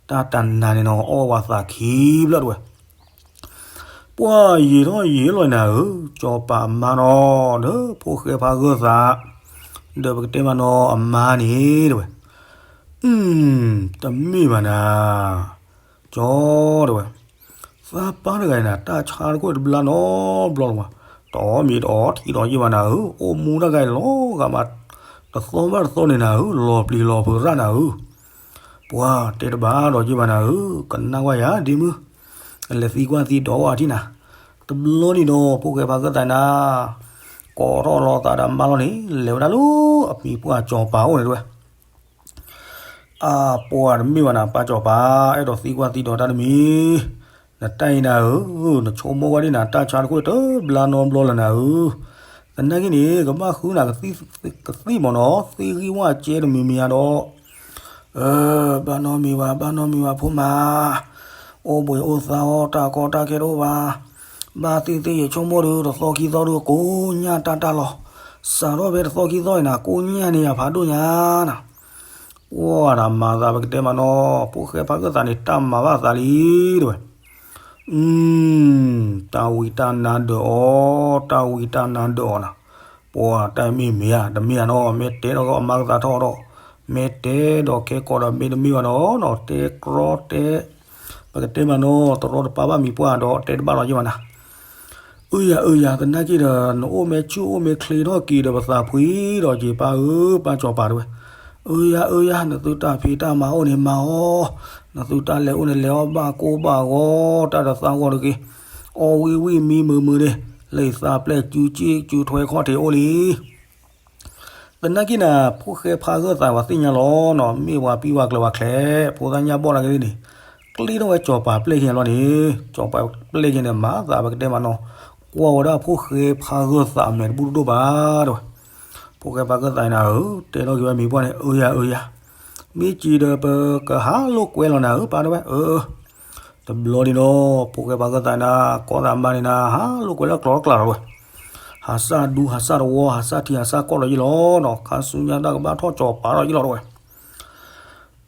တၢ်တနၤန့ၣ်နီၤ, အီၣ်ဝဲပှၤသးခံဖျၢၣ်တဝဲ. ပှၤယံာ်ထီၣ်ယံာ်လီၤနၤဧၢ, ကၠီၤပၤအမါနီၤ, ဒီးဖိၣ်ဃဲဖးဂၢၢ်သး, ဒီးပကတဲမးနီၤ, အမါန့ၣ်တဝဲ. တမ့ၢ်ဘၣ်နၤ, ကၠီတဝဲ, သးပၢ်တဂၤအံၤနၤ, တၢ်ဆါတခိၣ်တဘျါနီတဘျီလီၤမး, တအီၣ်မ့ၤတအီထံဒီးယဲၢ်ဘၣ်နၤဧၢ, အိၣ်မူတၢ်ဂၤအံၤလီၤဂာ်မး, တသီဘၣ်တသီန့ၣ်နၤဧၢ, လီၤပျံၤလီၤဖုးရၣ်နၤဧၢ. ပှၤတဲတဘၣ်ဒီးယဲၢ်ဘၣ်နၤဧၢ, ကနၣ်ကွၢ်ယၤဒ့မုၣ်, လဲၤသံကွၢ်သံဒီးဝဲထံၣ်နၤ. တဘျီန့ၣ်ဒီး ဖိၣ်ဃဲဖးဂၢၢ်သးနၤ, ကိးထီၣ်လီၤသးဒီးမါလီၤန့ၣ်, လဲၤဝဲဒၣ်လၢအမံၤပှၢ်ကၠီၤပၤအိၣ်န့ၣ်တဝဲ. အပှၤတမ့ၢ်ဘၣ်နၤ, ပၢ်ကၠီၤပၤ, အဲၣ်ဒိးသံကွၢ်သံဒီးတၢ်တမံၤ, နတၢ်အံၤနၤဧၢ, နဆိကမိၣ်ဝဲဒၣ်နၤ, တၢ်ဆါတခိၣ်တဘျါနီတဘျီလၢနၤဧၢ, သနာ်က့န့ၣ် ကဘၣ်ဃုနၤကသံၣ်မ့ၢ်နီၤ, သ့ၣ်ဂံၢ်ဝၣ်ကဲတမံၤမံၤဧါဒီး, ဘၣ်နီတမံၤဘၣ်, ဘၣ်နီတမံၤဘၣ် ဖိမါ, အိၣ်ဘှံးအိၣ်သါအီၤ တၢ်ကီတၢ်ခဲတအိၣ်ဘၣ်, ဘၣ်သ့ၣ်သ့ၣ်ယဆိကမိၣ်ဒီး တသီခံသီဒီး ကိးညၣ်တၢ်တၢ်လီၤ, စးထီၣ်ဖဲတသီခံသီအံၤနၤ, ကိးညၣ်န့ၣ်ယဖးဒိၣ်ညါနၤ. ပှၤတၢ်မၤသးပကတဲမးနီၤ, ဖိၣ်ဃဲဖးဂၢၢ်သးန့ၣ် တၢ်မၤဘၣ်သးလံတဝဲ. တၢ်ဝံတၢ်နါဒၢးအီၤ, တၢ်ဝံတၢ်နါဒၢးအီၤနၤ, ပှၤတၢ်မ့ၢ်မ့ၢ်ဧါ, တမ့ၢ်ဧါနီၤ, မ့ၢ်တဲဒီးအမါကသးထီၣ်ဒီး, မ့ၢ်တဲဒီးခဲကိးဒီးမ့ၢ်တမ့ၢ်ဘၣ်နီၤ, တဲကြီတဲ ပကတဲမးနီၤ, တရီတပါဘၣ်မံၤပှၢ်ဒီး တဲတဘၣ်လီၤယဲၢ်ဘၣ်နၤ. အၢယၤ အၢယၤ, သနာ်က့ဒီး နအိၣ်မ့ၢ်ဆူၣ်အိၣ်မ့ၢ်ချ့ထီၣ်က့ၤဒီးပသးဖှံဒီးက့ၤပၢ်ဧၢ, ပၢ်ကၠီၤပၤတဝဲ. အၢယၤ အၢယၤ, နသုတၢ်ဖံးတၢ်မၤအိၣ်န့ၣ်မၤအီၤ, နသုတၢ်လဲၤအိၣ်န့ၣ်လဲၤအီၤ ဘၣ်ကိၢ်ဘၣ်ဂီၤ, တၢ်တသးဂီၤတဂ့ၤ, အီၣ်ဝံၣ်ဝံၣ်မံမုာ်မုာ်န့ၣ်, လံာ်သးပျဲၢ်စုစ့ၣ်စုထွဲခီၣ်ထံးအိၣ်လံ. သနာ်က့နၤ, ဖိၣ်ဃဲဖးဂၢၢ်သးပှၤသ့ၣ်ညါလီၤနီၤ, မ့ၢ်ပှၤပံပှၤကျၢၤပှၤချဲး, ဖိသၣ်ညၣ်ဘီၣ်လၢကသ့ၣ်န့ၣ်, ကျ့ထီၣ်ဝဲကၠီၤပၤပျဲၢ်က့ၤလီၤန့ၣ်, ကၠီၤပၤပျဲၢ်က့ၤန့ၣ် မၤသးပကတဲမးနီၤ, ကွၢ်ဝဲဒၣ်ဖိၣ်ဃဲဖးဂၢၢ်သးအမဲာ်တဘူၣ်တဒိၣ်ဘၣ်တဝဲ. ဖိၣ်ဃဲဖးဂၢၢ်သးနၤဧၢ, တဲထီၣ်က့ၤဝဲမံၤပှၢ်န့ၣ်, အၢယၤ အၢယၤ, မ့ၢ်စံးဒီးပကဟးလိာ်ကွဲလီၤနၤဧၢ ပၢ်တဝဲ. အၢ တဘျီန့ၣ်ဒီး ဖိၣ်ဃဲဖးဂၢၢ်သးနၤ, ကိးသးမါန့ၣ်နၤ, ဟးလိာ်ကွဲလၢကျိၤလၢကျါလီၤတဝဲ. ဟးစၢ်ဒူဟးစၢ်တဝီ ဟးစၢ်ထံဟးစၢ်ကီၢ်လီၤယံလီၤနီၤ, ခါဆူညါတၢ်ကဘၣ်ထီၣ်ကၠီၤပၤလီၤယံလီၤတဝဲ.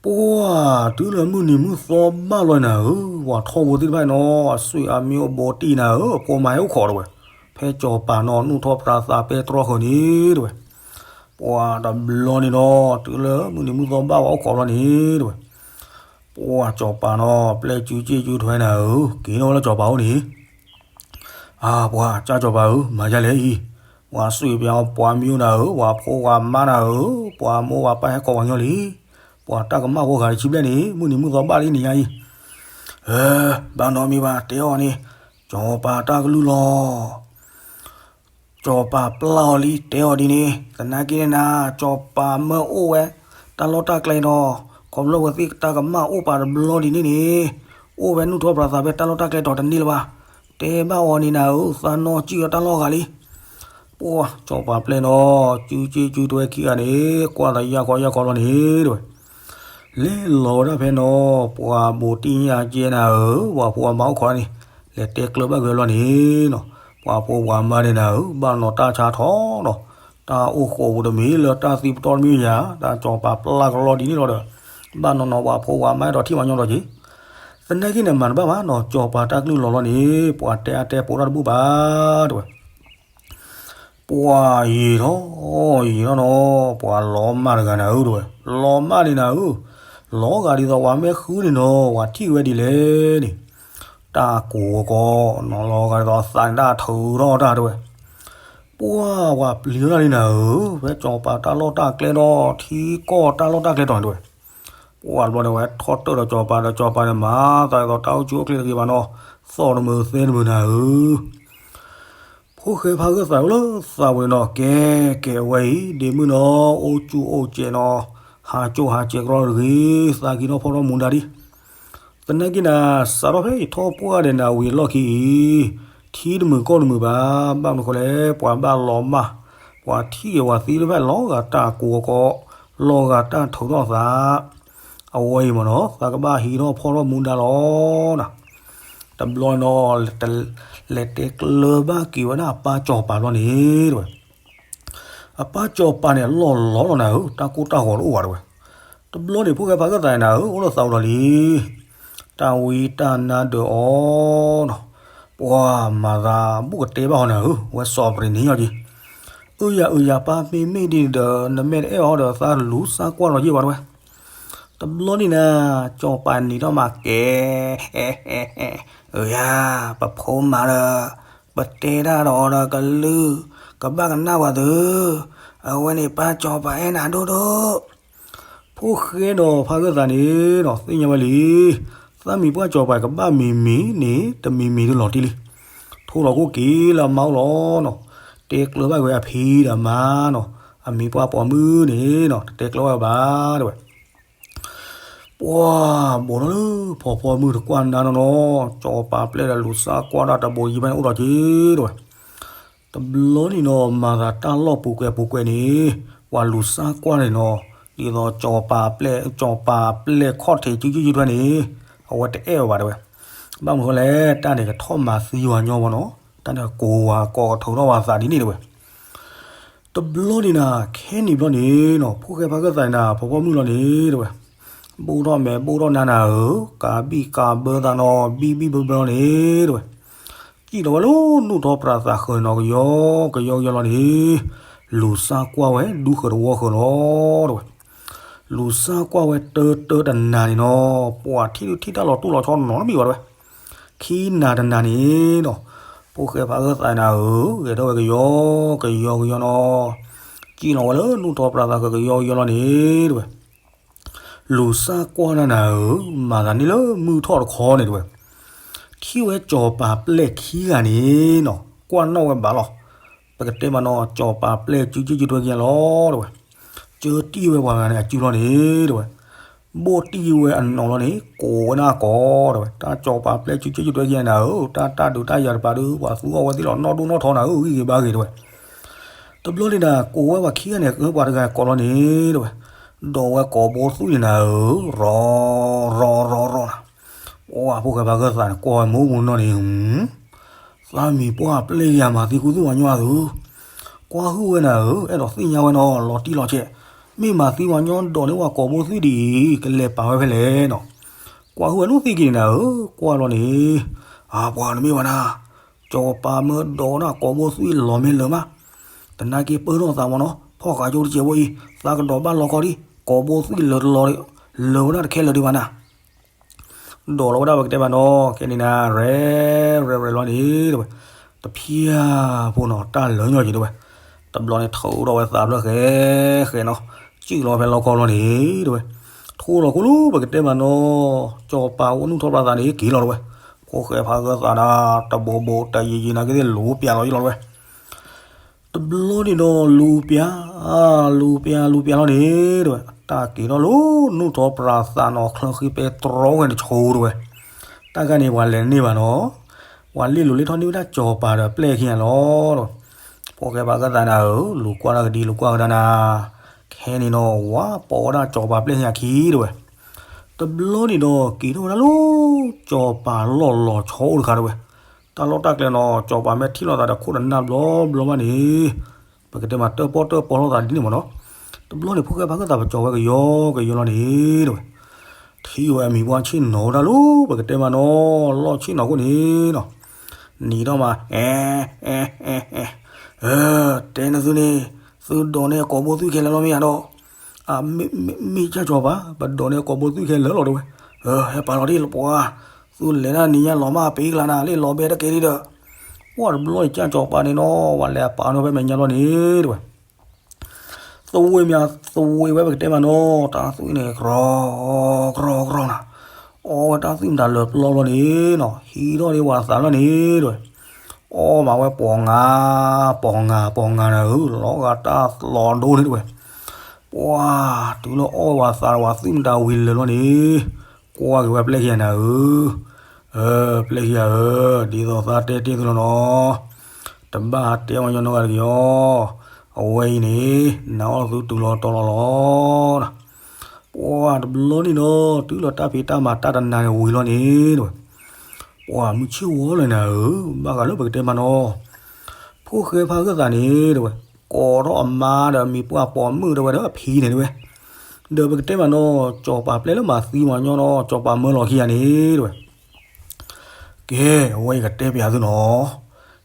ပှၤတုၤလၢမုၢ်နံၤမုၢ်သီဘၣ်လီၤနၤဧၢ, ပှၤထီဘိသ့ၣ်တဖၣ်နီၤ, အဆွေအမျိုးအဘိတံၢ်နၤဧၢ, အဖိမါဟဲအိၣ်ခိးတဝဲ. ဖဲကၠီၤပၤနီၤ နူၢ်ထီၣ်ပြးသးပဲတြီဃၢၤန့ၣ်တဝဲ. ပှၤတဘျီန့ၣ်နီၤ, တုၤလၢမုၢ်နံၤမုၢ်သီဘၣ်ပှၤအိၣ်ခိးလီၤန့ၣ်တဝဲ. ပှၤကၠီၤပၤနီၤ ပျဲၢ်စုစ့ၣ်စုထွဲနၤဧၢ, က့ၤနီၣ်ဝဲလၢကၠီၤပၤအိၣ်န့ၣ်. အၢ ပှၤကၠီၤပၤဧၢ, မၤယၤလဲၣ်အံၤ, ပှၤဆွေအမျိုးပှၤမံၤနၤဧၢ, ပှၤဖိပှၤမါနၤဧၢ, ပှၤမိၢ်ပှၤပၢ်ဟဲကိးပှၤညီလံ. ပှၤတၢ်ကမၣ်ဖိဂၤတဆံဘျဲၣ်န့ၣ် မုၢ်နံၤမုၢ်သီဘၣ်လံန့ၣ်ညါအံၤ. အၢ ဘၣ်နီတမံၤဘၣ် တဲအီၤန့ၣ်, ကၠီၤပၤတၢ်ကလုၢ်လီၤ. ကၠီၤပၤပျဲအီၤလံ တဲအီၤဒ်န့ၣ်, သနာ်က့န့ၣ်နၤ, ကၠီၤပၤမၢအိၣ်ဝဲ တၢ်လီၢ်တၢ်ကျဲနီၤ, ခီဖျိဝဲသ့ၣ်တၢ်ကမၣ်အိၣ်ပာ်တဘျီဒ်န့ၣ်န့ၣ်, အိၣ်ဝဲနူၢ်ထီၣ်ပြးသးဖဲတၢ်လီၢ်တၢ်ကျဲဒီးတန့ၢ်လၢၤဘၣ်. တဲဘၣ်အီၤန့ၣ်နၤဧၢ, သးနီၢ်ကံၣ်ဒီးတၢ်လီၢ်ဂၤလံ. ပှၤစီၤပၤပျဲၢ်နီၤ ကၠူကၠူကၠူတဲဝဲခံဂၤန့ၣ် ကွၢ်သးယၢ်ခီယၢ်ခီလီၤန့ၣ်တဲဝဲ, လဲၤလီၤဝဲဒၣ်ဖဲနီၤ ပှၤဘိးတံၢ်ညၣ်ကဲနၤဧၢ, ပှၤဖိအမါအိၣ်ခိးန့ၣ် လဲၤတဲကျၢၤဘၣ်က့ၤဝဲလီၤန့ၣ်နီၤ. ပှၤဖိပှၤမါန့ၣ်နၤဧၢ, ဘၣ်နီၤတၢ်ဆါထီၣ်နီၤ, တၢ်အိၣ်ဃိးပူၤတမံၤလၢတၢ်သံပတီၢ်တမံၤယၤ, တၢ်စီၤပၤပျၢ်ကလီဒ်န့ၣ်လီၤဒီး ဘၣ်နီၤနီၤပှၤဖိပှၤမါအဲၣ်ဒိးထံၣ်မၤညီဒီးက့ၤ သနာ်က့န့ၣ် မၤတဘၣ်ဘၣ်နီၤ, စီၤပၤတၢ်ကလုၢ်လီၤလီၤန့ၣ် ပှၤတဲအါတဲပိးတၢ်တဘူၣ်ဘၣ်တဲဝဲ. ပှၤယံာ်ထီၣ်ယံာ်ထီၣ်နီၤ, ပှၤလီၤမၢ်တဂၤနၤဧၢတဲဝဲ, လီၤမၢ်န့ၣ်နၤဧၢ, လီၤဂာ်ဒ်သိးပှၤမ့ၢ်ဃုန့ၣ်နီၤ ပှၤထံၣ်ဝဲဒ်လဲၣ်န့ၣ်, တၢ်ကိးဝဲကိးနီၤ, လီၤဂာ်ဒ်သိးသးန့ၣ်တၢ်ထုးထီၣ်တၢ်တဲဝဲ. ပှၤပှၤပျံၤထီၣ်ဒၣ်လံနၤဧၢ, ဖဲစီၤပၤတၢ်လီၢ်တၢ်ကျဲဒီး ထံကီၢ်တၢ်လီၢ်တၢ်ကျဲတီၤန့ၣ်တဲဝဲ. ပှၤတဘျီန့ၣ်ဝဲထီၣ်တၢၢ်ဒီးစီၤပၤဒီး စီၤပၤန့ၣ်မၤသးဒ်သိးတၢ်အိၣ်ဆူၣ်အိၣ်ချ့တဂ့ၤဘၣ်နီၤ, သီၣ်တမုာ်သဲတမုာ်နၤဧၢ. ဖိၣ်ဃဲဖးဂၢၢ်သးအိၣ်လၢသးပူၤန့ၣ်နီၤ, ကဲကဲအဝဲအံၤ ဒ့မုၣ်နီၤ အိၣ်ဆူၣ်အိၣ်စဲးနီၤ, ဟးကၠိၣ်ဟးစဲးကရီတဂ့ၤ, သးက့ၤထီၣ်ဖီထီၣ်မူဒါဒံး သနာ်က့နၤ, စးထီၣ်ဖဲယထီၣ်ပှၢ်ဒီးနၤဝံၤအလီၢ်ခံအံၤ, ထံတမုာ်ကီၢ်တမုာ်ဘၣ်, ဘၣ်မနုၤဃိလဲၣ် ပှၤဘၣ်လီၤမၢ်, ပှၤထံၣ်က့ၤပှၤသံလၢဖဲလီၤဂာ်တၢ်ကိးကီး, လီၤဂာ်တၢ်ထုးထီၣ်သး, အဝဲအံၤမ့ၢ်နီၤ သးကဘၣ်ဟံးထီၣ်ဖီၣ်ထီၣ်မူဒါလီၤနၤ. တဘျီနီၤ လဲၤတဲကျၢၤဘၣ်က့ၤဝဲဒၣ်အပၢ်စီၤပၤဘျီန့ၣ်တဲဝဲ. အပၢ်စီၤပၤန့ၣ် အလီၢ်လီၤလီၤနၤဧၢ, တၢ်ကိၢ်တၢ်ဂီၤတအိၣ်ဘၣ်တဲဝဲ. တဘျီန့ၣ် ဖိၣ်ဃဲဖးဂၢၢ်သးန့ၣ်နၤဧၢ အိၣ်လၢသးအိၣ်ဒီးလံ, တၢ်ဝံတၢ်နါဒၢးအီၤနီၤ, ပှၤမၤသးဘူၣ်ကတဲဘၣ်အီၤနၤဧၢ, ဝဲစီၤပရ့ၤန့ၣ်ညီက့ၤ, အၢယၤအၢယၤပၢ်မ့မ့ၢ်ဒ်န့ၣ်ဒီး နမ့ၢ်တအဲၣ်အီၤဒီးသးလူၤစၢ်ကွၢ်လီၤယ့ၢ်ဘၣ်တဲဝဲ. တဘျီန့ၣ်နၤ စီၤပၤနံၤထီၣ်မၤကဲ အၢယၤ ပဖိမၤဒီး ပတဲတၢ်ဒီးအီၤဒီးကလုၢ် ကဘၣ်ကနၣ်ပှၤသု, အဝဲန့ၣ်ပၢ်စီၤပၤအဲၣ်နၤဒိၣ်ဒိၣ်. ဖိၣ်ဃဲဒီးဖးဂၢၢ်သးန့ၣ်ဒီး သ့ၣ်ညါဝဲလံ, သးမံၤပှၢ်စီၤပၤကဘၣ်မံၤမံၤန့ၣ် တမံၤမံၤဒုးလီၤတံၢ်လံ. ထိလီၤခိၣ်က့ၤလၢအမါအိၣ်လီၤနီၤ, တဲကျၢၤဘၣ်ဝဲအဖံဒီးအမါနီၤ, အမံၤပှၢ်ပိာ်မုၣ်န့ၣ်နီၤ တတဲကျၢၤဘၣ်ဝဲဘၣ်တဲဝဲ. ပှၤဘိးထီၣ်လၢဖီဖီမုၢ်တကွၢ်နါနီၤနီၤ, စီၤပၤပျဲၢ်ဒီးလူၤစၢ်ကွၢ်ဒၣ်တဘိးယံၤဘၣ်န့ၣ်အိၣ်ဒီးက့ၤတဲဝဲ. တဘျီန့ၣ်နီၤ မၤသးတၢ်လီၢ်ပူၤကွဲးပူၤကွဲးန့ၣ်, ပှၤလူၤစၢ်ကွၢ်န့ၣ်နီၤ, ဒ်သိးစီၤပၤပျဲၢ် စီၤပၤပျဲၢ်ခီၣ်ထံးစုစုယုၢ်ထွဲန့ၣ်, အဝဲတအဲၣ်ဝဲဘၣ်တဲဝဲ. ဘၣ်မနုၤဃိလဲၣ် တၢ်န့ၣ်ကထီၣ်မၤသံပှၤညီမ့ၢ်နီၤ, တၢ်န့ၣ်ကကိးဝၤကိးကထုးထီၣ်ဝၤသးဒ်န့ၣ်တဲဝဲ. တဘျီန့ၣ်နၤ ခဲနံၤဘျီန့ၣ်နီၤ ဖိၣ်ဃဲဖးဂၢၢ်သးန့ၣ်နၤ ဖီဖီမုၢ်လီၤန့ၣ်တဲဝဲ, ဘိၣ်ထီၣ်မဲာ်ဘိၣ်ထီၣ်နါနၤဧၢ, ကးဘံၣ်ကးဘၢသးနီၤ ဘံၣ်ဘံၣ်ဘၢဘၢလီၤန့ၣ်တဲဝဲ. စံၣ်လီၤဝဲလၢနူၢ်ထီပြးသးဃၢၤန့ၣ်နီၤ ကယီကယီကယီလီၤန့ၣ်, လူၤစၢ်ကွၢ်ဝဲဒူဃၢၤတဝီဃၢၤလီၤတဲဝဲ. လူၤစၢ်ကွၢ်ဝဲတၢတၢတနၤန့ၣ်နီၤ ပှၤထံၣ်ဒုးထံၣ်တၢ်လီၤတိၢ်လီၤဆီနီတမံၤဘၣ်တဲဝဲ. ခံနၤတနၤန့ၣ်နီၤ ဖိၣ်ဃဲဖးဂၢၢ်သးန့ၣ်ဧၢ ဂဲၤထီၣ်ဝဲကယီကယီကယီနီၤ, စံၣ်လီၤဝဲလၢနူၢ်ထီပြးသးဃၢၤကယီကယီလီၤန့ၣ်တဲဝဲ. လူၤစၢ်ကွၢ်နၤနၤဧၢ, မၤသးန့ၢ်လၢမုၢ်ထီၣ်တခီန့ၣ်တဲဝဲ, ထံၣ်ဝဲစီၤပၤပျဲၢ်ခံဂၤန့ၣ်နီၤ ကွၢ်နီၣ်ဝဲဘၣ်လီၤ. ပကတဲမးနီၤ စီၤပၤပျဲၢ်စုစုယုၢ်ထွဲက့ၤလီၤတဲဝဲ. ကၢတံၢ်ဝဲပှၤဂၤန့ၣ်အစုလီၤန့ၣ်တဲဝဲ. ဘိၣ်တံၢ်ဝဲအနီၢ်လီၤန့ၣ် ကိးဝဲဒၣ်ကိးတဲဝဲ, တၢ်စီၤပၤပျဲၢ်စုစုယုၢ်ထွဲက့ၤနၤဧၢ, တၢ်တၢ်ဒုးတၢ်ယၤတပၤဒီး ပှၤသူအီၣ်ဝဲသ့ၣ်လီၤနီၢ်ဒိၣ်နီၢ်ထီနၤဧၢ, ဂံၢ်ဂ့ၤဘါဂ့ၤတဲဝဲ. တဘျီန့ၣ်နၤ ကိးဝဲပှၤခံဂၤန့ၣ် ကၢပှၤတဂၤကိးလီၤန့ၣ်တဲဝဲ, ဒီးဝဲကိးဘိသွံၣ်န့ၣ်နၤဧၢ, ရီၤ ရီၤ ရီၤ ရီၤနၤ. ပှၤဖိၣ်ဃဲဖးဂၢၢ်သးန့ၣ် ကွၢ်ဝဲမူမူနီၢ်န့ၣ်, သးမံၤပှၢ်ပျဲၢ်ယၤမၤသံခူသူၣ်ဝဲညီအသု, ကွၢ်ဟုၣ်ဝဲနၤဧၢ, အဲၣ်ဒိးသ့ၣ်ညါဝဲနီၤ လီၤတံၢ်လီၤဆဲး, မ့ၢ်မၤသံဝဲညီဒီးန့ၣ် ပှၤကိးဘိသွံၣ်ဒ်အံၤ ကလဲၤပာ်ဝဲဖဲလဲၣ်နီၤ. ကွၢ်ဟုၣ်ဝဲလၢသ့ၣ်က့ၤန့ၣ်နၤဧၢ, ကွၢ်လီၤန့ၣ်, အပှၤတမ့ၢ်ဘၣ်နၤ, စီၤပၤမၢဒီးနၤကိးဘိသွံၣ်လီၤမ့ၢ်လၢၤမး, တနာ်က့ပၢထီၣ်သးမ့ၢ်နီၤ, ဖီၣ်ဃာ်ကၠိတစဲးဖိအံၤ သးကဒီးဘၣ်လီခီဒံး, ကိးဘိသွံၣ်လၢၤတလီၤ, လၢၤဝဲဒၣ်တခဲလၢာ်ဒံးဘၣ်နၤ. ဒီးလီၤဝဲဒၣ်ပကတဲဘၣ်နီၤ, ခဲန့ၣ်နၤ ရဲၣ် ရဲၣ် ရဲၣ်လီၤန့ၣ်တဲဝဲ, တဖၠၣ်ဖိနီၤ တၢ်လၢာ်ညီက့ၤတဲဝဲ, တဘျီန့ၣ်ထုးထီၣ်ဝဲသးဖျၢၣ်ဃဲဃဲနီၤ, စံၣ်လီၤဖဲလီခီလီၤန့ၣ်တဲဝဲ, ထိလီၤခိၣ်လၢပကတဲဘၣ်နီၤ, စီၤပၤအိၣ်နုၢ်ထီၣ်ပြးသးန့ၣ်က့ၤလီၤတဲဝဲ, ဖိၣ်ဃဲဖးဂၢၢ်သးဒၣ် တဘိဘိတယံၤယံၤနာ်က့သ့ၣ်လူၤပျၢ်လီၤယံၤလီၤတဲဝဲ. တဘျီန့ၣ်ဒီးလူၤပျၢ်, လူၤပျၢ်လူၤပျၢ်လီၤန့ၣ်တဲဝဲ, တၢ်က့ၤထီၣ်လၢနူၢ်ထီၣ်ပြးသးနီၤ ချၢဃံပဲတြီဝဲန့ၣ်ဆိတဲဝဲ, တၢ်ခါန့ၣ်ပှၤလဲၤန့ၢ်ဘၣ်နီၤ, ဝဲလ့ၣ်လိၤလ့ၣ်ထီၣ်န့ၢ်ဝဲဒၣ်စီၤပၤဒီးပျဲၢ်ခံဂၤလီၤ. ဖိၣ်ဃဲဖါဂၢၢ်သးန့ၣ်ဧၢ, လူၤကွၢ်တၢ်ကဒံ လူၤကွၢ်ကဒါနၤ, ခဲန့ၣ်နီၤ ဝဲပိာ်ဝဲဒၣ်စီၤပၤပျဲၢ်ခံဂၤခံတဲဝဲ. တဘျီန့ၣ်ဒီး က့ၤထီၣ်ဝဲဒၣ်လၢ စီၤပၤလီၢ်လီၤဆီအိၣ်တခါတဲဝဲ. တၢ်လီၢ်တၢ်ကျဲနီၤ စီၤပၤမ့ၢ်ထံၣ်လိာ်သးဒီးခိၣ်တနၢ်ဘျီဘျီဘၣ်န့ၣ် ပကတဲမးတၢၣ်ပီၣ်တၢၣ်ပီလိာ်သးဒ်န့ၣ်မးနီၤ. တဘျီန့ၣ် ဖိၣ်ဃဲဖါဂၢၢ်သးပကၠီၤဝဲကယီကယီလီၤန့ၣ်တဲဝဲ. ထံၣ်ဝဲအမံၤပှၢ်ဆ့ၣ်နီၤဝဲဒၣ်လၢ ပကတဲမးနီၤ လီၢ်ဆ့ၣ်နီၤခိၣ်န့ၣ်နီၤ, နံၤထီၣ်မး အဲ အဲ အဲ အဲ တဲနသုန့ၣ် သုဒိးန့ၢ်ကိာ်ဘိသုခဲလၢာ်လီၤမ့ၢ်ယါဒီး, မ့ၢ်ကၢ်စီၤပၤ ပဒိးန့ၢ်ကိာ်ဘိသုခဲလၢာ်လီၤတဲဝဲ. ဟဲပာ်လီၤဒ်လၢပှၤ သုလဲၤတၢ်နံၤညါလီၤမၢ်ပ့ၤကလၤနၤ လ့ၣ်လီၤဘဲတကဲဒ်ဒီး, ပှၤတဘျီန့ၣ်ကၢ်စီၤပၤန့ၣ်နီၤ ဝဲလဲၤပာ်နီၣ်ဖဲမဲာ်ညါဘျီန့ၣ်တဲဝဲ. သဝ့မး သဝ့ဝဲပကတဲမးနီၤ တၢ်သွံၣ်န့ၣ် ကြီ ကြီ ကြီနၤ, အီဝဲတၢ်သွံၣ်မတၤလၢပျီဘျီန့ၣ်နီၤ ဟံးထီၣ်ဒ်ဝဲသးလီၤန့ၣ်တဲဝဲ. အီမးဝဲပိာ်ငါ ပိာ်ငါ ပိာ်ငါနၤဧၢ လီၤဂာ်တၢ်လီၤဒိန့ၣ်တဲဝဲ. ပှၤတုၤလၢအီဝဲသးဒီးဝဲသွံၣ်မတၤဝံၤလၢာ်လီၤန့ၣ်, ကွၢ်က့ၤဝဲပျဲၢ်ခံဂၤနၤဧၢ, ပျဲၢ်ခံဂၤဧၢ, ဒ်သိးသးတဲတ့ၢ်သုလီၤနီၤ, တဘၣ်တဲဝဲညီနီတဂၤတဂ့ၤအီၤ, အဝဲအံၤန့ၣ် နၤအီၣ်သုတုၤလီၤတီၤလီၤလီၤ. ပှၤတဘျီန့ၣ်နီၤ တုၤလၢတၢ်ဖံးတၢ်မၤတၢ်တနၤန့ၣ်ဝံၤလီၤန့ၣ်တဲဝဲ. ပှၤမုၢ်ဆ့ၣ်ဝီလၢနၤဧၢ, ဘၣ်ဃးလၢပကတဲမးနီၤ, ဖိၣ်ဃဲဖါဂၢၢ်သးန့ၣ်တဲဝဲ, ကိးထီၣ်အမါဒီးမံၤပှၢ်ပိာ်မုၣ်တဲဝဲဒီးအဖံန့ၣ်တဲဝဲ. ဒီးပကတဲမးနီၤ စီၤပၤပျဲၢ်လၢမၤသံမၤညီနီၤ စီၤပၤမၢလီၤခံဂၤန့ၣ်တဲဝဲ. ကဲ အဝဲအံၤကတဲပျးသုနီၤ,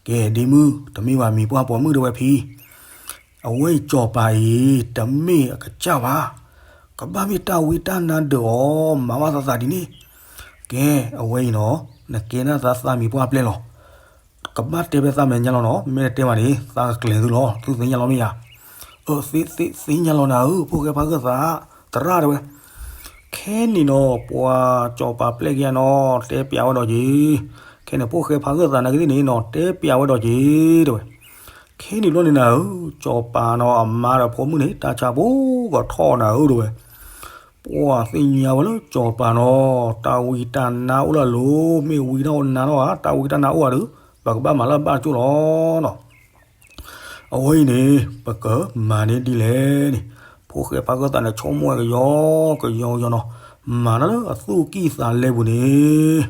ကဲ ဒ့မုၣ် တမ့ၢ်ဘၣ်မံၤပှၢ်ပိာ်မုၣ်တဲဝဲဖံ, အဝဲအံၤစီၤပၤအံၤ တမ့ၢ်အကစၢ်ဘၣ်, ကဘၣ်မ့ၢ်တၢ်ဝံတၢ်နါဒၢးအီၤ မၤဘၣ်သးသးဒ်န့ၣ်, ကဲ အဝဲအံၤနီၤ နကဲနၢ်သးသးမံၤပှၢ်ပျဲၢ်လီၤ. ကဘၣ်တဲဖဲသးမဲာ်ညါလီၤနီၤ, မ့ၢ်တတဲဘၣ်န့ၣ် သးကကျဲၤသုလီၤ, သုသ့ၣ်ညါလီၤမ့ၢ်ဧါ. အၢ သ့ၣ်သ့ၣ်သ့ၣ်ညါလီၤနၤဧၢ, ဖိၣ်ဃဲဖါဂၢၢ်သး, သရၣ်တဲဝဲ. ခဲန့ၣ်နီၤ ပှၤစီၤပၤပျဲၢ်ခံဂၤနီၤ တဲပျးဝဲဒီးက့ၤ, ခဲန့ၣ် ဖိၣ်ဃဲဖါဂၢၢ်သးနာ်က့သ့ၣ်န့ၣ်နီၤ တဲပျးဝဲဒီးက့ၤတဲဝဲ. ခဲန့ၣ်ဘျီန့ၣ်နၤဧၢ, စီၤပၤနီၤအမါဒီးဖိမုၣ်န့ၣ် တၢ်ဆါဖိကထီၣ်နၤဧၢတဲဝဲ. ပှၤသ့ၣ်ညါဝဲလၢစီၤပၤနီၤ တၢ်ဝံတၢ်နါအိၣ်လၢအလိၤ, မ့ၢ်ဝံထီၣ်နါထီၣ်ဧါ, တၢ်ဝံတၢ်နါအိၣ်ဧါဒီး ပကဘၣ်မၤလၢအဘၣ်ကၠိၣ်လီၤနီၤ. အဝဲအံၤန့ၣ် ပကမၤန့ၢ်ဒ်လဲၣ်န့ၣ်, ဖိၣ်ဃဲဖါဂၢၢ်သးန့ၣ် ဆိကမိၣ်ဝဲကယီကယီကယီနီၤ, မၤတၢ်လၢအသူၣ်ကံၢ်သးလဲပူၤန့ၣ်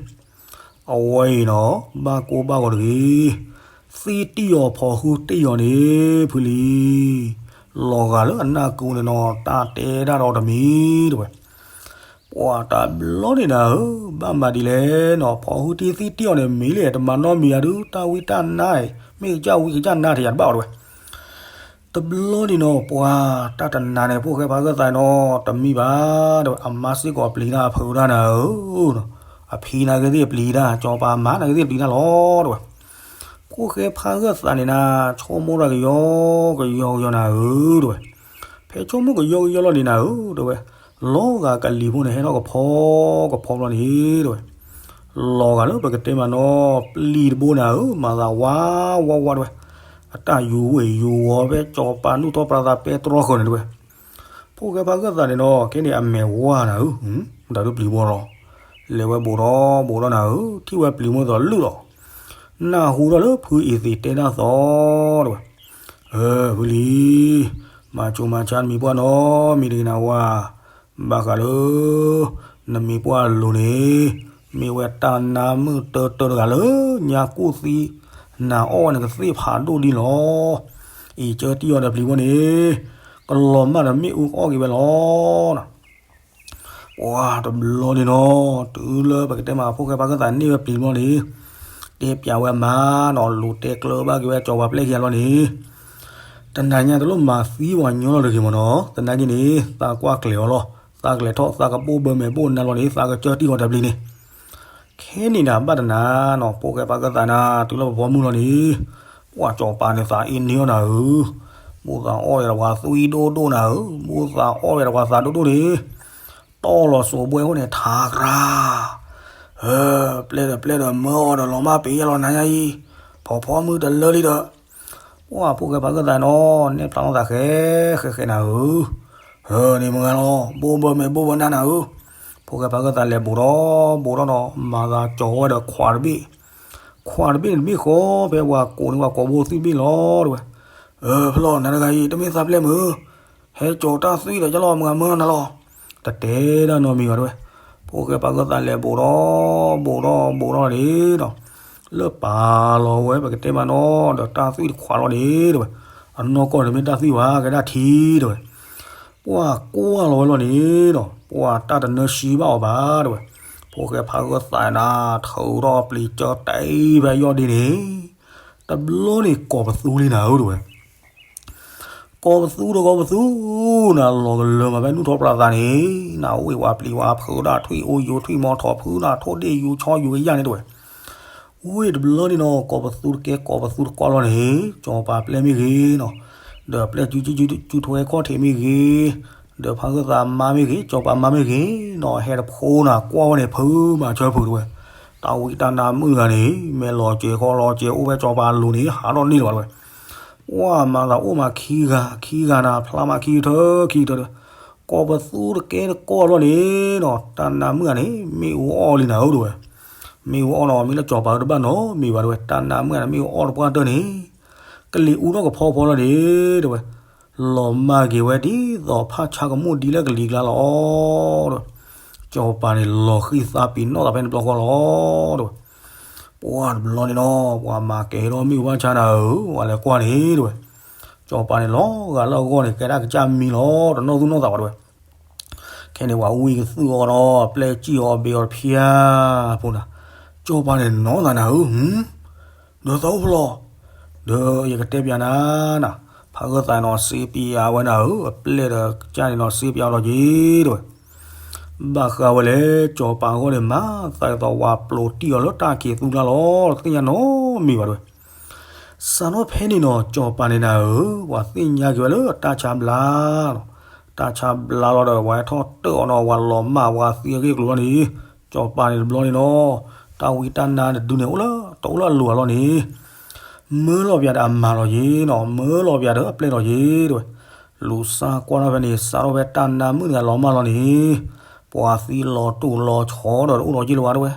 အဝဲအံၤနီၤ ဘၣ်ကိၢ်ဘၣ်ဂီၤတဂ့ၤ, သံတံၢ်အီၤဖီၣ်ဟုတံၢ်အီၤန့ၣ် ဖုလံၤ, လီၤဂာ်လၢအနၢ်ကိန့ၣ်နီၤ တၢ်တဲဒၣ်ဒီးတမံၤတဲဝဲ. ပှၤတဘျီန့ၣ်နၤဧၢ, ဘၣ်မၤဒ်လဲၣ်နီၤ, ဖီၣ်ဟုတံၢ်သံတံၢ်အီၤန့ၣ် မ့ၢ်လၢတမၤနီတမံၤဧါဒုး, တၢ်ဝံတၢ်နါအံၤ မ့ၢ်ကစၢ်ဝံကစၢ်နါတယၤတဘၣ်အီၤတဲဝဲ. တဘျီန့ၣ်နီၤ ပှၤတၢ်တနၤန့ၣ် ဖိၣ်ဃဲဖါဂၢၢ်သးနီၤ တမံၤဘၣ်တဲဝဲ, အမါစ့ၢ်ကီးပျံၤတၢ်အဖုတၢ်နၤဧၢ, အဖံနာ်က့သ့ၣ်ပျံၤတၢ်, စီၤပၤမါနာ်က့သ့ၣ်ပျံၤတၢ်လီၤတဲဝဲ. ဖိၣ်ဃဲဖါဂၢၢ်သးန့ၣ်နၤ ဆိကမိၣ်တၢ်ကယီကယီကယီနၤဧၢတဲဝဲ. ဖဲဆိကမိၣ်ကယီကယီလီၤန့ၣ်နၤဧၢတဲဝဲ, လီၤဂာ်ကလံၤဖိန့ၣ် ဟဲထီၣ်ကဖီကဖီဘျီန့ၣ်တဲဝဲ. လီၤဂာ်လၢပကတဲမးနီၤ ပျံၤတဘိနၤဧၢ, မၤသးဝါဝါဝါတဲဝဲ. အတၢ်ယူၤဝ့ၢ်ယူၤဝီၤဖဲစီၤပၤနူၢ်ထီၣ်ပြးသးပဲတြီဃၢၤန့ၣ်တဲဝဲ. ဖိၣ်ဃဲဖါဂၢၢ်သးန့ၣ်နီၤ ခဲန့ၣ်အမဲာ်ဝါနၤဧၢ, မတၤဒုးပျံၤဘိလီၤ. လဲၤဝဲဘူးဒီးဘူးဒီးနၤဧၢ, ထံၣ်ဝဲပျံၤမိၢ်သိးလုၢ်လီၤ. နၢ်ဟူထီၣ်လၢဖုအံၤသ့ၣ်တဲတၢ်သီတဲဝဲ. ဖုလံၤ, မၤဆူးမၤဆါနမံၤပှၢ်နီတမံၤတဂ့ၤနဝၤ, ဘၣ်ဃးလၢ နမံၤပှၢ်လိၤန့ၣ် မ့ၢ်ဝဲတၢ်နါမုၣ်တၢတၢတဂၤလၢ ညါကူၣ်သံ နၤအီၣ်ဝဲန့ၣ်ကသ့ၣ်ဖးဒိၣ်ဒ်လီၤ. အံၤကၢတံၢ်အီၤဒီးပျံၤဘိန့ၣ် ကလီၤမၢ်ဒီးမ့ၣ်အူကအီၣ်က့ၤဝဲလီၤ. ပှၤတဘျီန့ၣ်နီၤ တုၤလၢပကတဲမး ဖိၣ်ဃဲဖါဂၢၢ်သးန့ၢ်ဝဲပျံၤဘိန့ၣ် တဲပျးဝဲမးနီၤ လူၤတဲကျၢၤဘၣ်က့ၤဝဲစီၤပၤပျဲၢ်ခံဂၤလီၤန့ၣ် တနၤညါတလိၣ်မၤသံပှၤညီလီၤတဂ့ၤမးနီၤ သနာ်က့န့ၣ် သးကွၢ်ကျဲၤအီၤလီၤ သးကျဲၤထီၣ် သးကဘိၣ်ဘၢမဲာ်ဘိၣ်နါလီၤန့ၣ် သးကကၢတံၢ်အီၤတပျံၤန့ၣ် ခဲန့ၣ်နၤဘၣ်တနၤနီၤ ဖိၣ်ဃဲဖါဂၢၢ်သးနၤ တုၤလၢပဘီမုၢ်လီၤန့ၣ် ပှၤစီၤပၤန့ၣ်သးအ့န့ၢ်အီၤနၤဧၢ ဘိၣ်သးအီၣ်ဝဲဒီးပှၤသွံဒိၣ်ဒိၣ်နၤဧၢ ဘိၣ်သးအီၣ်ဝဲဒီးပှၤသးဒိၣ်ဒိၣ်န့ၣ် တီၢ်လီၤစိးဘှဲအဃိန့ၣ် ထါကြၢ် ပျဲၢ်ဒီးပျဲၢ်ဒီးမၢအီၤဒီးလီၤမၢ်ပ့ၤယဲလီၤနၤညါအံၤ ဖီဖီမုၢ်တလၢလံဒီး ပှၤဖိၣ်ဃဲဖါဂၢၢ်သးနီၤ နဲၣ်ဖျါလီၤသးဃဲဃဲဃဲနၤဧၢ န့ၣ်မုၢ်ဂၤလီၤ ဘိၣ်ဘၢမဲာ်ဘိၣ်ဘၢနါနၤဧၢ ဖိၣ်ဃဲဖါဂၢၢ်သးလဲၤဘူးဒီးဘူးဒီးနီၤ မၤသးကၠီၤဝဲဒီးခွးတဘ့ၣ် ခွးတဘ့ၣ်န့ၣ်တဘ့ၣ်ဃီ ဖဲပှၤကိးန့ၣ် ပှၤကိးဘိသွံၣ်ဘ့ၣ်လီၤတဲဝဲ, အၢ ဖျီၣ် နၤတဂၤအံၤ တမ့ၢ်သးပျဲၢ်မုၢ်, ဟဲကၠီၤတၢ်သွံၣ်ဒီး ယလီၤမုၢ်မၢနၤလီၤ, တတဲဒၣ်နီတမံၤဘၣ်တဲဝဲ, ဖိၣ်ဃဲဖးဂၢၢ်သးလဲၤဘူးထီၣ် ဘူးထီၣ် ဘူးထီၣ်န့ၣ်ဒီး လၢပာ်လီၤဝဲ ပကတဲမးနီၤ ဒီးတၢ်သွံၣ်တခွးလီၤန့ၣ်တဲဝဲ, အနီၢ်ကီၢ်န့ၣ်တမ့ၢ်တၢ်သွံၣ်ဘၣ် ကဲဒၣ်ထံတဲဝဲ, ပှၤကွၢ်လီၤဝဲလီၤန့ၣ်ဒီး ပှၤတၢ်တနၢၤဆှံဘၣ်အီၤဘၣ်တဲဝဲ, ဖိၣ်ဃဲဖးဂၢၢ်သးနၤ ထုးထီၣ်ပျံၤကၢတၢ်အံၤဖဲယီၢ်ဒ့န့ၣ်, တဘျီန့ၣ်ကိးပသူလံနၤဧၢတဲဝဲ ကိးပသူဒီးကိးပသူ, နၤလီၤကလၢၤမးဖဲနူၢ်ထီၣ်ပြးသးန့ၣ်, နၤအိၣ်ဝဲပျံၤဝဲဖုးဒၣ်ထွံၣ်အိၣ်ယူၤထွံၣ်မီၤထီၣ်ဖုးနၤထိၣ်ဒ့ၣ်ယူၤဆီယူၤကယၢ်န့ၣ်တဲဝဲ, ဝံၤတဘျီန့ၣ်နီၤ ကိးပသူတကဲကိးပသူတကွၢ်လီၤန့ၣ်, ကၠီၤပၤပျဲၢ်မ့ၢ်ဂ့ၤနီၤ, ဒီးပျဲၢ်စုစုထွဲခီၣ်ထံးမ့ၢ်ဂ့ၤ, ဒီးဖးဂၢၢ်သးမါမ့ၢ်ဂ့ၤ ကၠီၤပၤမါမ့ၢ်ဂ့ၤနီၤ ဟဲတဖိနၤကွၢ်ဝဲန့ၣ် ဖုးမၤဆၢဖုးတဲဝဲ, တၢ်ဝံတၢ်နါမုၣ်တဂၤန့ၣ် မဲာ်လီၤစဲၤခီလီၤစဲၤအိၣ်ဝဲကၠီၤပၤအလိၤန့ၣ် ဟးထီၣ်န့ၢ်လၢၤဘၣ်တဲဝဲ, ပှၤမၤသးအိၣ်မးခံဂၤ ခံဂၤနၤ ဖျါမးခံကထၢခံကထၢဒီး, ကိးပသူတကဲတကိးလီၤန့ၣ်နီၤ တၢ်နါမုၣ်ဂၤန့ၣ် မ့ၣ်အူအီၣ်လံနၤဧၢတဲဝဲ, မ့ၣ်အူအီၣ်နီၤ မ့ၢ်လၢကၠီၤပၤတဘၣ်နီတမံၤဘၣ်တဲဝဲ တၢ်နါမုၣ်ဂၤန့ၣ် မ့ၣ်အူအီၣ်တပှၢ်တၢၢ်န့ၣ်, ကလံၤအူထီၣ်ကဖီဖီလီၤန့ၣ်တဲဝဲ, လီၤမၢ်က့ၤဝဲဒ်သိးဖးဆါကမူၣ်ဒ်လၢကလံၤကျါလီၤဒီး, ကၠီၤပၤန့ၣ်လီၤဃံသးပ့ၤနီၣ်သးဖဲန့ၣ်တဘျီဃီလီၤတဲဝဲ, ပှၤတဘျီန့ၣ်နီၤ ပှၤမၤကဲၤထီၣ်မ့ၣ်အူဖးဆါနၤဧၢ ပှၤလဲၤကွၢ်န့ၣ်တဲဝဲ, ကၠီၤပၤန့ၣ်လီၤဂာ်လၢအဂီၢ်န့ၣ် ကဲဒၣ်ကစၢ်မံလီၤ တနီၣ်သူၣ်နီၣ်သးဘၣ်တဲဝဲ, ခဲန့ၣ်ပှၤဝံကသူၣ်အီၤဒီး ပျဲၢ်စံၣ်အီၤဘ့ၣ်အီၤတဖၠါဖိနၤ, ကၠီၤပၤန့ၣ်နီၢ်သးနၤဧၢ, ဒီးသးအိၣ်ဖျီၣ်, ဒီးယကတဲပျးနၤနၤ, ဖးဂၢၢ်သးနီၤ စ့ပျးဝဲနၤဧၢ အပျဲၢ်ဒီးကစၢ်န့ၣ်နီၤ စ့ပျးအီၤလီၤက့ၤတဲဝဲ, ဘၣ်ဃးဝဲလဲၣ် ကၠီၤပၤအဂီၢ်န့ၣ် မၤသးဒ်သိးဝဲပျိးတံၢ်အီၤလၢတၢ်ခံးသူကျါလီၤ တသ့ၣ်ညါနီတမံၤဘၣ်တဲဝဲ စးထီၣ်ဖဲန့ၣ်နီၤ ကၠီၤပၤန့ၣ်နၤဧၢ, ပှၤသ့ၣ်ညါက့ၤဝဲလၢတၢ်ဆါဘျါလီၤ, တၢ်ဆါဘျါလီၤဒီး ပှၤဟဲထီၣ်တၢၣ်အီၤနီၤ ပှၤလီၤမၢ်ပှၤသံအဂ့ၢ်အကျိၤလီၤန့ၣ်, ကၠီၤပၤန့ၣ်တဘျီန့ၣ်နီၤ, တၢ်ဝံတၢ်နါတဒုန့ၣ် အိၣ်လၢတအိၣ်လၢအလိၤဘၣ်လီၤန့ၣ်, မၢလီၤပျးဒီးအမၤလီၤက့ၤနီၤ မၢလီၤပျးဒီးအပျဲၢ်လီၤက့ၤတဲဝဲ, လူၤစၢ်ကွၢ်ထီၣ်ဖဲန့ၣ် စးထီၣ်ဖဲတၢ်နါမုၣ်တဂၤလီၤမၢ်လီၤန့ၣ်, ပှၤသံလီၤတိၢ်လီၤဆီဒီးတအိၣ်လီၤက့ၤလၢၤဘၣ်တဲဝဲ ဒ်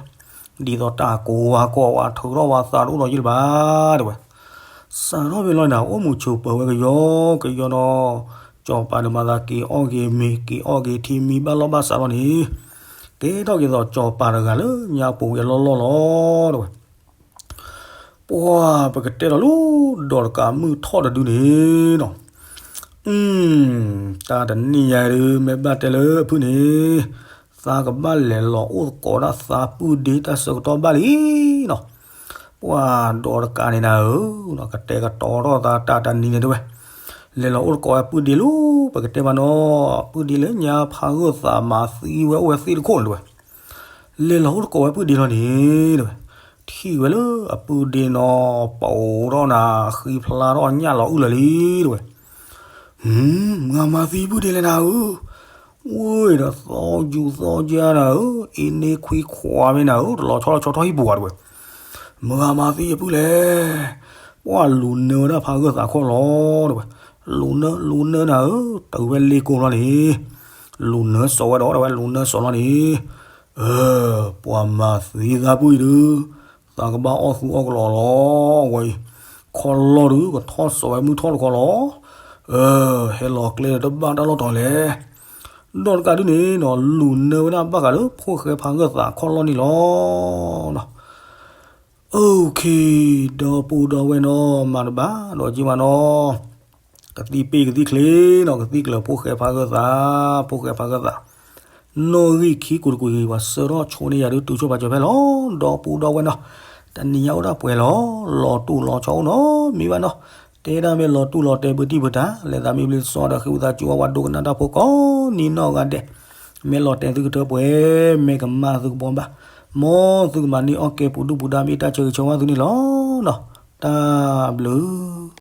သိးတၢ်ကိးဝါကိး ပှၤထုးထီၣ်ပှၤသးတအိၣ်လီၤက့ၤလၢၤဘၣ်တဲဝဲ, စးထီၣ်ဖဲလီၤန့ၣ် အိၣ်မူဆိးပၢၤဝဲကယီကယီဒီး, ကၠီၤပၤန့ၣ်မၤသးက့ၤအီၣ်က့ၤမ့ၤ က့ၤအီၣ်က့ၤထံမံဘၣ်လီၢ်ဘၣ်စးလီၤန့ၣ်, ကဲထီၣ်က့ၤသိးကၠီၤပၤတဂၤလၢညါပူၤဝံၤအလီၢ်လီၢ်လီၤတဲဝဲ ပှၤပကတဲဒီးလၢ ဒီးတကးမုၢ်ထီၣ်တဒုန့ၣ်နီၤ, တၢ်တနံၣ်ညါဒုး မ့ၢ်ဘၣ်တဲလၢအဖုၣ်န့ၣ်, သးကဘၣ်လဲၤလီၤအိၣ်သကိးဒၣ်သးပုၢ်ဒ့တၢ်ဆၢကတီၢ်ဘၣ်လံနီၤ, ပှၤဒီးတကးန့ၣ်နၤဧၢ, ကတဲာ်ကတီၤထီၣ်သးတၢ်တနံၤန့ၣ်တဲဝဲ, လဲၤလီၤအိၣ်သကိးဝဲပုၢ်ဒ့လၢ ပကတဲမးနီၤ, ပုၢ်ဒ့လၢညါဖးဂၢၢ်သးမၤသံဝဲအိၣ်ဝဲသ့ၣ်တခိၣ်န့ၣ်တဲဝဲ လဲၤလီၤအိၣ်သကိးဝဲပုၢ်ဒ့လီၤန့ၣ်တဲဝဲ, ထံၣ်ဝဲလၢအပုၢ်ဒ့နီၤ ပိာ်ထီၣ်နၤ ဃံဖျါထီၣ်ညၣ်လီၤအုၣ်လၢာ်လံတဲဝဲ, မုၢ်ဂၤမၤသံပုၢ်ဒ့လဲၣ်နၤဧၢ, ဝဲဒီးသီယူၤသီယါနၤဧၢ, အ့န့ခွံခွါမ့ၢ်နၤဧၢ, တလီၤဆီလီၤဆီထီၣ်ဟံၣ်ပူၤဧါတဲဝဲ, မုၢ်ဂၤမၤသံအပုၢ်လဲၣ်, ပှၤလူၤနၢဝဲဒၣ်ဖးဂၢၢ်သးခီၣ်လီၤတဲဝဲ, လူၤနၢ လူၤနၢနၤဧၢ, တုၤဝဲလ့ကိလီၤန့ၣ် လူၤနၢစိာ်ဝဲဒီးတဲဝဲ လူၤနၢစိာ်လီၤန့ၣ်, ပှၤမၤသံသးပုၢ်အံၤဒုး, သးကဘၣ်အီၣ်သူအီၣ်ကလီလီၤဝဲအံၤ, ခီၣ်လီၢ်ဒုး ကထီၣ်စိာ်ဝဲမုၢ်ထီၣ်တခီလီၤ, ဟဲလီၤကျဲဒီးတဘၣ်တၢ်လီၢ်တီၤလဲၣ်, ဒီးတကးဒုးန့ၣ်နီၤ လူၤနၢဝဲဒၣ်ဘၣ်ဃးလၢဖိၣ်ဃဲဖးဂၢၢ်သးခီၣ်လီၢ်န့ၣ်လီၤ. OK, ဒီပုၢ်ဒီဝဲၢ်နီၤ မၤတဘၣ်ဒီးက့ၤမးနီၤ, ကသံၣ်ပ့ၢ်ကသံၣ်ချ့နီၤ ကသံၣ်ကျၢၤဖိၣ်ဃဲဖးဂၢၢ်သး, ဖိၣ်ဃဲဖးဂၢၢ်သး, နီၣ်ဂံၢ်ခံကူးတကူးအံၤ ပှၤဆှၢထီၣ်ဆိန့ၢ်ယၤဒုးတုၤဆိပာ်စၢၤဖဲလီၤ, ဒီပုၢ်ဒီဝဲၢ်နီၤ, တနံၤညါအိၣ်ဒၣ်ပှဲၤလီၤ, လီၤတူာ်လီၤဆီအိၣ်နီတမံၤဘၣ်နီၤ, တဲဒၣ်မ့ၢ်လီၤတူာ်လီၤတဲာ်ပတံၢ်ပတၢ် လဲၤသးမံဘျ့စီဒီးဃ့ဝံသးစူၤအဝဲဒိကနၣ်တၢ်ဖိကိးနံၤနီၢ်ဂၤဒဲး, မ့ၢ်လီၤတဲာ်သုကထၢပှဲၤ, မ့ၢ်ကမၣ်သုကဘှီဘၣ်, မ်သုကမၤန့ၢ်အီၣ်ကဲပူၤဒုၣ်ပူၤဒါ မ့ၢ်တၢ်ဆၢဂ့ၤဆၢဝါသုန့ၣ်လီၤနီၤ, တၢ်ဘျုး